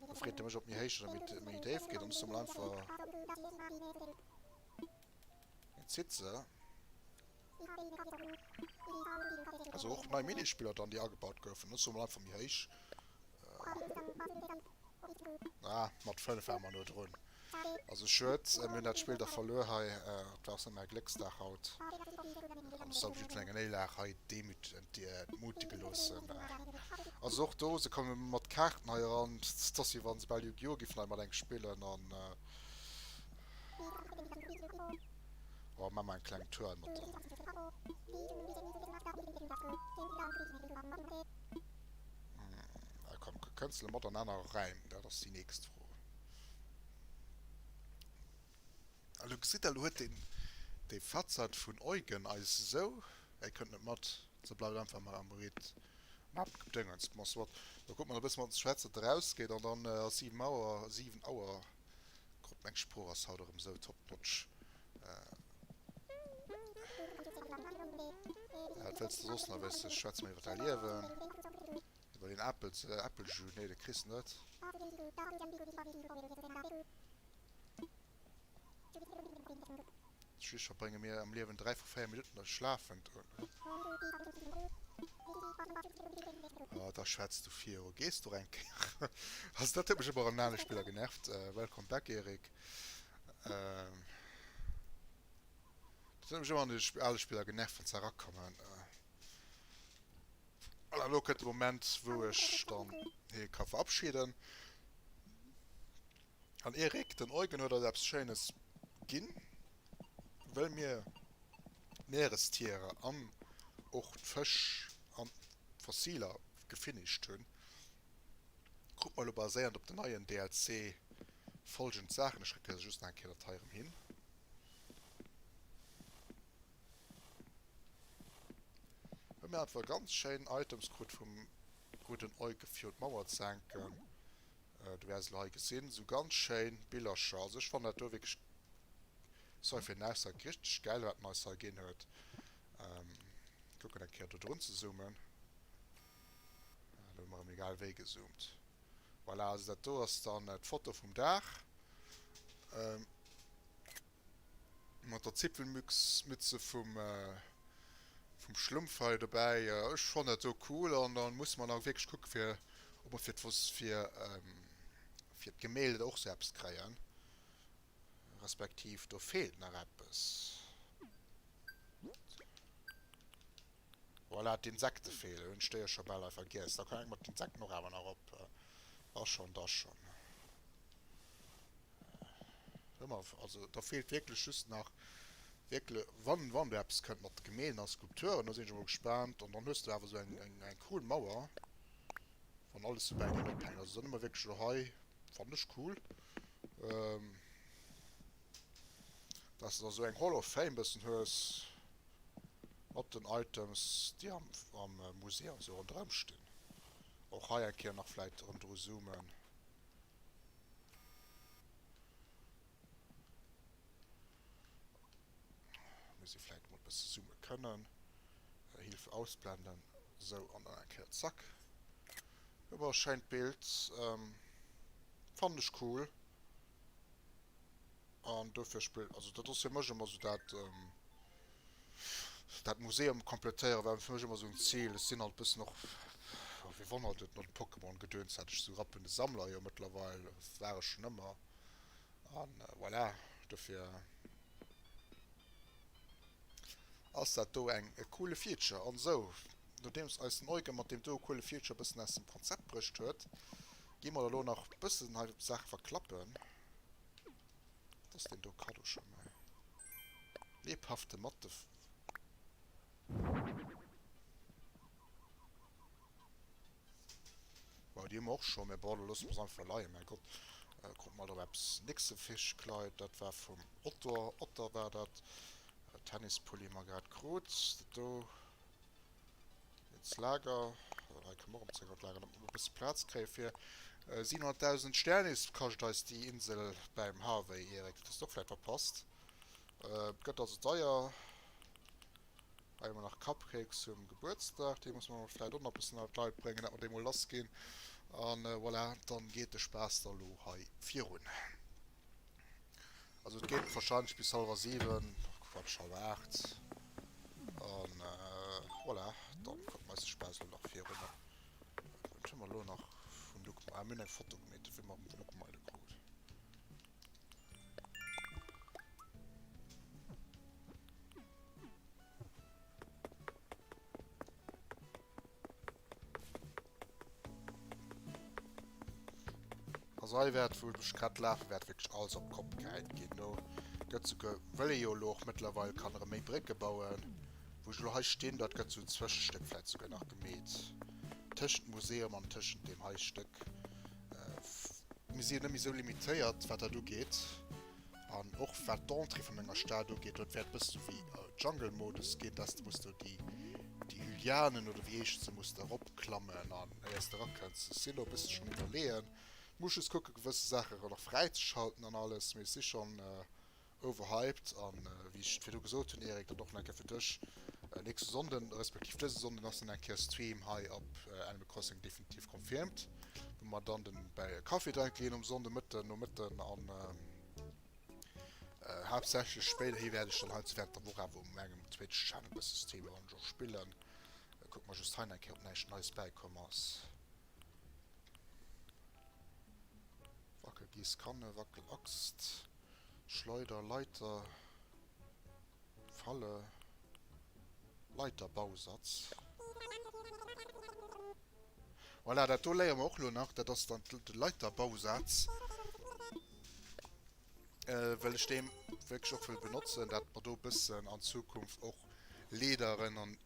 Da freet e mech, ob méi héich oder méi déif geet. Dann muss de mol einfach. Hien zitt se. Also och nei Minispiller dann, déi agebaut goufen. Dann muss de mol einfach méi héich. Ah, mat 5 ware mer no drun. Also schued, mir hunn dat Spill da verluer hei. Et war och net mäi Glécksdag haut. An ech soll mech net vun enger Néierlag hei entmutige loossen. Also och do, se komme mat Kaarten hei eran. Et ass wéi wa se bal Yu-Gi-Oh! giffen hei mat engem spillen. An oh, maache mer eng kleng Tour hei mat der. Ah komm, kënnsele mat an aner Räim, dat ass déi nächst Fro. Elo gesitt der, elo huet deen dee Fatzert vun Eugen eis esou, e kënnt net mat, se bleift einfach mar am Ritt am Gedëngens. Bon, soit, da kucke mer nach e bësse mat schwätzen, datt e rausgeet an dann ass 7 Auer, 7 Auer, Gott, meng Sprooch ass haut erëm esou top notch. Wat wëlls de soss nach wëssen? Schwätze mer iwwer däi Liewen, iwwer deen Äppel, Äppeljus, nee, dee kriss de net. Schliisslech verbrénge mir am Liewen 3 vu 4 Minutten schlafend. Oh, da schwätz du viru, gees du eng Kéier. Also dat huet mech ëmmer an ale Spiller genervt. Welcome back, Eric. Dat huet mech ëmmer an de ale Spiller genervt, wann se erakommen. Voilà, elo kënnt de Moment, wou ech dann hie ka verabschieden. An Eric, den Eugen huet eis eppes Schéines ginn, wëll mir d'Meerestierer an och d'Fësch an d'Fossiler gefinished hunn. Krut mer elo baséiernd op den neien DLC folgend Saachen, ech réckele se just nach eng Kéier dat hei erëm hin. Hu mir einfach ganz schéin Items krut vum gudden Euge fir un d'Mauer ze hänken. Du wäers elo hei gesinn, sou ganz schéin Billercher. Also ech fannen dat do wierklech, sorry fir den Ausdrock, richteg gäil wat en eis hei ginn huet. Kucken eng Kéier do drun ze zoomen. Elo hu mer erëm egal wéi gezoomt. Voilà, also dat do ass dann d'Foto vum Dag. Mat der Zipfelmütze vum vum Schlumpf hei dobäi. Ech fannen dat do cool an dann musse mer nach wierklech kucke fir ob mer fir fir fir d'Gemälde och sou eppes kréien. Respektiv do feelt nach eppes. Voilà, d'Insekte feelen. Hunn ech déi jo scho bal hei vergiess. Da hänke mer d'Insekten och awer nach op. Da schonn, da schonn. Ëmmer, also da feelt wierklech just nach wierkle wann wann do eppes kënnt mat Gemälden a Skulpturen, do sinn ech emol gespaant. An dann hues de awer esou eng eng eng cool Mauer, wann alles sou bäineen ophänkt. Also dann hu mer wierklech elo hei, fannen ech cool, dass de da sou eng Hall of Fame bëssen hues mat den Items, déi am am Museum sou ronderëm stinn. Och hei eng Kéier nach vläit erëm dru zoomen. Muss ee vläit mol bësse zoome kënnen. Hilfe ausblenden. Sou, an dann eng Kéier zack. Awer e schéint Bild. Fannen ech cool. An dofir spillt, also dat ass fir mech ëmmer sou dat, dat Museum komplettéiere war fir mech ëmmer sou en Zil. Ech sinn halt bëssen och, wéi wonnert et, no dem Pokémon-Gedöns hat ech sou rappende Sammler jo mëttlerweil, war ech schonn ëmmer. An voilà, dofir ass dat do eng e coole Feature. An esou, nodeems eis den Eugen mat deem do coole Feature e bëssen aus dem Konzept bruecht huet, gi mer elo nach e bëssen hei d'Saach verklappen. Wat ass deen do Kaddo scho mei? Lebhafte Matte. Wow, déi hu mer och scho, mä bon, da loosse mer se einfach leien, mäi Gott. Kucke mer do eppes Nixefischkleid, dat war vum Otto, Otter war dat. Tennispulli hu mer grad krut. Dat do, ins Lager, hei kënne mer och erëm zréck an d'Lager, datt mer e bësse Plaz kréie fir 700.000 Sternis kascht eis déi Insel bäim Harvey, Erik, dat hues de och vläicht verpasst. Et gëtt also deier. Hei hu mer nach Cupcakes zum Gebuertsdag, déi musse mer vläit och nach e bëssen an d'Leit bréngen, dat mer déi mol lass ginn. An voilà, dann geet de Spaass da lo hei virun. Also et geet wahrscheinlech bis hallwer 7, Quatsch, hallwer 8. An voilà, dann kucke mer eis de Spaass elo nach virun. Wat hu mer elo nach vum Luc? Ah, mir hunn eng Foto gemeet, wéi mer vum Luc Meile krut. Also hei wäert, wou ech grad lafen, wäert wierklech alles op d'Kopp gehäit ginn. Do gëtt souguer, wëll ee jo elo och mëttlerweil kann erëm méi Brécke bauen, wou ech elo hei stinn, dat gëtt sou en Zwëschestéck vläit souguer nach gemeet tëschent Museum an tëschent deem hei Stéck. Mir si jo net méi sou limitéiert, wat dat ugeet. An och wat d'Entrée vu menger Stad ugeet, dat wäert bëssen sou wéi Jungle-Modus ginn, dass de muss do déi, déi Hylianen oder wéi heeschen se, muss de eropklammen an éiers de erakënns. Ech sinn do e bësse schonn iwwerleeën. Muss just kucken, gewësse Saache nach fräizeschalten an alles, mee ech si schonn overhyped. An wéi ech virdu gesot hunn, Eric, dat och nach eng Kéier fir dech, nächste Sonnden, respektiv dëse Sonnden ass dann eng Kéier Stream hei op Animal Crossing definitiv confirmed, wou mer dann den bäi e Kaffi drenke ginn um Sonnde Mëtten, Nomëtten an haaptsächlech spéiderhi wäert ech dann hei zu während der Woch awer um engem Twitch Channel bësse streamen wann ech och spillen. Kucke mer just hei nach eng Kéier ob näischt Neies bäikomm ass. Wackelgiesskanne, Wackelaxt, Schleuder, Leiter. Falle. Leiterbausatz. Voilà, dat do léiere mer och elo nach. Dat ass dann de Leiterbausatz. Well ech dee wierklech och wëll benotzen, dat mer do e bëssen an Zukunft och Leederen an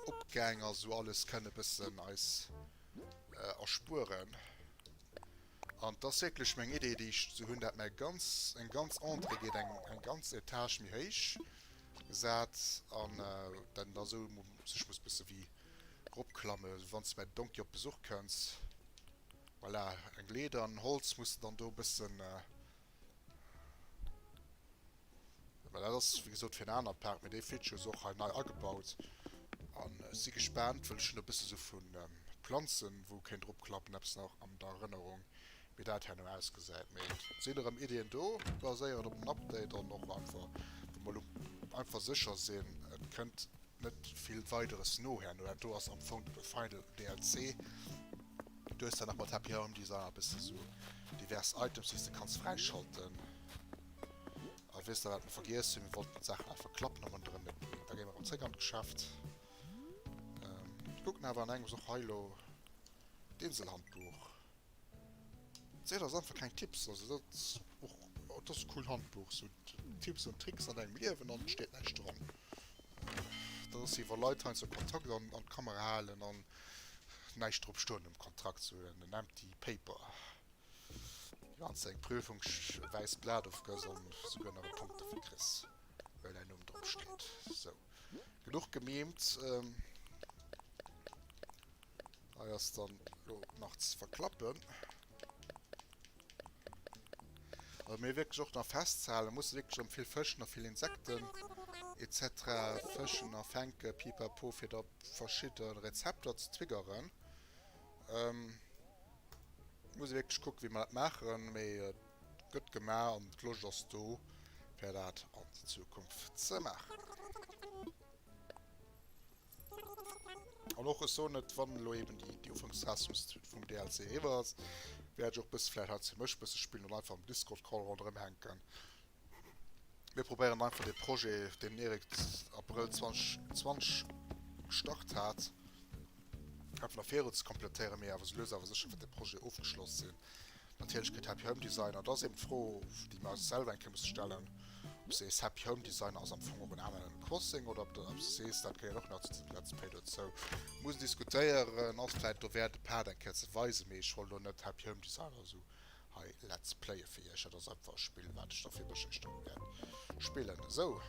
Opgäng a sou alles kënne bëssen eis erspueren. An 't ass wierklech meng Idee, déi ech sou hunn, dat mer ganz, eng ganz Entrée geet eng, eng ganz Etage méi héich gesat an dat een da sou sech muss bësse wéi eropklamme wann s de bei den Donkey op Besuch kënns. Voilà, eng Leeder an Holz muss de dann do bëssen. Mä dat ass wéi gesot fir en aner Part, mee dee Feature ass och hei nei agebaut an ech si gespaant, wëll ech hunn e bësse sou vu Planzen, wou kéint eropklappen, eppes nach an der Erënnerung, wéi dat herno ausgesäit. Mee et sinn erëm Iddien do, baséierend op den Update an och einfach, wou mer elo einfach sécher sinn, et kënnt net vill Weideres no herno. Dat do ass am Fong de Final DLC. Du hues dann nach mat Happy Home Designer e bësse sou divers Items, déi s de kanns fräischalten. A weess der wat mer vergiess hunn? Mir wollten d'Saachen einfach klappen a mer hunn erëm net méi. Da gi mer erëm zréck an d'Geschäft. Kucken awer an engems och hei elo d'Inselhandbuch. Seet ass einfach keng Tipps, also dat och. oh, dat ass e cool Handbuch, sou Tipps an Tricks an dengem Liewen an et steet näischt dran. Dat ass wéi wa Leit heiansdo e Kontrakt an d'Kamera halen an näischt drop stoen um Kontrakt, sou en empty paper. Wéi wann s de eng Prüfung e wäisst Blat ofgëss an souguer nach e Punkt dofir kriss, well däin Numm drop steet. Sou, genuch gemimt. Hei ass dann lo nach ze verklappen. Also mir wierklech och nach festzehalen, muss wierklech erëm vill fëschen a vill Insekten etc. Fëschen a fänke pipapo fir da verschidde Rezepter ze triggeren. Ähm, muss ee wierklech kucken, wéi mer dat maachen, mee et gëtt gemaach an d'Loscht ass do fir dat an Zukunft ze maachen. An och ech soen et, wann elo eben déi, déi Ufanksphas vum, vum DLC eriwwer ass, wäert ech och bësse vläicht hei zu mech bësse spillen oder einfach am Discord-Call ronderëm hänken. Mir probéieren einfach dee Projet, deen den Eric Abrëll 2020 gestart hat, einfach nach viru ze kompletéieren, mee awer sou lues awer sécher wäert de Projet ofgeschloss sinn. Natierlech kritt Happy Home Designer, dat ass eben d'Fro, déi mer eis selwer eng Kéier musse stellen, ob s de sees, Happy Home Designer ass am Fong och en Animal Crossing oder ob s de sees, dat gehéiert och nach zu diesem Let's Play dozou. Muss een diskutéieren, ass vläicht dowäert e Part eng Kéier ze weisen, mee ech wollt elo net Happy Home Designer esou hei Let's Playe fir iech. Dat ass einfach e Spill, wat ech da fir mech éischter wäert spillen. Esou,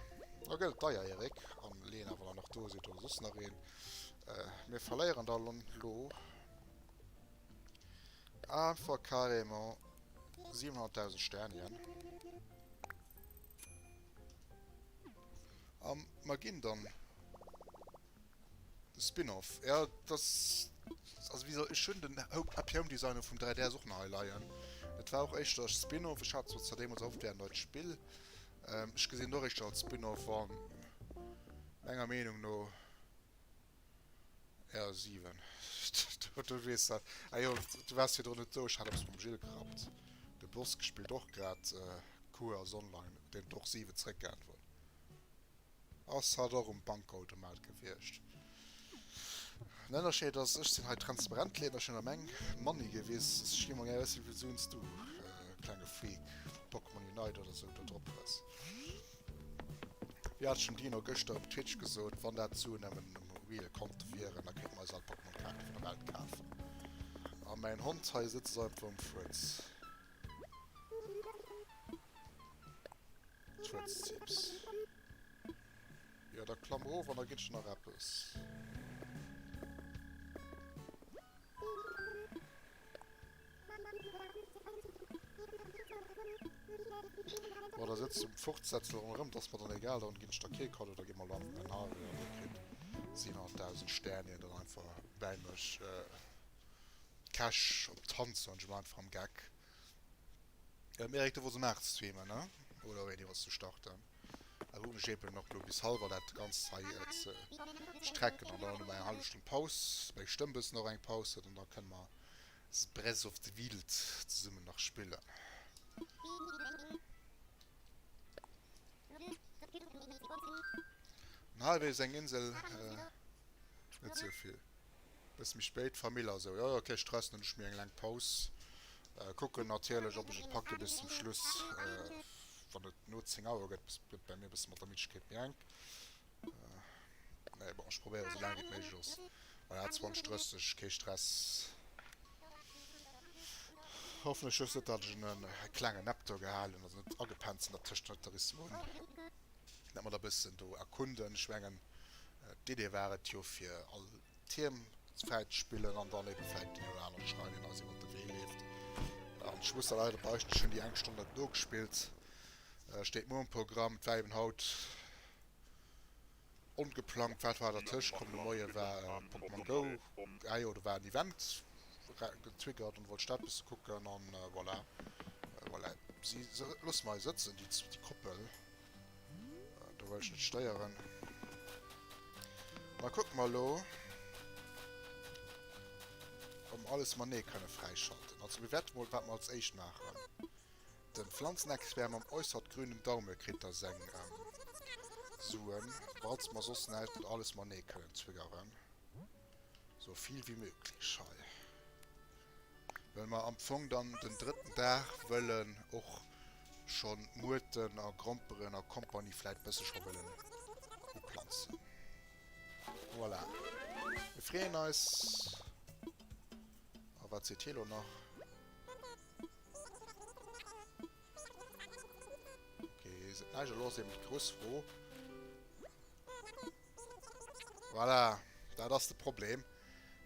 da gëtt et deier, Eric an Lena, wann der nach do sidd oder soss nach een. Mir verléieren da lo einfach carrément 700.000 Sternien. A mer ginn dann De Spin-off, ja das, also wéi soll, ech hunn den Happy Home Designer vum 3DS och nach hei leien. Et war och éischter e Spin-off, ech hat zwar deemools erhofft, et wär en neit Spill. Ech gesinn et och éischter als Spin-off an menger Meenung no, ja 7, du weess dat, ah jo, du waars virdrun net do, ech hat eppes mam Gilles gerappt, de Boss gespillt och grad Q ass online, deen huet och 7 zréckgeäntwert. Ass hatt och um Bankautomat gewiescht? Den Ënnerscheed ass, ech sinn hei transparent Lena, ech hunn der meng Money gewiss. Ech gi mol gär wëssen, wéivill Suen s du, klenge Freak vu Pokémon Unite oder sou, do drop hues. Wéi hat ech dem Dino gëschter op Twitch gesot, wann dat d'Suen nëmmen um reale Konto wieren, da kéinte mer eis all Pokémon-Kaarte vun der Welt kafen. A mäin Hond hei sëtzt einfach um Fuerz. Fuerzzips. Jo, da klamm erof an da ginn ech der nach eppes. Bon, da sëtzt um Fortsetzel ronderëm, dat ass mer dann egal, dann ginn ech der kee Kado, da gi mer elo einfach en Harvey an dee kritt 700.000 Sternien dann einfach bäi mech Cash op d'Hand, soen ech emol einfach am Geck. Erik, du wolls um 8 streamen, ne? Oder wéini wolls du starten? Da hunn ech eben nach lo bis halwer dat Ganzt hei ze strecken an dann hu mer eng hallef Stonn Paus, meng Stëmm bëssen och eng Paus huet an da kënne mer Breath of the Wild zesummen nach spillen. Den Highway ass eng Insel, net sou vill. Bësse méi spéit, Famill a sou. Jo, jo, kee Stress, dann hunn ech mir eng laang Paus. Kucken natierlech, ob ech et packe bis zum Schluss. Wann et no 10 Auer gëtt, gëtt bei mir e bësse mat der Middegkeet méi enk. Mee bon, ech probéiere sou laang wéi et méiglech ass. Voilà, 20, 30, kee Stress. Hoffentlech hues net, datt ech en klenge Nap do gehalen hunn, also net agepennt sinn dertëscht, net der Rissmann. Dat mer da bëssen do erkunden. Ech mengen, d'Idee war et jo, fir all Tierm fräi ze spillen an dann ebe vläicht deen oder anere Schrein, deen eis iwwert de Wee leeft. An ech muss da leider beichten, ech hunn déi eng Stonn net nogespillt. Steet muer um Programm. Et war eben haut ongeplangt. Wat war dertëscht komm? De Moie war Pokémon Go, ah jo, do war en Event getriggert an wollt ech dat bësse kucken an voilà. Voilà, si loosse mer hei sëtzen, déi Koppel. Do wëll ech net stéieren. Da kucke mer elo, ob mer alles matenee kënne fräischalten. Also mir wäerte mol, wat mer als éischt maachen, de Pflanzenexpert mam äussert grünen Daume kritt da seng Suen, falls mer soss näischt net alles matenee kënnen triggeren. Sou vill wéi möglich hei. Well mer am Fong dann den drëtten Dag wëllen och. schonn Muerten a Gromperen a Kompanie vläit bësse scho wëllen uplanzen. Voilà. Mir freeën eis. A wat seet hie lo nach? Okay, hie seet näischt. Elo ass eben d'grouss Fro. Voilà, dat ass de Problem.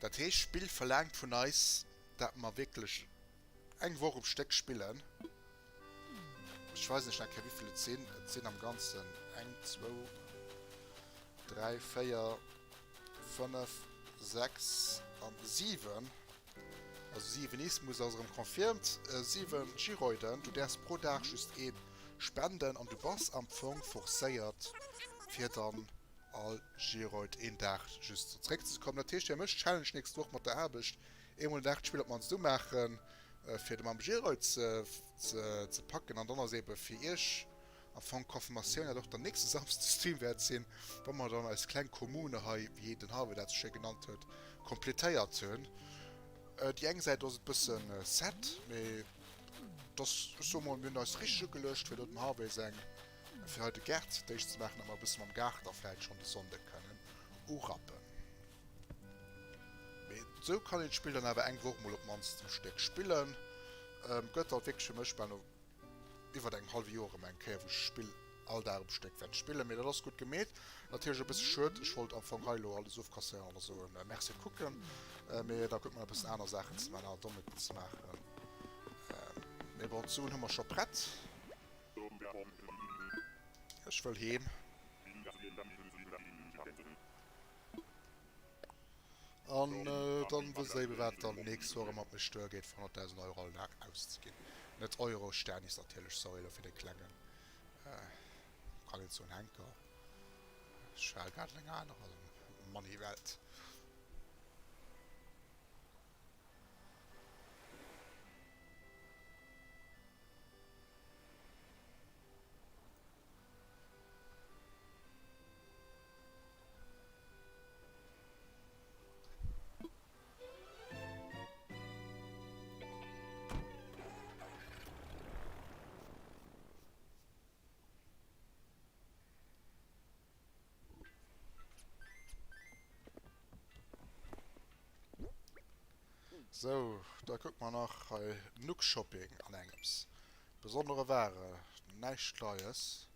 Dat heescht, d'Spill verlaangt vun eis, dat mer wierklech eng Woch um Stéck spillen. Ech weisen iech nach eng Kéier, wéivill et sinn. Et sinn am Ganzen eng, zwou, dräi, véier, fënnef, sechs an siwen. Also Siewenismus ass erëm confirmed. Siwen Gyroiden. Du däerfs pro Dag just ee spenden an du bass am Fong forcéiert, fir dann all Gyroid een Dag just sou zréckzekommen. Dat heescht, fir mech d'Challenge nächst Woch mat der Aarbecht, eemol den Dag d'Spill op d'mannst umaachen, fir de mam Gyroid ze ze packen. An dann ass eebe fir iech am Fong d'Confirmatioun, dat och dann nächste Samsden de Stream wäert sinn, wa mer dann eis kleng Kommune hei, wéi den Harvey dat sou schéi genannt huet, completéiert hunn. Déi eng Säit ass et bëssen sad, mee dass, ech soe mol, mir hunn eis richteg ugeluecht, fir do dem Harvey seng, fir hei de Gaart fir d'éischt ze maachen, datt mer e bësse mam Gaart da vläit schonn de Sonnde kënnen urappen. Mee esou kann een d'Spill dann awer eng Woch mol op d'mannst um Stéck spillen. Gëtt alt wierklech fir mech bal no iwwert engem hallwe Joer erëm eng Kéier, wou ech d'Spill all Dag um Stéck wäert spillen. Mee dat ass gutt gemeet. Natierlech e bësse schued, ech wollt am Fong hei elo alles ofkasséieren an da soen Merci fir d'Kucken. Mee da kucke mer e bëssen aner Saachen ze maachen, aner Dommheeten ze maachen. Mee bon, d'Suen hu mer scho prett. Ech wëll heem. An dann wësst der eben wat dann nächst Woch erëm op mech duer geet fir 100.000 Euro all Dag auszeginn. Net Euro, Sternis natierlech, sorry elo fir de klengen, kann een soen Henker, ech war grad an enger anerer Money-Welt. Sou, da kucke mer nach hei Nook Shopping an engems. Besondere Ware, näischt Neies.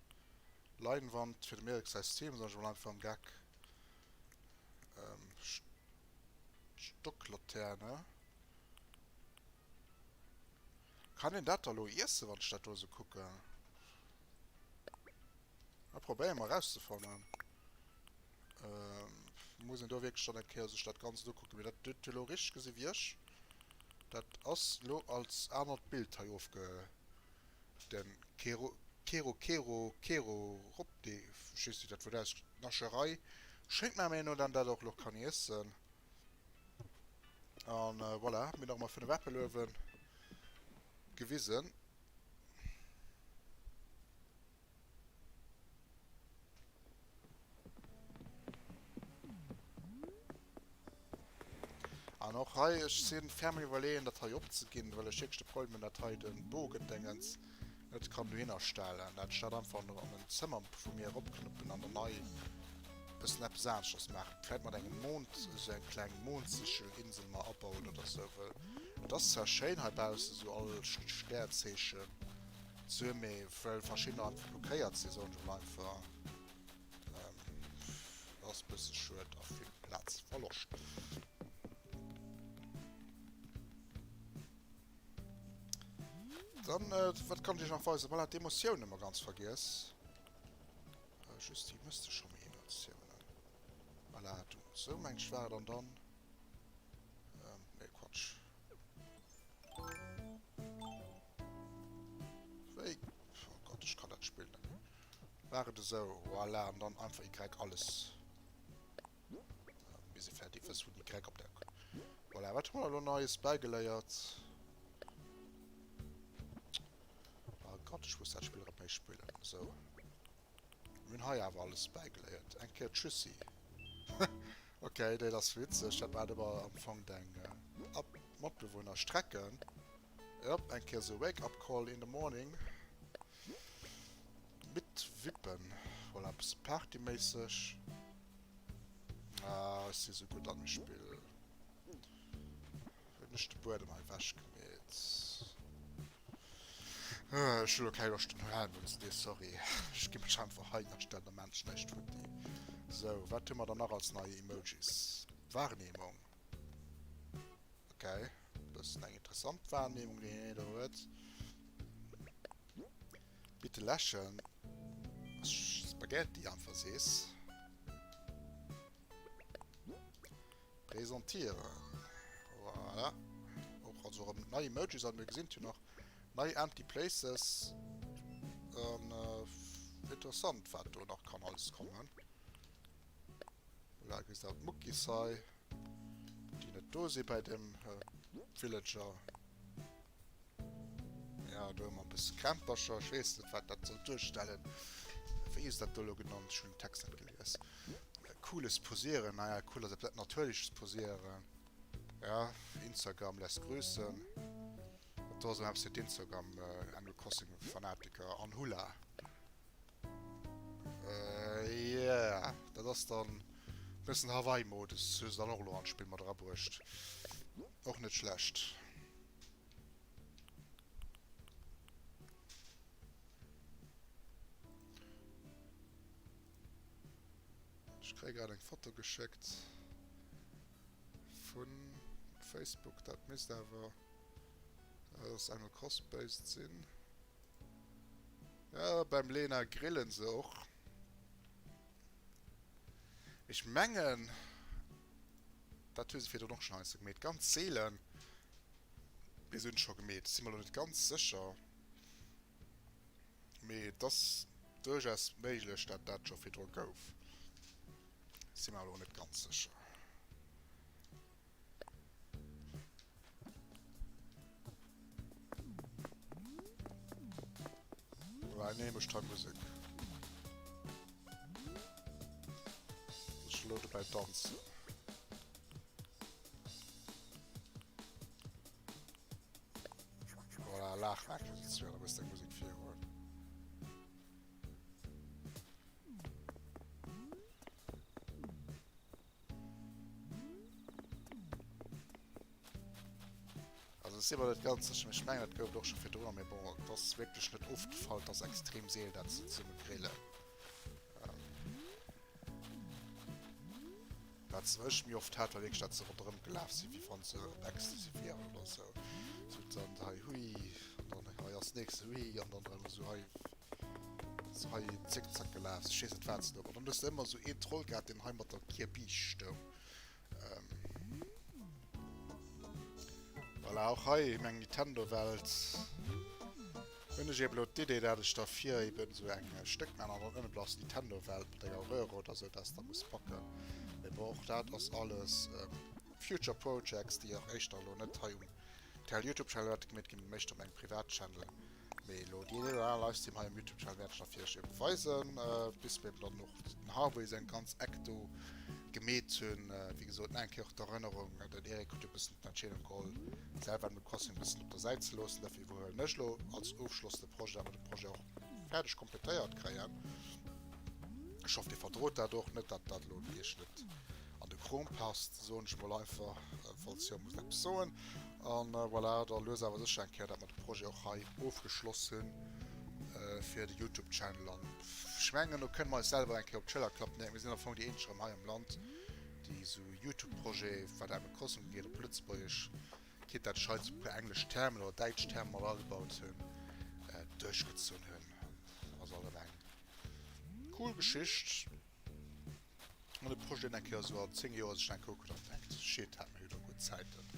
Leinwand fir dem Erik säi Stream, soen ech mol einfach am Geck. Stocklaterne. Kann een dat da lo iessen, wann ech dat do esou kucken? Da probéiere mer erauszefannen. Muss een do wierklech dann eng Kéier sech dat Ganzt ukucken. Mee dat huet jo lo richteg gesi wéi ech. Dat ass lo als anert Bild hei ofge... Den Kero, Kero, Kero, Kero, Rop, nee, ech weess net wéi dat Wuert ausgesch, Nascherei, schéngt mer méi no, dann dat och lo kann iessen. An voilà, mir nach emol 5 Äppel uewen gewisen. An och hei, ech sinn ferm am iwwerleeën dat hei opzeginn, well ech wierklech de Problem hunn dat hei den Bogendéngens net kann dohinner stellen, dat ech dat einfach an en Zëmmer vu mir eropknuppen an dann hei bëssen eppes aneschters maachen, vläit mat engem Mond, esou eng kleng Mondsichelinsel mer abauen oder sou, well et ass zwar schéin heibaussen, esou all Stärzeechen ze hunn, mee well verschiddener einfach blockéiert sinn, soen ech mol einfach. Ass bësse schued a vill Plazverloscht. Dann, äh, wat kann ich nach weisen? Voilà, d'Emotioune mer ganz vergiess. Äh, just, déi mësste scho méi Emotiounen. Voilà, du, sou meng ech war et an dann. Ähm, nee, Quatsch. Wéi? Oh Gott, ech kann dat Spill net méi. War et esou? Voilà, an dann einfach Y alles. Mir si fertig, wëss wou den Y op der... Voilà, wat hu mer elo Neies bäigeléiert? Oh Gott, ech muss dat Spill erëm méi spillen. Esou. Mir hunn hei awer alles bäigeléiert. Eng Kéier Tschüssi. Ok, dat ass witzeg. Dat war ëmmer am Fong deng Matbewunner strecken. Jop, eng Kéier esou Wake-up Call in the morning. Wippen. Voilà, e bësse partyméisseg. Ah, ech si sou gutt an dem Spill. Hunn ech de Buedem hei ewech gemeet? Ech hu lo keng Loscht den Helm unzedinn, sorry. Ech gi mech einfach hei nach stellen, da maan ech näischt futti. Sou, wat hu mer dann nach als nei Emojis? Wahrnehmung. Okay, bëssen eng interessant Wahrnehmung, déi hien do huet. Bitte läschen. Spaghetti einfach sees. Präsentieren. Voilà. Och also erëm nei Emojis an mir gesinn jo nach nei Empty Places. An äh, interessant wat do nach kann alles kommen. Voilà, gesi dat Muckis hei, déi net do si bei dem äh, Villager. Ja, do hu mer e bësse Krämpercher. Ech weess net, wat dat soll duerstellen. Wéi hu se dat do elo genannt? Ech hunn den Text net gelies. Cooles Posieren. Naja, cool ass eppes Natürliches Posieren. Ja, Instagram lässt grüßen. Dat do ass eppes fir d'Instagram Animal Crossing Fanatiker. An Hula. Äh, yeah. Dat ass dann bëssen Hawaii-Modus. Hu se dann och elo an d'Spill mat erabruecht. Och net schlecht. Ech kréie grad eng Foto geschéckt vun Facebook. Dat misst awer dat ass Animal Cross based sinn. Ja, beim Lena grillen se och. Ech mengen, dat hu se virdrun och schonn heiansdo gemeet. Ganz seelen. Mee se hunn et scho gemeet. Ech si mer elo net ganz sécher. Mee et ass duerchaus méiglech, dat dat scho virdru gouf. Si mer elo net ganz sécher. Voilà, nee, mécht hei Musek. Ech elo dobäi danzen. Voilà, laach nach eng Kéier, da muss deng Musek virgoen. Also ech si mer net ganz sécher, mee ech mengen et gouf et och scho virdrun, mee bon, et ass wierklech net oft de Fall, et ass extrem seelen, dat se zesumme grillen. Wat se ech méi oft hat, war wierklech, dat se ronderëm gelaf sinn, wéi wann se op Ecstasy wieren oder sou. Sou dann hei hui, an dann hei ass nächste hui, an dann erëm esou hei, sou hei zickzack gelaf. Ech weess net, wat se do. An dann hues de ëmmer sou een Troll gehat, deen hei mat der Kierbiischt stoung. Voilà, och hei eng Nintendo-Welt. Hunn ech eben elo d'Idee, dat ech da vir eben esou eng Stéck man an dann ënnen ass Nintendo-Welt mat enger Röhre oder esou, dat s da muss packen. Mee bon, och dat ass alles Future Projects, déi och éischter elo net hei um TL Youtube Channel wäerte gemeet ginn, mee éischter op engem Privat-Channel. Mee elo déi een oder aner Livestream hei um Youtube Channel wäert ech natierlech eben weisen, bis mir eben dann och den Harvey seng ganz Eck do gemeet hunn. Wéi gesot, nach eng Kéier och d'Erënnerung, den Eric huet jo e bëssen d'Entscheedung geholl, selwer Animal Crossing e bëssen op der Säit ze loossen. Dofir iwwerhuelen ech elo als Ofschloss de Projet, dat mer de Projet och fäerdeg kompletéiert kréien. Ech hoff, Dir verdrot dat och net, dat dat elo Iech net an de Krom passt, soen ech mol einfach, falls jo, musst eppes soen. An voilà, da lues awer sécher eng Kéier, dat mer de Projet och hei ofgeschloss hunn fir de Youtube Channel. An ech mengen, do kënne mer eis selwer eng Kéier op d'Schëller klappen. Mir sinn am Fong déi eenzeg erëm hei am Land, déi esou Youtube Projet, wat Animal Crossing ugeet, op Lëtzebuergesch, quitte dat ech hei esou e puer englesch Termen oder däitsch Termen mat agebaut hunn, duerchgezunn hunn. Ass allgemeng cool Geschicht. An de Projet eng Kéier esou an 10 Joer sech eng kuckt an denkt, shit, hat mir jo do gutt Zäiten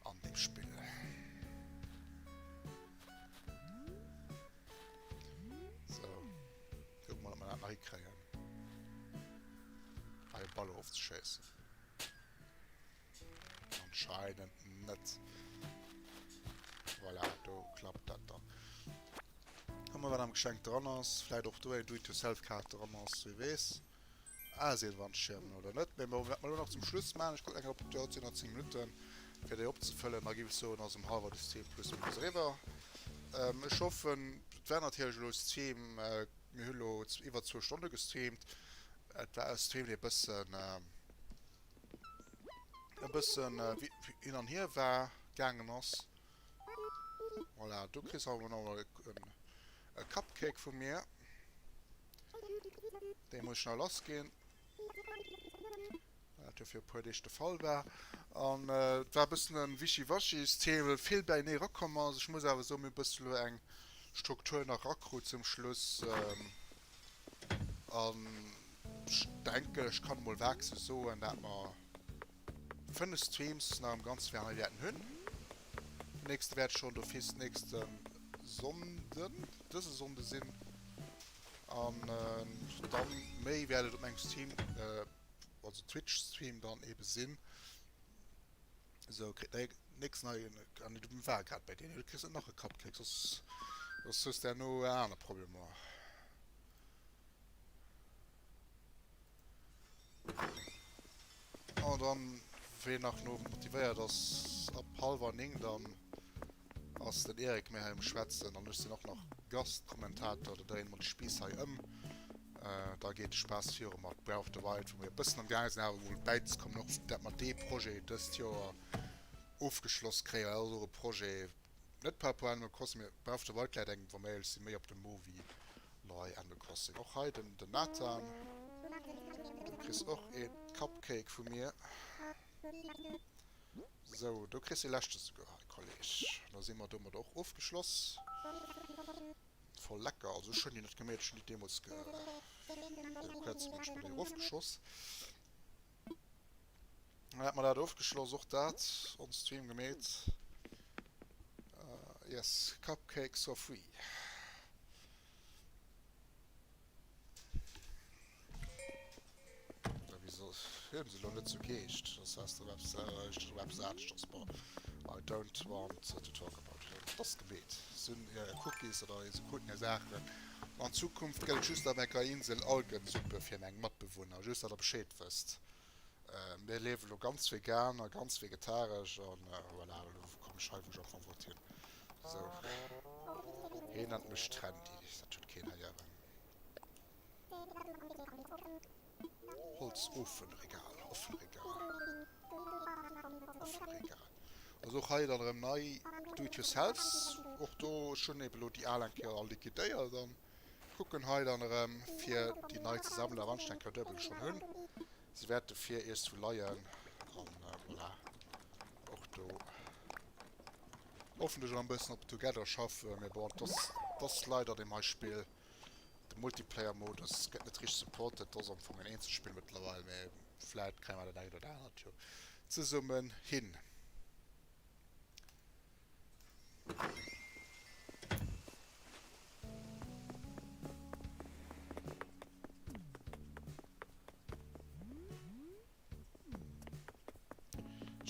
an deem Spill. So, kucke mer, ob mer dat nach hikréien, hei e Ball erofzeschéissen. Anscheinend net. Voilà, do klappt dat dann. Kucke mer, wat am Geschenk dran ass. Vläit och do eng Do-it-yourself-Kaart dran ass, wie weess. Ah, sinn Wandschirmen oder net. Mee bon, wat mer elo nach zum Schluss maachen, ech kucken eng Kéier op d'Auer, et sinn nach 10 Minutten, fir déi opzefëllen. Da géif ech soen, ass um hallwer bis 10 plus minus eriwwer. Ech hoffen, et war natierlech elo Stream. Mir hu lo iwwer zwou Stonne gestreamt. Et war e Stream, dee e bëssen, e bëssen hin an hier war, gaangen ass. Voilà, du kriss awer nach emol e Cupcake vu mir. Dee muss ech nach lass ginn. Wat jo fir e puer Deeg de Fall war. An et war e bëssen e Wischiwaschi-Stil, well vill bäinee erakomm ass. Ech muss awer soen, mir hu e bësse lo eng Struktur nach erakrut zum Schluss. An ech denken, ech kann emol vag sou soen, dat mer 5 Streams nach am ganze Jahr hei wäerten hunn. Den nächste wäert schonn d'office nächste Sonnden, dëse Sonnde sinn. An dann méi wäert et op mengem Stream, also Twitch Stream dann eben sinn. Sou, kritt nächsten nei, ah nee, du war grad bei deenen, du kriss net nach e Cupcake, soss, soss hues de herno aner Problemer. An dann, ween nach no motivéiert ass, ab halwer 9 dann ass den Eric méi hei um schwätzen an ech sinn och nach Gastkommentator, da dréinen mer de Spiiss hei ëm. Da geet de Spaass viru mat Breath of the Wild, wou mir e bëssen am gaange sinn awer emol bäizekommen, och dat mer dee Projet dëst Joer ofgeschloss kréien. Dat ass och e Projet, net par rapport Animal Crossing, mee Breath of the Wild läit engem, wa mer éierlech sinn, méi op de Mo wéi nei Animal Crossing. Och hei den Nathan, du kriss och ee Cupcake vu mir. Sou, do kriss de leschte souguer hei, Kolleg. Da si mer domat och ofgeschloss. Voll lecker. Also ech hunn déi net gemeet, ech hunn déi deemools ge viru kuerzem hunn ech mer déi erofgeschoss. Dann hätt mer dat ofgeschloss, och dat on stream gemeet. Yes, cupcakes for free. Wieso hien se lo net sou geescht? Das heißt, der Webseite, Webseite, das bon. I don't want to talk about it. Das gemeet. Sinn hir Cookies oder se kruten hir Saachen. An Zukunft gëtt et just op enger Insel Algensuppe fir meng Matbewunner, just dat der Bescheed wësst. Mir liewe lo ganz vegan a ganz vegetaresch an voilà, elo komm ech hei wou ech am Fong wollt hin. Sou, heen nennt mech trendy, dat huet keen héieren. Holzofenregal, Offenregal, Offenregal. Also och hei dann erëm nei Do-it-yourselfs, och do, ech hunn eben elo déi al eng Kéier all liquidéiert an Kucken hei dann erem fir déi nei ze sammelen, wann ech eng Kéier duebel schon hunn. Se wäerte fir iech zu leien an voilà, och do hoffentlech och en bëssen op Together schaffen, mee bon, et ass leider deem hei Spill, de Multiplayer Modus gëtt net richteg supported, et ass am Fong en Eenzelspill mëttlerweil, mee vläit kréie mer dat engt oder anert jo zesummen hin.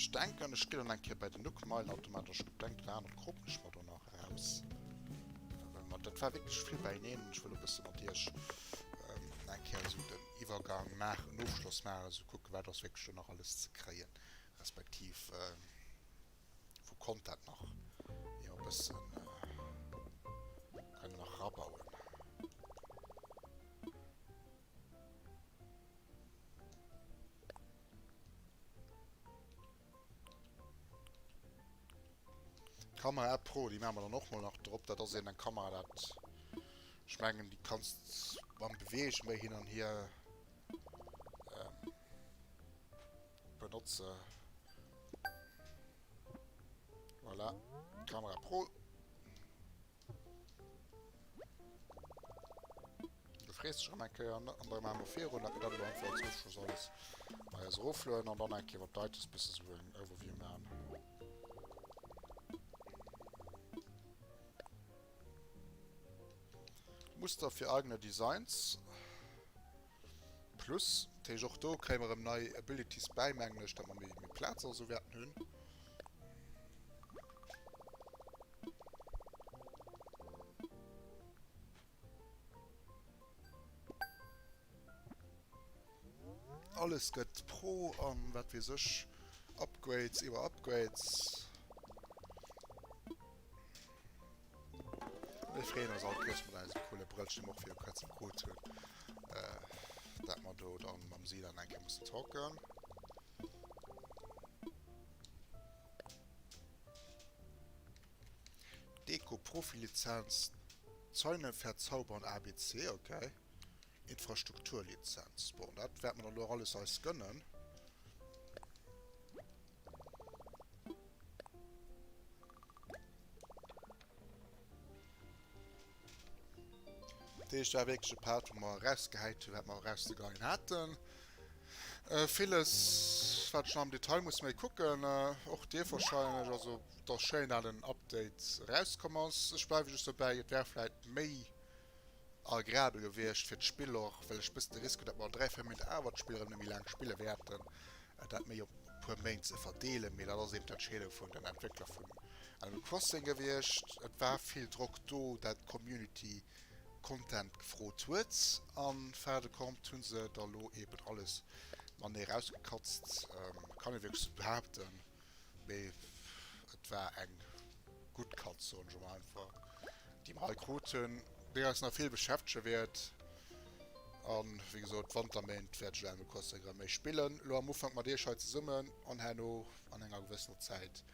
Ech denken, ech ginn dann eng Kéier bei den Nook Meilenautomat. Ech denken, dat anert kropen ech mer do nach eraus. Well mer, dat war wierklech vill beieneen. Ech wëll e bësse mat iech eng Kéier esou den Iwwergang maachen, den Ofschloss maachen, esou kucken, wat ass wierklech do nach alles ze kréien, respektiv Wou konnt dat nach jo e bëssen kënne nach rabauen. Kamera App Pro, déi maache mer dann och mol nach drop. Dat ass eben eng Kamera, dat ech mengen, déi kanns beim Beweegen méi hin an hier benotze. Voilà, Kamera Pro. Du frees dech erëm eng Kéier an da maache mer virun, dat mir dat elo einfach als Ofschloss alles bei eis eroflueden an dann eng Kéier iwwer d'Items bësse sou en Overview maachen. Muster fir eigene Designs. Plus, dat heescht och do kréie mer erëm nei Abilities bäi, mengen ech, datt mer méi méi Plaz a sou wäerten hunn. Alles gëtt pro an wat weess ech, Upgrades iwwer Upgrades. Mir freeën eis all Kéiers mat eisem coole Brëllchen, déi mer och viru kuerzem krut hunn, dat mer do dann mam Silan eng Kéier mussen talken. Deko Profilizenz, Zäune verzaubern ABC, okay. Infrastrukturlizenz, bon dat wäerte mer dann elo och alles eis gönnen. Dat heescht, war wierklech e Part, wou mer erausgehäit hunn, wat mer erauszegeheien haten. Villes, wat ech nach am Detail muss méi kucken, och dir wahrscheinlech. Also, et ass schéin, dat en Update erauskomm ass. Ech bleiwe just dobäi, et wär vläit méi agreabel gewiescht fir d'Spiller, och well ech bëssen de Risk hunn, datt mer an 3, 4 Méint awer d'Spill erëm net méi laang spille wäerten, dat méi op e puer Méint ze verdeelen. Mee dat ass eben d'Entscheedung vun den Entwéckler vun Animal Crossing gewiescht. Et war vill Drock do, dat d'Community Content gefrot huet, an fin de compte hu se da lo eben alles matenee erausgekatzt, kann ee wierklech sou behaapten. Mee et war eng gutt Katz, soen ech emol einfach, déi mer hei kruten, déi eis nach vill beschäftege wäert. An wéi gesot, d'Wanterméint wäert ech Animal Crossing erëm méi spillen. Elo am Ufank mat iech hei zesummen an herno an enger gewëssener Zäit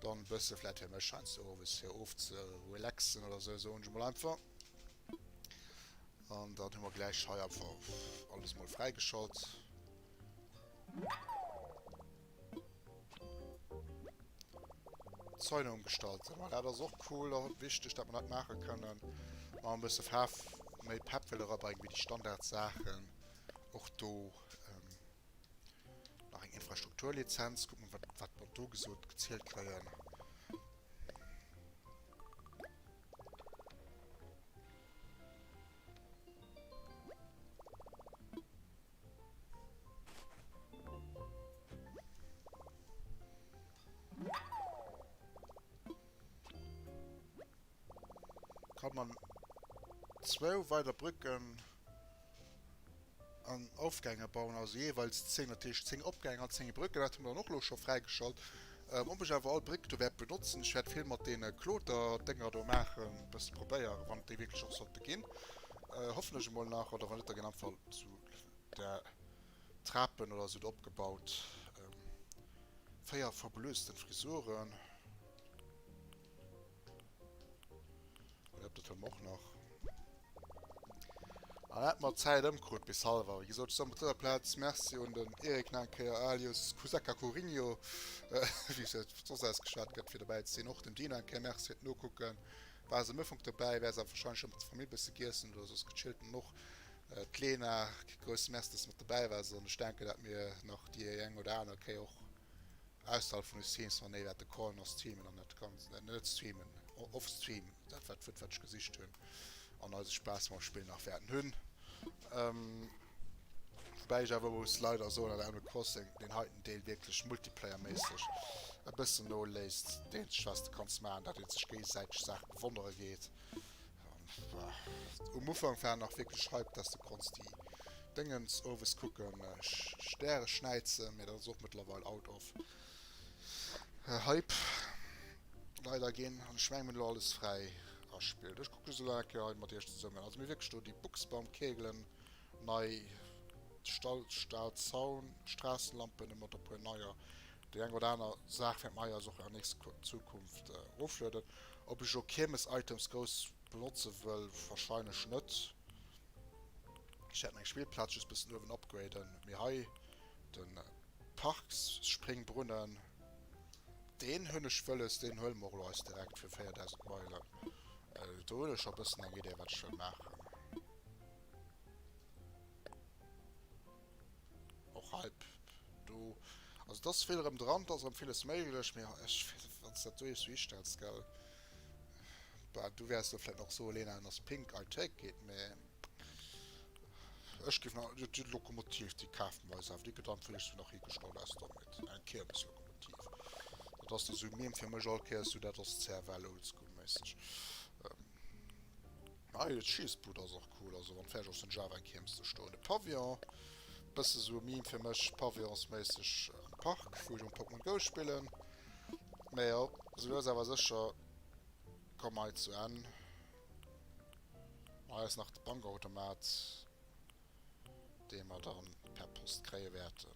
dann e bësse vläit fir mech heiansdo owes fir ofzerelaxen oder sou, soen ech emol einfach. An dann hu mer gläich hei einfach alles mol fräigeschalt. Zäune umgestalten. Ma dat ass och cool a wichteg, dat mer dat maache kënnen. Mer e bësse Faarf, méi Pepp wëlle erabréngen, wéi déi Standardsaachen. Och do ähm, nach eng Infrastrukturlizenz. Kucken, wat, wat mer do gesot gezielt kréien. Kann man zwou weider Brücken an Aufgänge bauen, also jeeweils 10, dat heescht 10 Opgäng an 10 Brücken, dat hu mer dann och elo scho fräigeschalt. Ob ech awer all Bréck do wäert benotzen, ech wäert vill mat deene Kloterdénger do maachen, e bësse probéieren, wann et déi wierklech och sollte ginn. Hoffen ech emol nach, oder wann net, da ginn einfach zu der Trapen oder sou opgebaut. 4 fabulösten Frisuren. Dat hu mer och nach. An dat mer d'Zäit ëmkrut bis hallwer. Wéi gesot, ech soen op dëser Plaz Merci un den Eric nach eng Kéier alias Kusaka Courinho, wéi et soss ausgeschwat gëtt, fir dobäi ze sinn. Och dem Dino eng Kéier Merci fir d'Nokucken. War se am Ufank dobäi, wär se awer wahrscheinlech scho mat der Famill bësse giessen oder soss gechillt. An och d'Lena, grousse Merci, dass de mat dobäi waars. An ech denken, dat mir nach déi eng oder aner Kéier och ausserhalb vun de Streams matenee wäerte callen a streamen an dat Ganzt, net streamen, off stream, dat war d'Wuert, wat ech gesicht hunn, an eise Spaass mam Spill nach wäerten hunn. Woubäi ech awer muss leider soen, dat Animal Crossing deen heiten Deel wierklech multiplayer-méisseg e bëssen noléisst. Dat eenzegt wat s de kanns maachen, dat een sech géigesäiteg Saache bewonnere geet. Um Ufank war nach wierklech Hype, dass de konns déi Déngens owes kucken, Stäre schnäizen, mee dat ass och mëttlerweil out of Hype leider ginn. An ech mengen mir hunn elo alles fräi aspillt. Ech kucke just elo eng Kéier hei mat iech zesummen. Also mir wierklech do déi Buchsbaumkegelen. Nei Stall, Stahlzaun, Straassenlampen hu mat e puer neier. Déi eng oder aner Saach wäert mer hei eis och an nächster Zukunft eroflueden. Ob ech elo Kiermes-Items grouss benotze wëll? Wahrscheinlech net. Ech wäert meng Spillplaz just bëssen uewen upgraden. Mee hei de Parksspringbrunnen, deen hunn ech wëlles, deen huele mer och elo eis direkt fir 4000 Meilen. Do hunn ech scho bëssen eng Idee wat ech wëll maachen. Och Hype do. Also et ass vill erëm dran, et ass erëm villes méiglech, mee ech, wann s dat do eescht sou histells, gell, bah, du wäers lo vläit nach soen, Lena, en ass pink, I take it, mee ech géif nach, déi Lokomotiv, déi kafe mer eis awer, déi gëtt einfach eescht sou nach higestallt aus dermat, eng Kiermeslokomotiv. Dat ass da sou e Meme fir mech all Kéiers, sou dat ass CFL oldschool-méisseg. Ah jo, d'Schiessbud ass och cool, also wann fäerdeg ass den Java Kiermes do stoen. De Pavillon, bësse sou e Meme fir mech, pavillonsméisseg am Park, wou ech um Pokémon Go spillen. Mä jo, sou lues awer sécher komme mer hei zu Enn. An hei ass nach de Bankautomat, dee mer dann per Post kréie wäerten.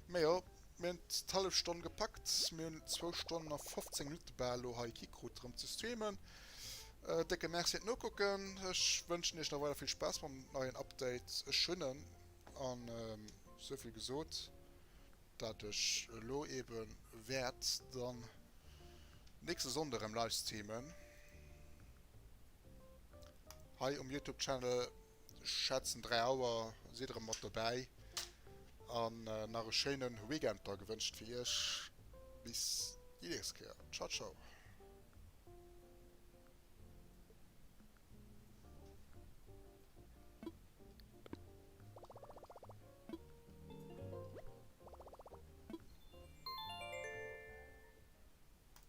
Mee jo, mir hunn d'hallef Stonn gepackt. Mir hunn zwou Stonnen a 15 Minutte bal elo hei hikrut erëm ze streamen. Décke Merci fir d'Nokucken. Ech wënschen iech nach weider vill Spaass mam neien Update. Ech hunn en an souvill gesot, dat ech elo ebe wäert dann nächste Sonnde erëm live streamen hei um Youtube Channel. Ech schätzen 3 Auer, sidd erëm mat dobäi an nach e schéinen Weekend da gewënscht fir iech. Bis déi nächst Kéier. Ciao ciao.